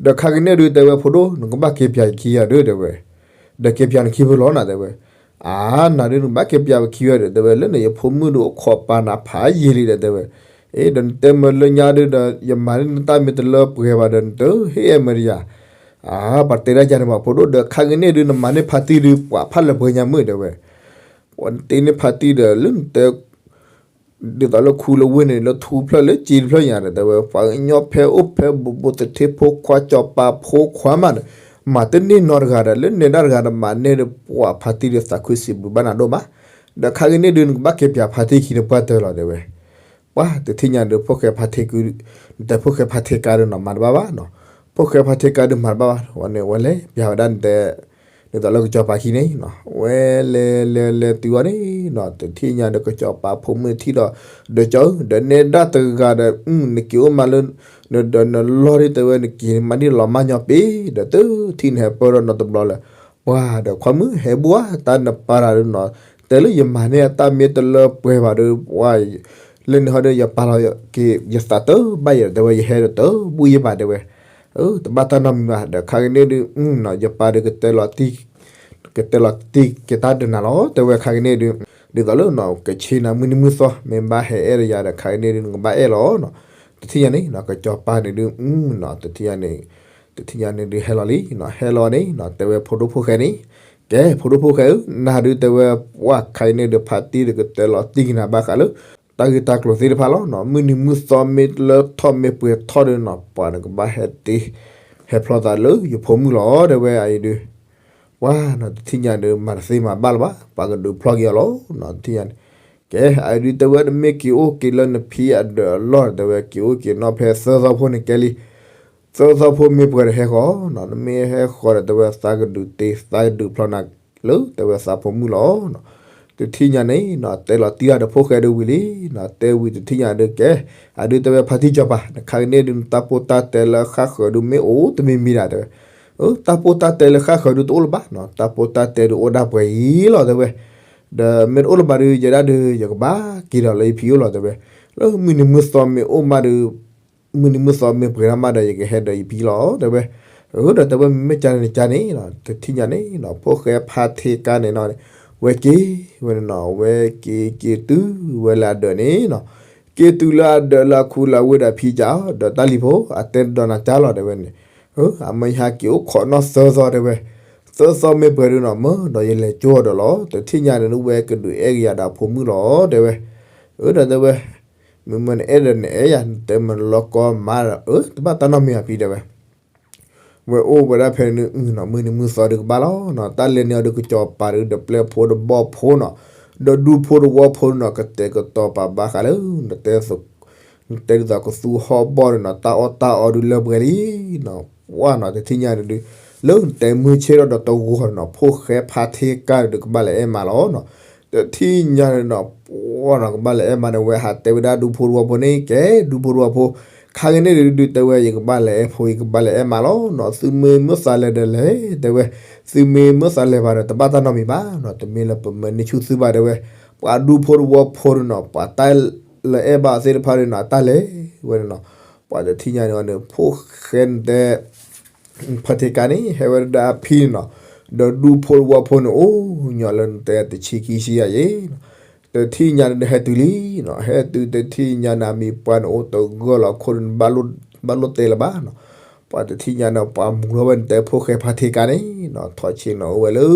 ဒီးခါကန့ၣ်ဒုး တဲဝဲ ဖိဒိၣ် နကဘၣ်က့ၤပၠးယခံဂၤဒီး တဲဝဲ, ဒီးက့ၤပၠးနခံဖဲလဲၣ်နၤ တဲဝဲ. အါ နၤဒုးနကဘၣ်က့ၤပၠးပခံဂၤဒီး တဲဝဲ လၢန့ၣ် ယဖိမုၣ်ဒုးအိၣ်ခိးပာ်နၤဖးယံာ်လံဒီး တဲဝဲ. အ့ ဒီးနတဲမၢလၢညါဒုးဒီး ယမၤန့ၢ်နတၢ်မ့ၢ်တလၢပှဲၤဘၣ်ဒီး နတဟ့ၣ်အဲၣ်မၢတယၤ အါ ပှၤတဲဒၣ်ယၤန့ၣ်ဘၣ် ဖိဒိၣ် ဒီးခါကန့ၣ်ဒုး နမၤန့ၢ်ဖါတံၢ်ဒုး ပှၤဖးလၢပှဲၤညါမုၣ် တဲဝဲ. ပှၤတ့န့ၢ်ဖါတံၢ်ဒီး လၢနတဲ ဒ်သိးလၢခူလၢဝ့ၢ်န့ၣ် လၢထူတဖျၢၣ်လၢစ့တဖျၢၣ်ညါဒီး တဲဝဲ ပှၤကညီဖဲအိၣ်ဖဲဘူးဘူး သထ့ဖိခွါ စီၤပၤဖိခွါမးဒီး မၤတန့ၢ်နီတဂၤဒီး လၢနဲဒၣ်တဂၤဒီးမၤန့ၢ်ဒီး ပှၤဖါတံၢ်ဒီးသးခုစံးဘျုးဘၣ်နၤဒိၣ်မး, ဒီးခါကန့ၣ်ဒုး နကဘၣ်က့ၤပၠးဖါတံၢ်ခံန့ၣ်ပှၢ်တၢၢ်လီၤ တဲဝဲ. ပှၤတထံၣ်ညါဒီး ဖိၣ်ဃဲဖါတံၢ်ကု နတဲဖိၣ်ဃဲဖါတံၢ်ကါဒီးနီၤ မၤတဘၣ်ဘၣ်နီၤ, ဖိၣ်ဃဲဖါတံၢ်ကါဒီးမၤတဘၣ်ဘၣ်, ဝဲန့ၣ် ဝဲလဲၤပၠးဝဲဒၣ်နတဲ ဒ်သိးလၢကစီၤပၤခံန့ၣ်နီၤ, ဝဲလဲၤလဲၤလဲၤတုၤအီၤန့ၣ်နီၤ, တထံၣ်ညါဒီး ကစီၤပၤဖိမုၣ်ထံၣ်ဒီး ဒီးကၠီဧၢ ဒီးနဲဒၣ်တဂၤဒီး နက့ၤအိၣ်မးလၢ နဒီးနလီၢ်ဒ်တဲဝဲ နက့ၤမၤဒ်လီၤမၢ်ညီပ့ၤဒီး တထံၣ်နဟဲပၢၢ်ထီၣ်နီတဘျီလၢၤ, ပှၤဒီးခွါမုၣ်ဟဲဘူၣ်ဧါ တၢ်နပာ်တၢ်ဒီးနီၤ, တဲလၢယမၤန့ၢ်အတၢ်မ့ၢ်တလၢပှဲၤဘၣ်ဒီး ပှၤ လၢန့ၣ်ဟီဒီး ယပာ်လီၤက့ၤယသးတဘၣ်ယဲဒီး တဲဝဲ ယဟဲဒီးတဘူၣ်ယဲဘၣ်တဲဝဲ, တဘၣ်တၢ်နီတမံၤဘၣ်ဒီး ခါကန့ၣ်ဒုး ယပၢ်ဒီးကတဲလီၤတံၢ် ကတဲလီၤတံၢ်က့ၤတၢ်ဒီးနၤလီၤ တဲဝဲ ခါကန့ၣ်ဒုး, ဒ်သိးလၢနီၤ ကဆ့နၤမုၢ်နံၤမုၢ်သီ မ့ၢ်ဘၣ်ဟဲအဲၣ်ဒီးယၤဒီး ခါကန့ၣ်ဒုး နကဘၣ်အဲၣ်လီၤနီၤ, တထံၣ်ညါန့ၣ်နီၤ ကစီၤပၤန့ၣ်ဒုးနီၤ တထံၣ်ညါန့ၣ် တထံၣ်ညါန့ၣ်ဒုး ဟဲလီၤလံနီၤ, ဟဲလီၤန့ၣ်နီၤ တဲဝဲ ဖိဒိၣ်ဖိၣ်ဃဲန့ၣ်, ကဲ ဖိဒိၣ်ဖိၣ်ဃဲဧၢ နၤဒုးတဲဝဲ ပှၤခါကန့ၣ်ဒုး ဖါတံၢ်ဒီးကတဲလီၤတံၢ်က့ၤနၤဘၣ်ဃးလၢ တၢ်ဂ့ၢ်တၢ်ကျိၤသ့ၣ်တဖၣ်လီၤနီၤ, မုၢ်နံၤမုၢ်သီမ့ၢ်လၢထီၣ်မ့ၢ်ပှဲၤထီၣ်ဒီးနီၤ ပှၤနကဘၣ်ဟဲတ့ ဟဲဖျီသးလၢယဖိမုၣ်လီၤ တဲဝဲ အအံၤဒုး ပှၤနီၤ တထံၣ်ညါဒုး မၤတသ့မၤဘၣ်လၢၤဘၣ် ပှၤကဒုးဖျီက့ၤအီၤလီၤနီၤ, တထံၣ်ညါန့ၣ်, ကဲ အအံၤဒုးတဲဝဲ နမ့ၢ်က့ၤအိၣ်က့ၤလၢနဖံအဒၢးအလီၢ်ဒီး တဲဝဲ က့ၤအိၣ်က့ၤနီၣ်ဖဲသၢသီဖိန့ၣ်ကဲလံ, သၢသီဖိမ့ၢ်ပှဲၤဒီးဟဲဃီၤနီၤ, နမ့ၢ်ဟဲဃီၤဒီး တဲဝဲ သးကဒုးတ့ သးကဒုးဖျီနၤလၢ တဲဝဲ သးဖိမုၣ်လီၤနီၤ, တထံၣ်ညါန့ၣ်နီၤ တဲလီၤတံၢ်တၢ်ဒီးဖိၣ်ဃဲဒုးဝံၤလံနီၤ, တဲဝံၤတထံၣ်ညါဒုး ကဲ အဒုးတဲဝဲ ဖါတံၢ်စီၤပၤ နခါကန့ၣ်ဒုး နတၢ်ပိၢ်တၢ်တဲလၢဃၣ်ဃၢၤဒုးမ့ၢ်အိၣ်တမံၤမံၤဒၣ် တဲဝဲ, တၢ်ပိၢ်တၢ်တဲလၢဃၣ်ဃၢၤဒုးတအိၣ်လၢၤဘၣ်နီၤ, တၢ်ပိၢ်တၢ်တဲဒုးအိၣ်ဒၣ်ပှဲၤအံၤလီၤ တဲဝဲ, ဒီးမ့ၢ်တအိၣ်လၢၤဘၣ်ဒုး ယဲဒၣ်ဒုး ယကဘၣ်က့ၤဒီးလၢယဖံအိၣ်လီၤ တဲဝဲ, လၢမုၢ်နံၤမုၢ်သီမ့ၢ်အိၣ်မးဒုး မုၢ်နံၤမုၢ်သီမ့ၢ်ပှဲၤထီၣ်မးဒီး ယကဟဲဒီးယဖံလီၤ တဲဝဲ, အၢ ဒီးတဲဝဲ မ့မ့ၢ်ကန့ၣ်ကန့ၣ်နီၤ တထံၣ်ညါန့ၣ်နီၤ ဖိၣ်ဃဲဖါတံၢ်ကါန့ၣ်နီၤ ဝဲက့ၤဝဲန့ၣ်နီၤ ဝဲက့ၤက့ၤတုၤဝဲလၢအဒၢးန့ၣ်နီၤ, က့ၤတုၤလၢအဒၢးလၢအခူလၢဝ့ၢ်ဒီးဖံကၠီ ဒီးတၢ်လံၤဖိ အတဲဒီးနၤကၠီလီၤ တဲဝဲန့ၣ်, အမ့ၢ်ယဟဲက့ၤအိၣ်ခိးနီၣ်သၢသီ တဲဝဲ, သၢသီမ့ၢ်ပှဲၤဒုးနီၤ မၢဒီးယလဲၤကၠိဒီးလီၤ တထံၣ်ညါန့ၣ် ဝဲကဒုးအဲၣ်က့ၤယၤဒီးအဖိမုၣ်လီၤ တဲဝဲ, အၢ ဒီးတဲဝဲ မ့မ့ၢ်နအဲၣ်ဒီးနအဲၣ်ယၤ နတဲမ့ၢ်လီၤကီမးဒီး အၢ တဘၣ်တၢ်နီတမံၤဘၣ်ဖံ တဲဝဲ, ဝဲအိၣ်ဝဲဒၣ်ဖဲန့ၣ် မုၢ်နံၤမုၢ်သီဒုးကဘၣ်လီၤနီၤ, တၢ်လဲၤန့ၢ်အီၤဒုး ကစီၤပၤဒုး ဒီးပျဲၢ်ဖိတဘီၣ်ဖိနီၤ, ဒီးဒူဖိတဝီဖိနီၤ ကတဲာ်ကတီၤပာ်ဘၣ်ဃးလၢ နတဲ နတဲဒ်သိးကသူဟီၣ်ဘီၣ်ဒုးနီၤ တၢ်အီၣ်တၢ်အီဒုးလၢပှဲၤလံနီၤ, ပှၢ်နီၤ တထံၣ်ညါန့ၣ်ဒုး လၢနတဲမုၢ်ဆ့ၣ်ထီၣ်ဒီးတဂီၤနီၤ ဖိၣ်ဃဲဖါတံၢ်ကါဒုးကဘၣ်လဲၤအဲၣ်မးလီၤနီၤ, တထံၣ်ညါန့ၣ်နီၤ ပှၢ်နီၤ ကဘၣ်လဲၤအဲၣ်မးဒီး ဝဲဟးတဲဝဲဒၣ်ဒူဖိတဝီဖိန့ၣ် ကဲ ဒူဖိတဝီဖိ ခါကန့ၣ်ဒုး ဒုးတဲဝဲ ယကဘၣ်လဲၤအဲၣ်ဖိ ယကဘၣ်လဲၤအဲၣ်မးလီၤနီၤ, သုမ့ၢ်မုၢ်သးလဲၤဒီးလဲၤ တဲဝဲ, သုမ့ၢ်မုၢ်သးလဲၤဘၣ်ဒီး တဘၣ်တၢ်နီတမံၤဘၣ်နီၤ, တမ့ၢ်လၢပမၢန့ၢ်ဆူၣ်သုဘၣ် တဲဝဲ, ပှၤဒူဖိတဝီဖိဒုးနီၤ ပှၤတၢ်လၢအဲၣ်ဘၣ်သ့ၣ်တဖၣ်ဒုးနီၤ အတၢ်လဲၤဝဲန့ၣ်နီၤ, ပှၤတထံၣ်ညါန့ၣ်အီၤန့ၣ် ဖိၣ်ဃဲနတဲ ဖါတံၢ်ကါန့ၣ် ဟဲဝဲဒၣ်ဖံန့ၣ်နီၤ, ဒီးဒူဖိတဝီဖိန့ၣ် အိၣ်ညီလၢနတဲတဆံခံဆံယဲၢ်နီၤ, တထံၣ်ညါန့ၣ်ဟဲတုၤလံနီၤ, ဟဲတုၤတထံၣ်ညါန့ၣ် အမံၤပှၢ်န့ၣ်အိၣ်တဂၢၢ်လီၤခိၣ်ဒုး ဘၣ်လိၣ်တဲလၢၤဘၣ်နီၤ, ပှၤတထံၣ်ညါန့ၣ် ပှၤမူထီၣ်ဝဲနတဲဖိၣ်ဃဲဖါတံၢ်ကါန့ၣ်နီၤ, ထီၣ်ဆ့ၣ်နီၤအိၣ်ဝဲလၢ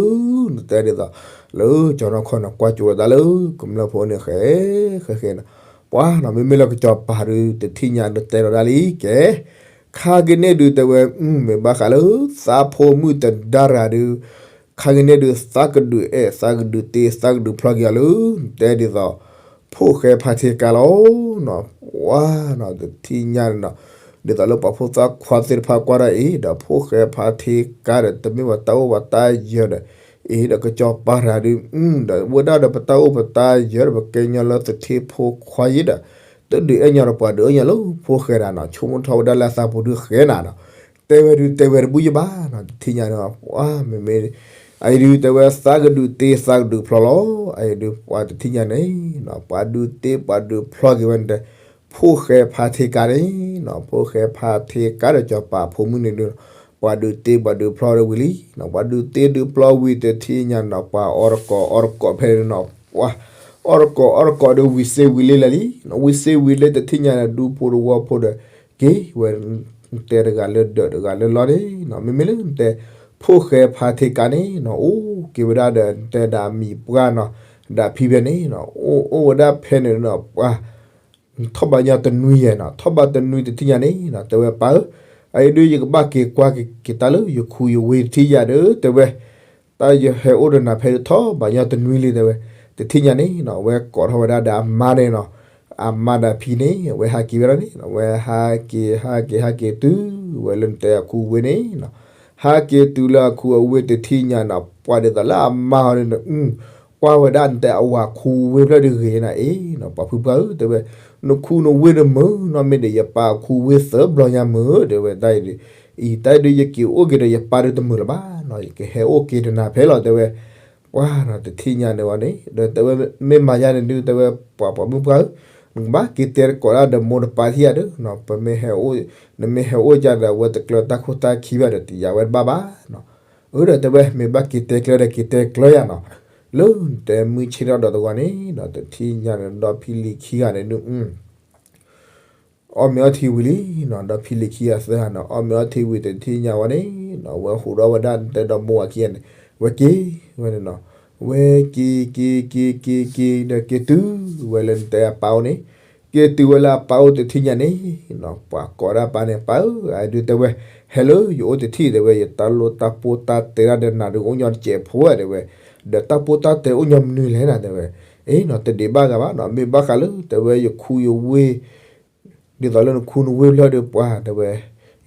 နတဲဒ်သိး လၢကၠီၤနီၢ်ခီၣ်န့ၣ် ကွၢ်ကၠိလီၤတၢ်လၢ ကမျၢၢ်ဖိန့ၣ်ဃဲ ဃဲဃဲနီၤ, ပှၤနီၤ မ့မ့ၢ်လၢကစီၤပၤဒုး တထံၣ်ညါန့ၣ်တဲလီၤဒၣ်လံ ကဲ ခါကန့ၣ်ဒုးတဲဝဲ မ့ၢ်ဘၣ်ဃးလၢ သးဖိမုၣ်တဒါတဂၤဒုး ခါကန့ၣ်ဒုး သးကဒုးအဲၣ် သးကဒုးတ့ သးကဒုးဖျီက့ၤအီၤလၢ နတဲဒ်သိး ဖိၣ်ဃဲဖါတံၢ်ကါလီၤနီၤ, ပှၤနီၤ တထံၣ်ညါန့ၣ်နီၤ, ဒ်သိးလၢပှၤဖိသၣ်ခွါသ့ၣ်တဖၣ်ကွၢ်ဒၣ်အံၤ ဒီးဖိၣ်ဃဲဖါတံၢ်ကါဒီး တမ့ၢ်ပှၤတၢ်အိၣ်ပှၤတၢ်ယၢၤဒီး အံၤဒီးကစီၤပၤတဂၤဒုး ဒီးဝဲဒၣ်ဒီးပတၢ်အိၣ်ပတၢ်ယၢၤဒီး ပကဲညီလၢသထ့ဖိခွါယံၤဒီး တဒုးအဲၣ်ညီဒီးပှၤဒုးအဲၣ်ညီလၢဖိၣ်ဃဲဒၣ်နီၤ, ဆိကမိၣ်ထီၣ်ဝဲဒၣ်လၢအသးပူၤဒုးဃဲနၤနီၤ, တဲဝဲဒုးတဲဝဲတဘူၣ်ယံၤဘၣ်နီၤ, တထံၣ်ညါန့ၣ် ပှၤမ့မ့ၢ် အအံၤဒုးတဲဝဲသးကဒုးတ့သးကဒုးဖျီလီၤ, အအံၤဒုးပှၤတထံၣ်ညါန့ၣ် ပှၤဒုးတ့ပှၤဒုးဖျီက့ၤဝဲန့ၣ်တဲ ဖိၣ်ဃဲဖါတံၢ်ကါန့ၣ်နီၤ, ဖိၣ်ဃဲဖါတံၢ်ကါဒီးစီၤပၤဖိမုၣ်န့ၣ်ဒုး ပှၤဒုးတ့ပှၤဒုးဖျီဒီးဝံၤလံနီၤ, ပှၤဒုးတ့ဒုးဖျီဝံၤတထံၣ်ညါနီၤ, ပှၤအီတကိးအီတကိးဖဲန့ၣ်နီၤ, ပှၤအီတကိးအီတကိးဒီးဝံၤစ့ဝံၤလ့လၢာ်လံ, ဝံၤစ့ဝံၤလ့တထံၣ်ညါန့ၣ် ဒူဖိတဝီဖိဒီး က့ၤဝဲ နတဲတဂၤလၢဒၢးတဂၤလၢလီၢ်န့ၣ်နီၤ, မ့မ့ၢ်လၢနတဲ ဖိၣ်ဃဲဖါတံၢ်ကါန့ၣ်နီၤ, အိၣ်က့ၤဝဲဒၣ်ဒီးနတဲဒၣ်အမံၤပှၢ်နီၤ, ဒၣ်ဖံဖဲန့ၣ်နီၤ အိၣ်အိၣ်ဝဲဒၣ်ဖဲန့ၣ်နီၤ ပှၤ ထီၣ်ဘးညီတနွံယဲနီၤ ထီၣ်ဘးတနွံတထံၣ်ညါန့ၣ်နီၤ တဲဝဲပၢ်ဧၢ, အအံၤဒုးယကဘၣ်က့ၤကွၢ်က့ၤတၢ်လၢယခူယဝ့ၢ်တထံၣ်ညါဒီး တဲဝဲ တၢ်ယဟဲအိၣ်ဒီးနၤဖဲဒုးထီၣ်ဘးညီတနွံလံ တဲဝဲ, တထံၣ်ညါန့ၣ်နီၤ အဝဲကိးထီၣ်ဝဲဒၣ်ဒီးအမါန့ၣ်နီၤ, အမါဒီးဖံန့ၣ် အဝဲဟးက့ၤဝဲဒၣ်န့ၣ်နီၤ အဝဲဟးက့ၤ ဟးက့ၤ ဟးက့ၤတုၤဝဲလၢနတဲအခူအဝ့ၢ်န့ၣ်နီၤ, ဟးက့ၤတုၤလၢအခူအဝ့ၢ်တထံၣ်ညါနီၤ ပှၤဒ်သိးလၢအမါဟီန့ၣ် ကွၢ်ဝဲဒၣ်နတဲအဝၤခူဝ့ၢ်ဖျၢၣ်ဒုးဂ့ၤနၤအံၤနီၤ ပှၤဖုပှၢ်ဧၢ တဲဝဲ, နခူနဝ့ၢ်တမုာ်နီတမံၤဒီး ယပၢ်အခူဝ့ၢ်သၢဘျီညါမုာ် တဲဝဲဒၣ်အံၤဒီး, အံၤ တၢ်အံၤဒုးယက့ၤအိၣ်က့ၤဒီးယပၢ်ဒုးတမုာ်လၢၤဘၣ်နီၤ ယကဟဲအိၣ်က့ၤဒီးနၤဖဲလီၤ တဲဝဲ, ပှၤနီၤ တထံၣ်ညါန့ၣ်ဝဲန့ၣ် ဒီးတဲဝဲမ့ၢ်မၤယါန့ၣ်ဒုး တဲဝဲ ပှၤပှၤမုၣ်ပှၢ်ဧၢ, နကဘၣ်က့ၤတဲကိးဒၣ်ဒီးမိၢ်ဒီးပၢ်ထံၣ်ယါဒီး ပမ့ၢ်ဟဲအိၣ်, နမ့ၢ်ဟဲအိၣ်ယါဒီး အဝဲတကျၢၤတၢ်ခိၣ်တၢ်ခံဘၣ်ဒီး တယာ်ဝဲတဘၣ်ဘၣ်နီၤ အၢဒီးတဲဝဲ မ့ၢ်ဘၣ်က့ၤတဲကျၢၤဒီးက့ၤတဲကျၢၤယါနီၤ, လၢနတဲမုၢ်ဆ့ၣ်ထီၣ်ဒီးတဂီၤန့ၣ်နီၤ တထံၣ်ညါန့ၣ် ဒီဖံလံၤခံဂၤန့ၣ်ဒုး အီၣ်မ့ၤအီထံဝံၤလံနီၤ ဒီဖံလံၤခံဂၤသၢဂၤနီၤ အီၣ်မ့ၤအီထံဝံၤတထံၣ်ညါဝဲန့ၣ်နီၤ ဝဲဟူးဒီးဝဲဒၣ်နတဲဒီမိၢ်ဝၤခံဂၤန့ၣ် ဝဲက့ၤဝဲန့ၣ်နီၤ, ဝဲက့ၤက့ၤက့ၤက့ၤက့ၤက့ၤဒီးက့ၤတုၤဝဲလၢနတဲအပၢ်အိၣ်န့ၣ်, က့ၤတုၤဝဲလၢအပၢ်အိၣ်တထံၣ်ညါန့ၣ်နီၤ ပှၤကိးဒၣ်ပၢ်န့ၣ် ပၢ်ဧၢ အအံၤဒုးတဲဝဲ, ဟဲလၢယအိၣ်တထံၣ်တဲဝဲ ယတၢ်လိၣ်တၢ်ပိၢ်တၢ်တဲဒၣ်ဒီးနၤဒုးအိၣ်ညီတစဲးဖိဝဲတဲဝဲ, ဒီးတၢ်ပိၢ်တၢ်တဲအိၣ်ညီမနုၤလဲၣ်နၤတဲဝဲ, အ့နီၤ တဒံးဘၣ်ဂၤဘၣ်နီၤ မ့ၢ်ဘၣ်ဃးလၢတဲဝဲယခူယဝ့ၢ် ဒ်သိးလၢနခူနဝ့ၢ်ဖျၢၣ်ဒီးပှၤတဲဝဲ,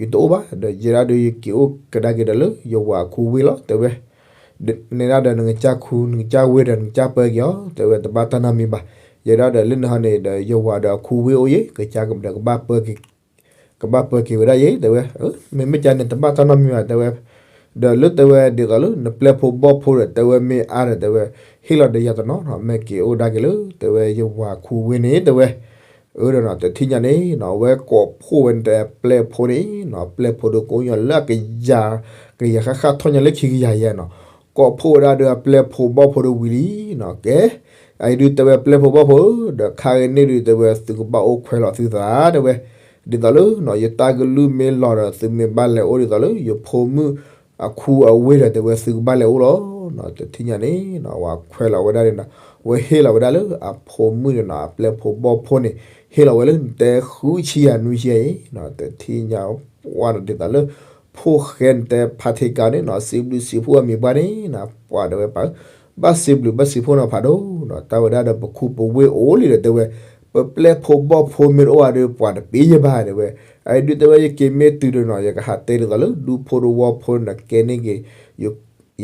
ယတအိၣ်ဘၣ် ဒီးယဲဒၣ်ဒီးယက့ၤအိၣ်ကဒါက့ၤဒီးလၢယဝၤအခူဝ့ၢ်လီၤ တဲဝဲ, နဲဒၣ်ဒီးနကစၢ်ခူနကစၢ်ဝ့ၢ်ဒီးနကစၢ်ပၢက့ၤအီၤ တဲဝဲတဘၣ်တၢ်နီတမံၤဘၣ်, ယဲဒၣ်ဒီးလၢနဟီန့ၣ်ဒီးယဝၤဒီးအခူဝ့ၢ်အိၣ်ယဲ ကစၢ်ဒီးကဘၣ်ပၢက့ၤ ကဘၣ်ပၢက့ၤဝဲဒၣ်ယဲ တဲဝဲ, မ့မ့ၢ်ကန့ၣ် တဘၣ်တၢ်နီတမံၤဘၣ် တဲဝဲ, ဒီးလၢတဲဝဲဒ်သိးလၢနပျဲၢ်ဖိဘီၣ်ဖိဒီး တဲဝဲမ့ၢ်အါဒီး တဲဝဲ, ဟ့ၣ်လီၤဒီးယၤတနီၤနီၤ မ့ၢ်က့ၤအိၣ်ဒၣ်က့ၤလၢ တဲဝဲ ယဝၤခူဝ့ၢ်န့ၣ် တဲဝဲ, အၢဒီးနီၤ တထံၣ်ညါန့ၣ်နီၤ အဝဲကိးဖှိၣ်ဝဲန့ၣ် တဲပျဲၢ်ဖိန့ၣ်နီၤ ပျဲၢ်ဖိဒီးကအိၣ်ညီလၢအကယၤ, ကယၤဃၣ်ဃၣ်ထီၣ်ညါလၢခံကယၤယဲနီၤ, ကိးဖှိၣ်ဝဲဒၣ်ဒီးအပျဲၢ်ဖိဘီၣ်ဖိဒီးဝံၤလံနီၤ ကဲ အအံၤဒုးတဲဝဲပျဲၢ်ဖိဘီၣ်ဖိဧၢ, ဒီးခါဂ့ၤန့ၣ်ဒုးတဲဝဲ သုကဘၣ်အိၣ်ခွဲးလီၤသုသး တဲဝဲ, ဒ်သိးလၢနီၤ ယတၢ်ကလုၢ်မ့ၢ်လီၤဒီး သုမ့ၢ်ဘၣ်လဲၤအိၣ်ဒ်သိးလၢ ယဖိမုၣ်အခူအဝ့ၢ်ဒီး တဲဝဲ သုကဘၣ်လဲၤအိၣ်လီၤနီၤ တထံၣ်ညါန့ၣ်နီၤ ဝဲခွဲးလီၤဝဲဒၣ်န့ၣ်နီၤ, ဝဲဟ့ၣ်လီၤဝဲဒၣ်လၢအဖိမုၣ်န့ၣ်နီၤ အပျဲၢ်ဖိဘီၣ်ဖိန့ၣ် ဟ့ၣ်လီၤဝဲလၢနတဲဃုဆံယၤနွံဆံယၤအံၤနီၤ တထံၣ်ညါ ပှၢ်နီၤ ဒ်သိးလၢ ဖိၣ်ဃဲနတဲဖါထံကါန့ၣ်နီၤ စံးဘျုးစံးဖှိၣ်အမံၤပှၢ်န့ၣ်နီၤ ပှၢ်တဲဝဲပၢ်ဧၢ, ဘၣ်စံးဘျုးဘၣ်စံးဖှိၣ်နီၤဖးဒိၣ်နီၤ တၢ်ဝဲဒၣ်ဒီးပခူပဝ့ၢ်အိၣ်လံဒီးတဲဝဲ, ပပျဲၢ်ဖိဘီၣ်ဖိမ့ၢ်တအိၣ်ဘၣ်ဒီး ပှၤတပ့ၢ်ယဲဘၣ်တဲဝဲ, အအံၤဒုးတဲဝဲ ယက့ၤမ့ၢ်တုၤဒီးနီၤ ယကဟးတဲဒ်သိးလီၤ ဒူဖိတဝီဖိန့ၣ် ကဲန့ၢ်က့ၤ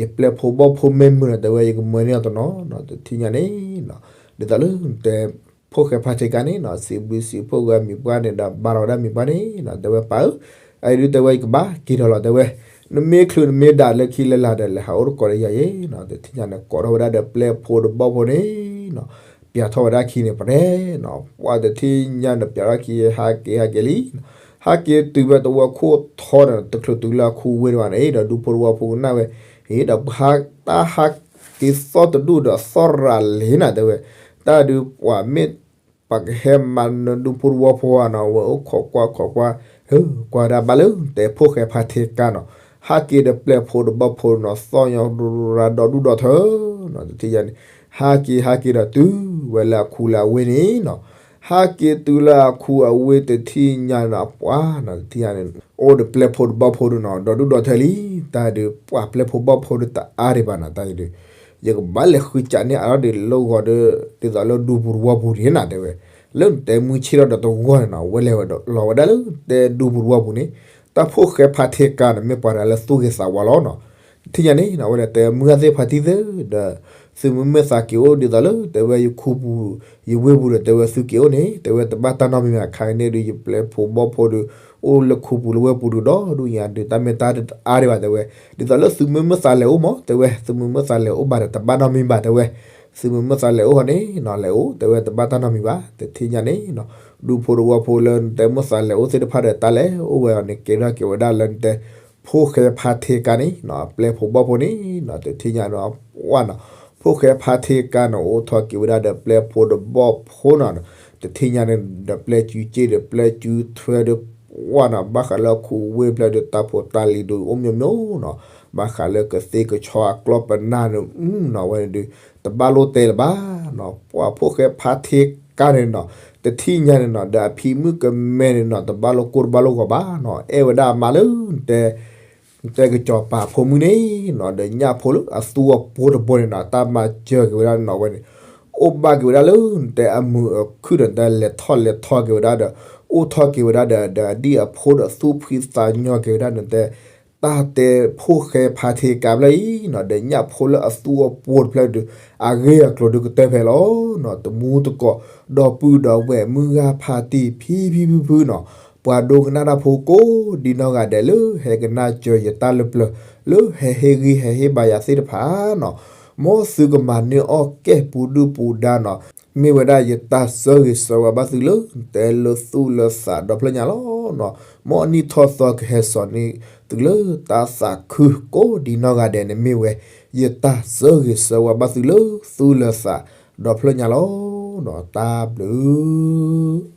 ယပျဲၢ်ဖိဘီၣ်ဖိမ့ၢ်မုာ်ဒီးတဲဝဲ ယကမၢန့ၢ်အီၤတနီၤနီၤ တထံၣ်ညါန့ၣ်နီၤ, ဒ်သိးလၢနတဲ ဖိၣ်ဃဲဖါထံကါန့ၣ်နီၤ စံးဘျုးစံးဖှိၣ်ဝဲအမံၤပှၢ်န့ၣ်ဒီး ဘါထီၣ်ဝဲဒၣ်မံၤပှၢ်န့ၣ်နီၤ တဲဝဲပၢ်ဧၢ, အအံၤဒုးတဲဝဲ ယကဘၣ်က့ၤဒီးလီၤ တဲဝဲ, နမ့ၢ်ချုးနမ့ၢ်ဒၣ်လၢခံလၢလာ်ဒီး လဲၤဟးအိၣ်တကိးဒီးယၤယဲနီၤ တထံၣ်ညါန့ၣ် ကိးထီၣ်ဝဲဒၣ်ဒီးပျဲၢ်ဖိတဘီၣ်ဖိန့ၣ်နီၤ ပျးထီၣ်ဝဲဒၣ်ခံန့ၣ် ပရဲနီၤ ပှၢ်တထံၣ်ညါန့ၣ် ပျးထီၣ်ခံ ဟးက့ၤဟးက့ၤလံ ဟးက့ၤတုၤဝဲတဝီခိၣ်ထီဒီး တချုးတုၤလၢအခူဝ့ၢ်တဘၣ်န့ၣ် ဒီးဒူဖိတဝီဖိကနၣ်ဝဲ, အံၤဒီးပှၤတၢ်ဟးက့ၤသီၣ်တဒူၣ်ဒီး သီၣ်ရၤလံနၤ တဲဝဲ, တၢ်ဒုးပှၤမ့ၢ် ပှၤကဟဲမၤနၢၤဒူဖိတဝီဖိဧါနီၤ ဝဲအိၣ်ခိးကွၢ်ခိးကွၢ်, ကွၢ်ဒၣ်ဘၣ်လၢတဲဖိၣ်ဃဲဖါထံကါနီၤ, ဟးက့ၤဒီးပျဲၢ်ဖိတဘီၣ်ဖိနီၤ သီၣ်ညီရၤဒီဒူၣ်ဒီထၢနီၤ တထံၣ်ညါန့ၣ်, ဟးက့ၤဟးက့ၤဒီးတုၤဝဲလၢအခူလၢအဝ့ၢ်န့ၣ်နီၤ ဟးက့ၤတုၤလၢအခူအဝ့ၢ်တထံၣ်ညါနီၤ ပှၢ်နီၤ တထံၣ်ညါန့ၣ် အိၣ်ဒီးပျဲၢ်ဖိတဘီၣ်ဖိဒုးနီၤ ဒီဒူၣ်ဒီထၢလံ, တၢ်ဒုးပှၤပျဲၢ်ဖိဘီၣ်ဖိဒုးတအါဒံးဘၣ်နီၤ တၢ်ဒုး, ယကဘၣ်လဲၤဃုစးန့ၢ်အါထီၣ်ဒံးလၢဂီၤဒီး ဒ်သိးလၢဒူပူၤတဝီပူၤန့ၣ်နၤ တဲဝဲ, လၢနတဲမုၢ်ဆ့ၣ်ထီၣ်ဒီးတဂီၢ်န့ၣ်နီၤ ဝဲလဲၤဝဲလီၤဝဲဒၣ်လၢတဲဒူပူၤတဝီပူၤန့ၣ်, တၢ်ဖိၣ်ဃဲဖါထံကါန့ၣ် မ့ၢ်ပှၤတဂၤလၢသူၣ်ဂ့ၤသးဝါလီၤနီၤ တထံၣ်ညါန့ၣ်နီၤ ဝဲဒၣ်တဲမုၢ်ဂၢ်သ့ၣ်ဖါတံၢ်သ့ၣ်ဒီး သုမ့ၢ်မ့ၢ်သးက့ၤအိၣ်ဒ်သိးလၢ တဲဝဲယခူပူၤ ယဝ့ၢ်ပူၤဒီး တဲဝဲသုက့ၤအိၣ်န့ၣ် တဲဝဲတဘၣ်တၢ်နီတမံၤဘၣ် ခါအံၤန့ၣ်ဒုး ယပျဲၢ်ဖိဘီၣ်ဖိဒုး အိၣ်လၢခူပူၤလၢဝ့ၢ်ပူၤဒုးဒီး ဒုးညါဒုး တၢ်မ့ၢ်တၢ်အါဒံးဘၣ် တဲဝဲ, ဒ်သိးလၢသုမ့ၢ်မ့ၢ်သးလဲၤအိၣ်မး တဲဝဲ သုမ့ၢ်မ့ၢ်သးလဲၤအိၣ်ဘၣ်ဒီး တဘၣ်နီတမံၤဘၣ် တဲဝဲ, သုမ့ၢ်မ့ၢ်သးလဲၤအိၣ်ဃီန့ၣ်နီၤ လဲၤအိၣ် တဲဝဲတဘၣ်တၢ်နီတမံၤဘၣ် တထံၣ်ညါန့ၣ်နီၤ, ဒူဖိတဝီဖိလၢနတဲမ့ၢ်သးလဲၤအိၣ်သ့ၣ်တဖၣ်ဒီး တၢ်လဲၤအိၣ်ဝဲအီၤန့ၣ် ကဲထီၣ်က့ၤဝဲဒၣ်လၢနတဲ ဖိၣ်ဃဲဖါထံကါန့ၣ်နီၤ ပျဲၢ်ဖိဘီၣ်ဖိန့ၣ်နီၤ တထံၣ်ညါနီၤ ပှၢ်နီၤ, ဖိၣ်ဃဲဖါထံကါန့ၣ် အိၣ်ထီၣ်က့ၤဝဲဒၣ်ဒီးပျဲၢ်ဖိတဘီၣ်ဖိနီၤ, တထံၣ်ညါန့ၣ်ဒီး ပျဲၢ်စုစ့ၣ်ဒီးပျဲၢ်စုထွဲဒီး ပှၢ်နီၤ ဘၣ်ဃးလၢခူဝ့ၢ်ဖျၢၣ်ဒီး တၢ်ဖိတၢ်လံၤဒုးအိၣ်မိၢ်မိၢ်နီၤ, ဘၣ်ဃးလၢကသ့ကဆီအကျီၢ်ပနၢ်န့ၣ် နီၤ ဝဲန့ၣ်ဒုး တဘၣ်လိၣ်တဲလၢၤဘၣ်နီၤ. ပှၤဖိၣ်ဃဲဖါထံကါန့ၣ်နီၤ တထံၣ်ညါန့ၣ်နီၤ ဒီးအဖံမုၣ်ကမဲန့ၣ်နီၤ တဘၣ်လိၣ်ကိၢ်တဘၣ်လိၣ်ဂီၤဘၣ်နီၤ. အဲၣ်ဝဲဒၣ်အမါလၢ တဲ တဲကစီၤပၤဖိမုၣ်န့ၣ်နီၤ ဒီးညၣ်ဖိလၢအသူအပှိၤတဘိန့ၣ်နီၤ တၢ်မၤစၢၤက့ၤဝဲဒၣ်နီၤ ဝဲန့ၣ် အိၣ်ဘၣ်က့ၤဝဲဒၣ်လၢ တဲအမုာ်အခုၣ်ဒီး တဲလဲၤထီၣ်လဲၤထီက့ၤဝဲဒၣ်ဒီး အိၣ်ထီၣ်က့ၤဝဲဒၣ်ဒီး ဒီးအဒံၣ်အဖိဒီးသူၣ်ဖှံသးညီက့ၤဝဲဒၣ်န့ၣ် တဲ တၢ်တဲဖိၣ်ဃဲဖါထံကါဖျၢၣ်အံၤနီၤ ဒီးညၣ်ဖိလၢအသူအပှိၤတဖျၢၣ်ဒုး အဂ့ၢ်အကျိၤဒုးကတၢၢ်ဖဲလီၤနီၤ. တမူတကိး ဒီပုၢ်ဒီဝဲၢ်မုၢ်ဂၤဖါတံၢ်ဖံဖံဖုဖုနီၤ ပှၤဒိကနၣ်တၢ်ဖိကိးဒံနီၢ်ဂၤဒဲးလၢဟဲကနၣ်စၢၤယတၢ်လၢပျၢၤ လၢဟဲဟ့ၣ်ဂံၢ်ဟဲဟ့ၣ်ဘါယၤသ့ၣ်တဖၣ်နီၤ မ်သုကမၤန့ၢ်အီၣ်ကဲၣ်ပူၤဒုၣ်ပူၤဒါနီၤ မ့ၢ်ဝဲဒၣ်ယတၢ်ဆၢဂ့ၤဆၢဝါဘၣ်သုလၢ တဲလၢသူၣ်လၢသးဒီဖျၢၣ်ညါလီၤနီၤ. မ်အနံၣ်ထီၣ်သီကဟဲစိာ်န့ၢ်သုလၢတၢ်သးခုကိးဒံနီၢ်ဂၤဒဲးန့ၣ် မ့ၢ်ဝဲယတၢ်ဆၢဂ့ၤဆၢဝါဘၣ်သုလၢသူၣ်လၢသးဒီဖျၢၣ်ညါလီၤနီၤ. တၢ်ဘျုး